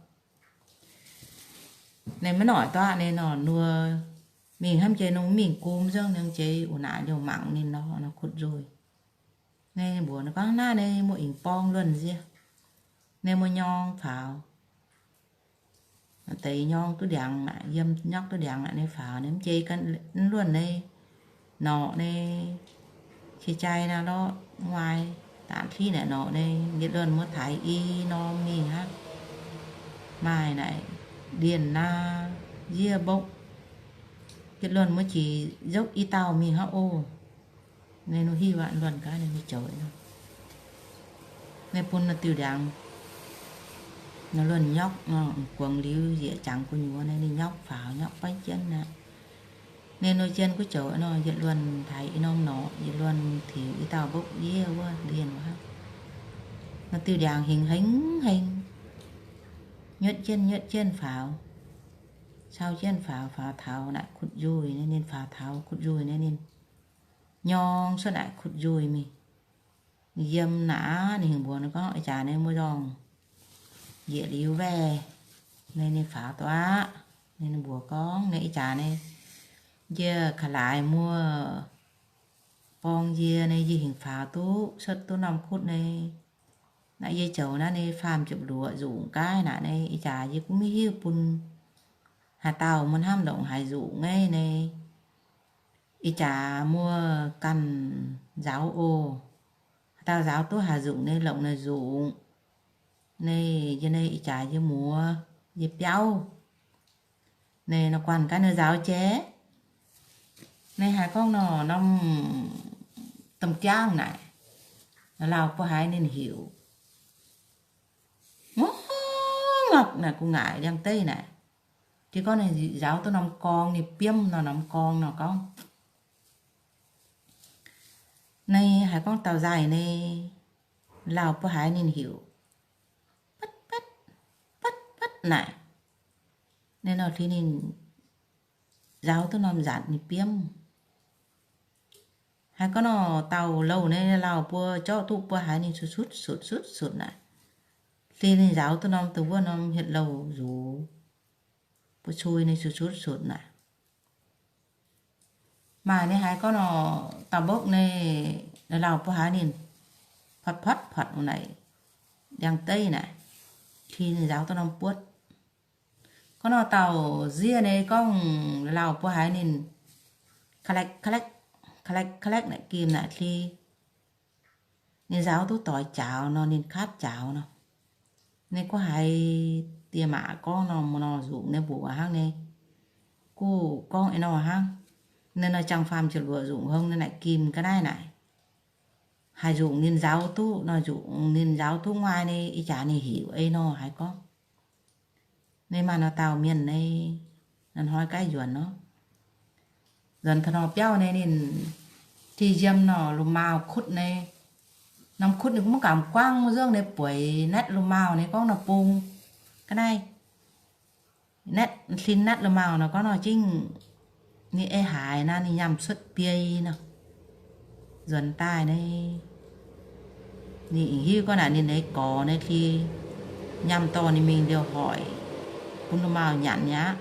Ninh maiv noic duqv aqv, ninh nor nor mingh hnamv jiex nor mingh gum nzengc, ninh jiex wuov naaic liouh mangc ninh nor, nor kutv nzuih. Ninh mbuox ninh gorngv, Naaiv ninh muoz-ing borng luonh nziex, ninh muoz nyorng faaux. Deix nyorng duqv ndiangx aqv, yiem nyokv duqv ndiangx aqv, ninh faaux ninh mv jei ganh luonh nyei, norqc nyei, cie jai naaiv lorqc, mv waai daanv hlitv naaic norqc nyei, yietc luonh muoz taaix i norm mingh hnangv. Maaih naaic ndienh naa, yie mbopv, yietc luonh muoz jiex nzopv i dauh mingh hnangv oc. Ninh nu hiuv aqv, luonh gaax ninh nyei joux nor. Ninh bun nor diuh ndiangx nor luonh nyokv nor, guangc liuz yietc jangx gu'nyuoz, ninh nyokv faaux nyokv baiv jienv aqv. Ninh nu jienv gu'joux nor, yietc luonh taaix i norm norqc, yietc luonh tiux i dauh mbopv yie wuov ndienh wuov aqv. Nor diuh ndiangx hingx hengx hengx, nyuotv jienv nyuotv jienv faaux, cau jienv faaux, faaux taux naaic kutv nzuih, ninh faaux taux kutv nzuih, ninh nyorng cuotv naaic kutv nzuih mingh. Yiem naaic ninh hingh mbuox ninh gorngv, Ih jaax ninh muoz-ndorngh njiec liuz waeqv. Ninh, ninh faaux duqv aqv. Ninh mbuox gorngv, Ninh ih jaax ninh, yie ka'laaix muoz borng yie, ninh yie hingh faaux duqv cuotv duqv norm kutv ninh. Naaiv yie joux naaiv ninh faam ziepc luoqc nzungc gaav naaic ninh, ih jaax yie gunv maiv hiuv bun haaix dauh muoz hnamv longc haaix nzungc nyei ninh. Ih jaax muoz ganh nzauz oc. Haaix dauh nzauz duqv haaix nzungc ninh longc naaiv nzungc. Ninh, yie ninh ih jaax yie muoz, yie biauv. Ninh nor guanh gaax ninh nzauz jiex. Ninh haiz gorngv nor norm domh jaangv naaic, Lauh lauh mbuo haiz ninh heuc, ngorc ngorc naaic gu'nguaaic ndiangx-deiv naaic. Ninh gorngv ninh nzauz duqv norm gorng, ninh biomv nor norm gorng nor gorngv. Ninh haiz gorngv dauh nzaaih nyei, lauh lauh mbuo haiz ninh heuc, patv patv, patv patv naaic. Ninh nor hleix ninh nzauz duqv norm nzatc ninh biomv. Haiz gorngv nor dauh louh nyei lauh lauh mbuo zorqv duqv mbuo haiz ninh sutv sutv sutv sutv sutv naaic. Hleix ninh nzauz duqv norm deix wuov norm hietc louh nzunc, mbuo cui ninh sutv sutv sutv naaic. Maaih ninh haiz gorngv nor dauh mbopv nyei lauh lauh mbuo haiz ninh potv potv potv naaic, ndiangx-deiv naaic, hleix ninh nzauz duqv norm buotv. Gorngv nor dauh nziev nyei gorngv lauh lauh mbuo haiz ninh ka'lekv ka'lekv, ka'lekv ka'lekv naaic gimh naaic hleix ninh nzauz duqv doix jaaux nor, ninh katv jaaux nor. Ninh gorngv haiz diex maac gorngv nor, mv nor nzunc nyei mbuox hnangv nyei. Guv gorngv ih nor hnangv. Ninh nor jangx-faam jiex luoqc nzunc hong ninh naaic gimh ga'naaiv naaic. Haaix nzunc ninh nzauz duqv, nor nzunc ninh nzauz duqv nguaaic nyei, ih jaax ninh heuc ei nor haiz gorngv. Ninh maaih nor dauh mienh nyei, nor hnoi gaav nzuonx nor, nzuonx taux nor biauv nyei ninh ti yiem nor lungh maauh kutv nyei. Norm kutv ninh mv gamh guangv mv nzungv nyei bueix natv lungh maauh nyei gorngv nor bung ga'naaiv. Natv, hlin natv lungh maauh nor gorngv nor jingv ninh ei haaix naaiv ninh nyaanh cuotv biei nor. Nzuonx daaih nyei, ninh hiuv gorngv naaic ninh nyei gorx nyei hlin nyaanh dorh ninh mingh liouh hoic bun lungh maauh nyanc nyei aqv.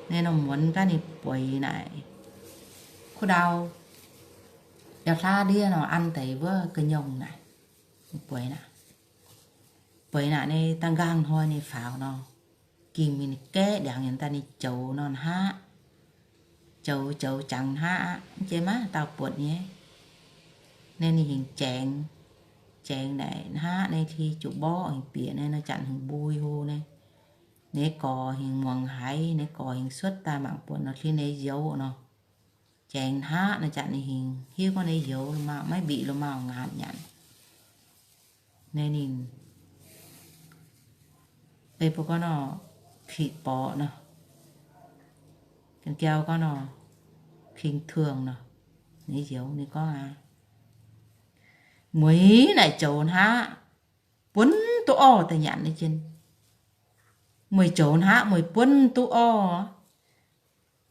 Ninh nor muonz gaax ninh bueix naaic kuv ndau, yaac hlaav ndiev nor an deix wuov ga'nyongh naaic. Bueix naaic, bueix naaic nyei da'nqaang hnoi ninh faaux nor, gingh mingh ninh gaeqv ndiangx yaac daaih ninh joux nor hnaqv, joux joux jangx hnaqv aqv, mv jiex maiv dauh buatc nyei. Naaiv ninh hingh jaengx, jaengx naaic hnaqv nyei hlin juqc mborqv hingh bieqc nyei nor, janx hingh mbui hlo nyei. Ninh gorx hingh muangx haiz, ninh gorx hingh cuotv daaih mangc buatc nor hlin nyei youz nor, jaengx hnaqv nor, janx ninh hingh hiuv gorngv nyei youz lungh maauh maiv mbiqc lungh maauh ngaatc nyanc. Naaiv ninh ei mbuo gorngv nor, kingx borqc nor, ga'jau gorngv nor, kingx tuangx nor, ninh youz ninh gorngv aqv, mueiz naaic joux hnaqv buonv duqv orv daaih nyanc nyei jien. Mueiz joux hnaqv mueiz buonv duqv orv.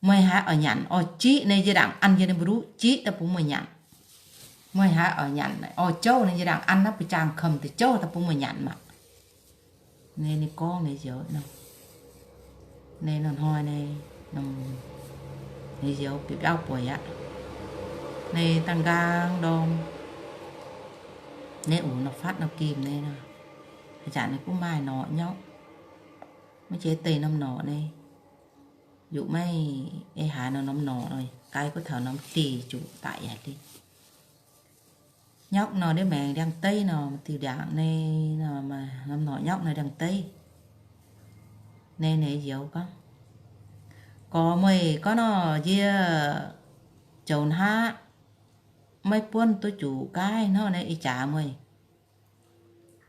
Meih haiz oix nyanc orv jiqv nyei, yie ndaangc an yie nyei mbu'nduqv jiqv daaih bun meih nyanc. Meih haiz oix nyanc orv jouv nyei, yie ndaangc an naaiv buoz-jaang komh deix jouv daaih bun meih nyanc maah. Naaiv ninh gorngv nyei youz nor, naaiv nor hnoi naaiv, naaiv youz bieqc biauv bueix aqv. Naaiv da'nqaang ndorm, naaiv uc nor fatv nor gimh naaiv nor, haaix zanc naaiv gunv maaih norqc nyauv, maiv jiex deix norm norqc naaiv, yaac maiv ei haaix nor norm norqc nor, gai gunv taux norm deic-bung daic yaac deix. Nyauv nor ndiev maengx ndiangx-deiv nor, diuh ndiangx naaiv, norm norqc nyauv nor ndiangx-deiv. Naaiv ninh youz gorngv, gorx meih gorngv nor, yie joux hnaqv maiv buonv duqv juqc gaaih nor, naaiv ih jaax meih,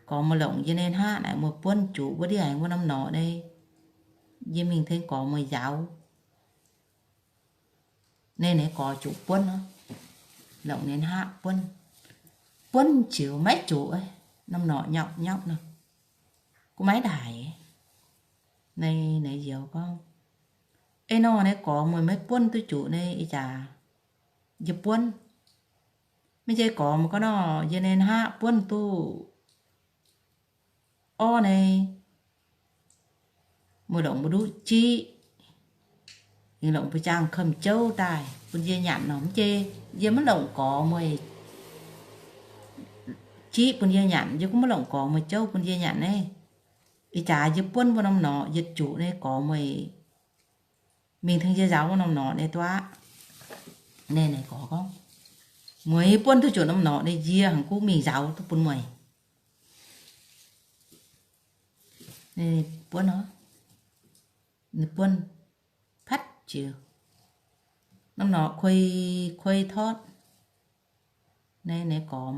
gorx meih longc yie nyei hnaqv naaic meih buonv juqc wuov ndiev aengx wuov norm norqc naaiv, yie mingh tengx gorx meih njaaux. Naaiv ninh gorx juqc buonv nor, longc ninh hnaqv buonv, buonv ziouc maiv juqc, norm norqc nyauv nyauv nor, gunv maiv ndaaic. Naaiv ninh youz gorngv, ei nor naaiv gorx meih maiv buonv duqv juqc naaiv ih jaax yie buonv. Maiv zeiz gorx meih gorngv nor, yie nyei hnaqv buonv duqv orv naaiv, meih longc mbu'nduqv jiqv, yie longc buoz-jaang komh jouv daaih bun yie nyanc nor, mv zeiz yie maiv longc gorx meih jiqv bun yie nyanc, yie gunv maiv longc gorx meih jouv bun yie nyanc naaiv. Ih jaax yie buonv wuov norm norqc yietc juqc naaiv gorx meih mingh tengx yie njaaux wuov norm norqc naaiv duqv aqv. Naaiv ninh gorx gorngv, mueiz buonv duqv juqc norm norqc naaiv yie hnangv gunv mingh njaaux duqv bun mueiz. Buonv nor, ninh buonv patv jiex, norm norqc kuei kuei tortv. Naaiv ninh gorx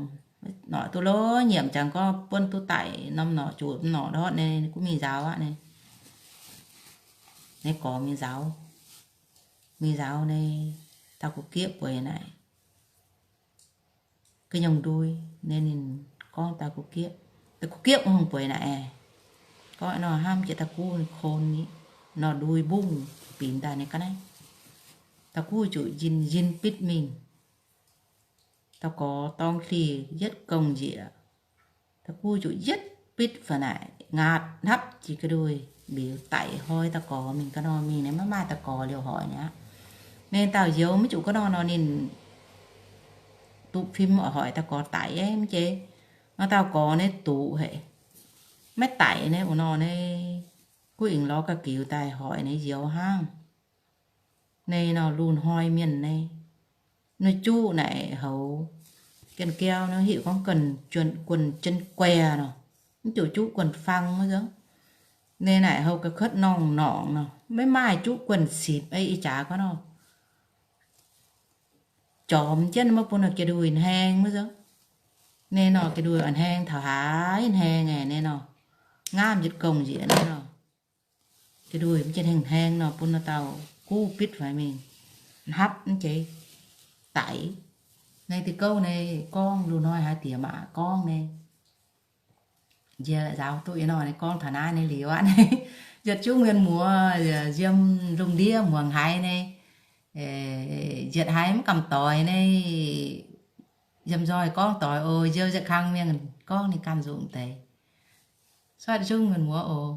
Norqc duqv lov nyiemc jangx gorngv buonv duqv daic norm norqc, juqc norqc ndortv nyei, ninh gunv mingh nzaaux aqv nyei. Ninh gorx mingh nzaaux, mingh nzaaux nyei, dauh kuv gieqv bueix naaic ga'nyungc ndui. Ninh gorngv dauh kuv gieqv, dauh kuv gieqv hungh bueix naaic, gorngv nor hnamv jiex dauh guv ninh kon ni, nor ndui mbungv binc daaih ninh ga'naaiv. Dauh guv zuqc njien, njien bitv mingh. Dauh gorx dorng dlih yietv gong njiec. Dauh guv zuqc yietv bitv fai naaic ngaatc hnapv jiex ga'ndui, mbiuz daic hnoi dauh gorx mingh. Ga'nor mingh naaic maiv maaih dauh gorx liouh hoic nyei aqv. Ninh dauh njoux maiv zuqc ga'nor nor ninh duqv fim oix hoic dauh gorx daic mv jeiz. Nor dauh gorx naaiv duqv haic, maiv daic naaiv, wuov nor naaiv guv ing lorz ga'giux daaih hoic naaiv njoux hnangv. Naaiv nor lungh hnoi mienh naaiv, naaiv juqv naaic houx, Ganh Gau nor hiuv gorngv Guonh Jien Guonh nor, mv zuqc juqv Guonh Fang wuov nzengc. Naaiv naaic houx ga'kuotv norngh norngc nor, maiv maaih juqv Guonh Sipc ei ih jaax gorngv nor. Jormx jienv maiv bun nor jiex nduih hneng wuov nzengc. Naaiv nor jiex nduih a'hneng taux haaix hneng aeqv, naaiv nor ngamv yietc gong njiec naaiv nor. Jiex nduih mv jiex hneng hneng nor bun nor dauh guv bitv faix mingh, hnapv mv jeiz daic. Naaiv diuh gouv naaiv gorngv lungh hnoi haaix diex maac gorngv naaiv. Njiec nzaaux duqv yie nor, naaiv gorngv taux naaiv naaiv liuz aqv. Yietc zungv mienh muoz, yiem lungh ndiev muangx haiz naaiv, yietc haiz mv gamh doix naaiv, yiem nzoih gorngv doix oc. Njoux yietc kang mienh gorngv ninh ganh nzunc deix. Cuotv zungv mienh muoz oc.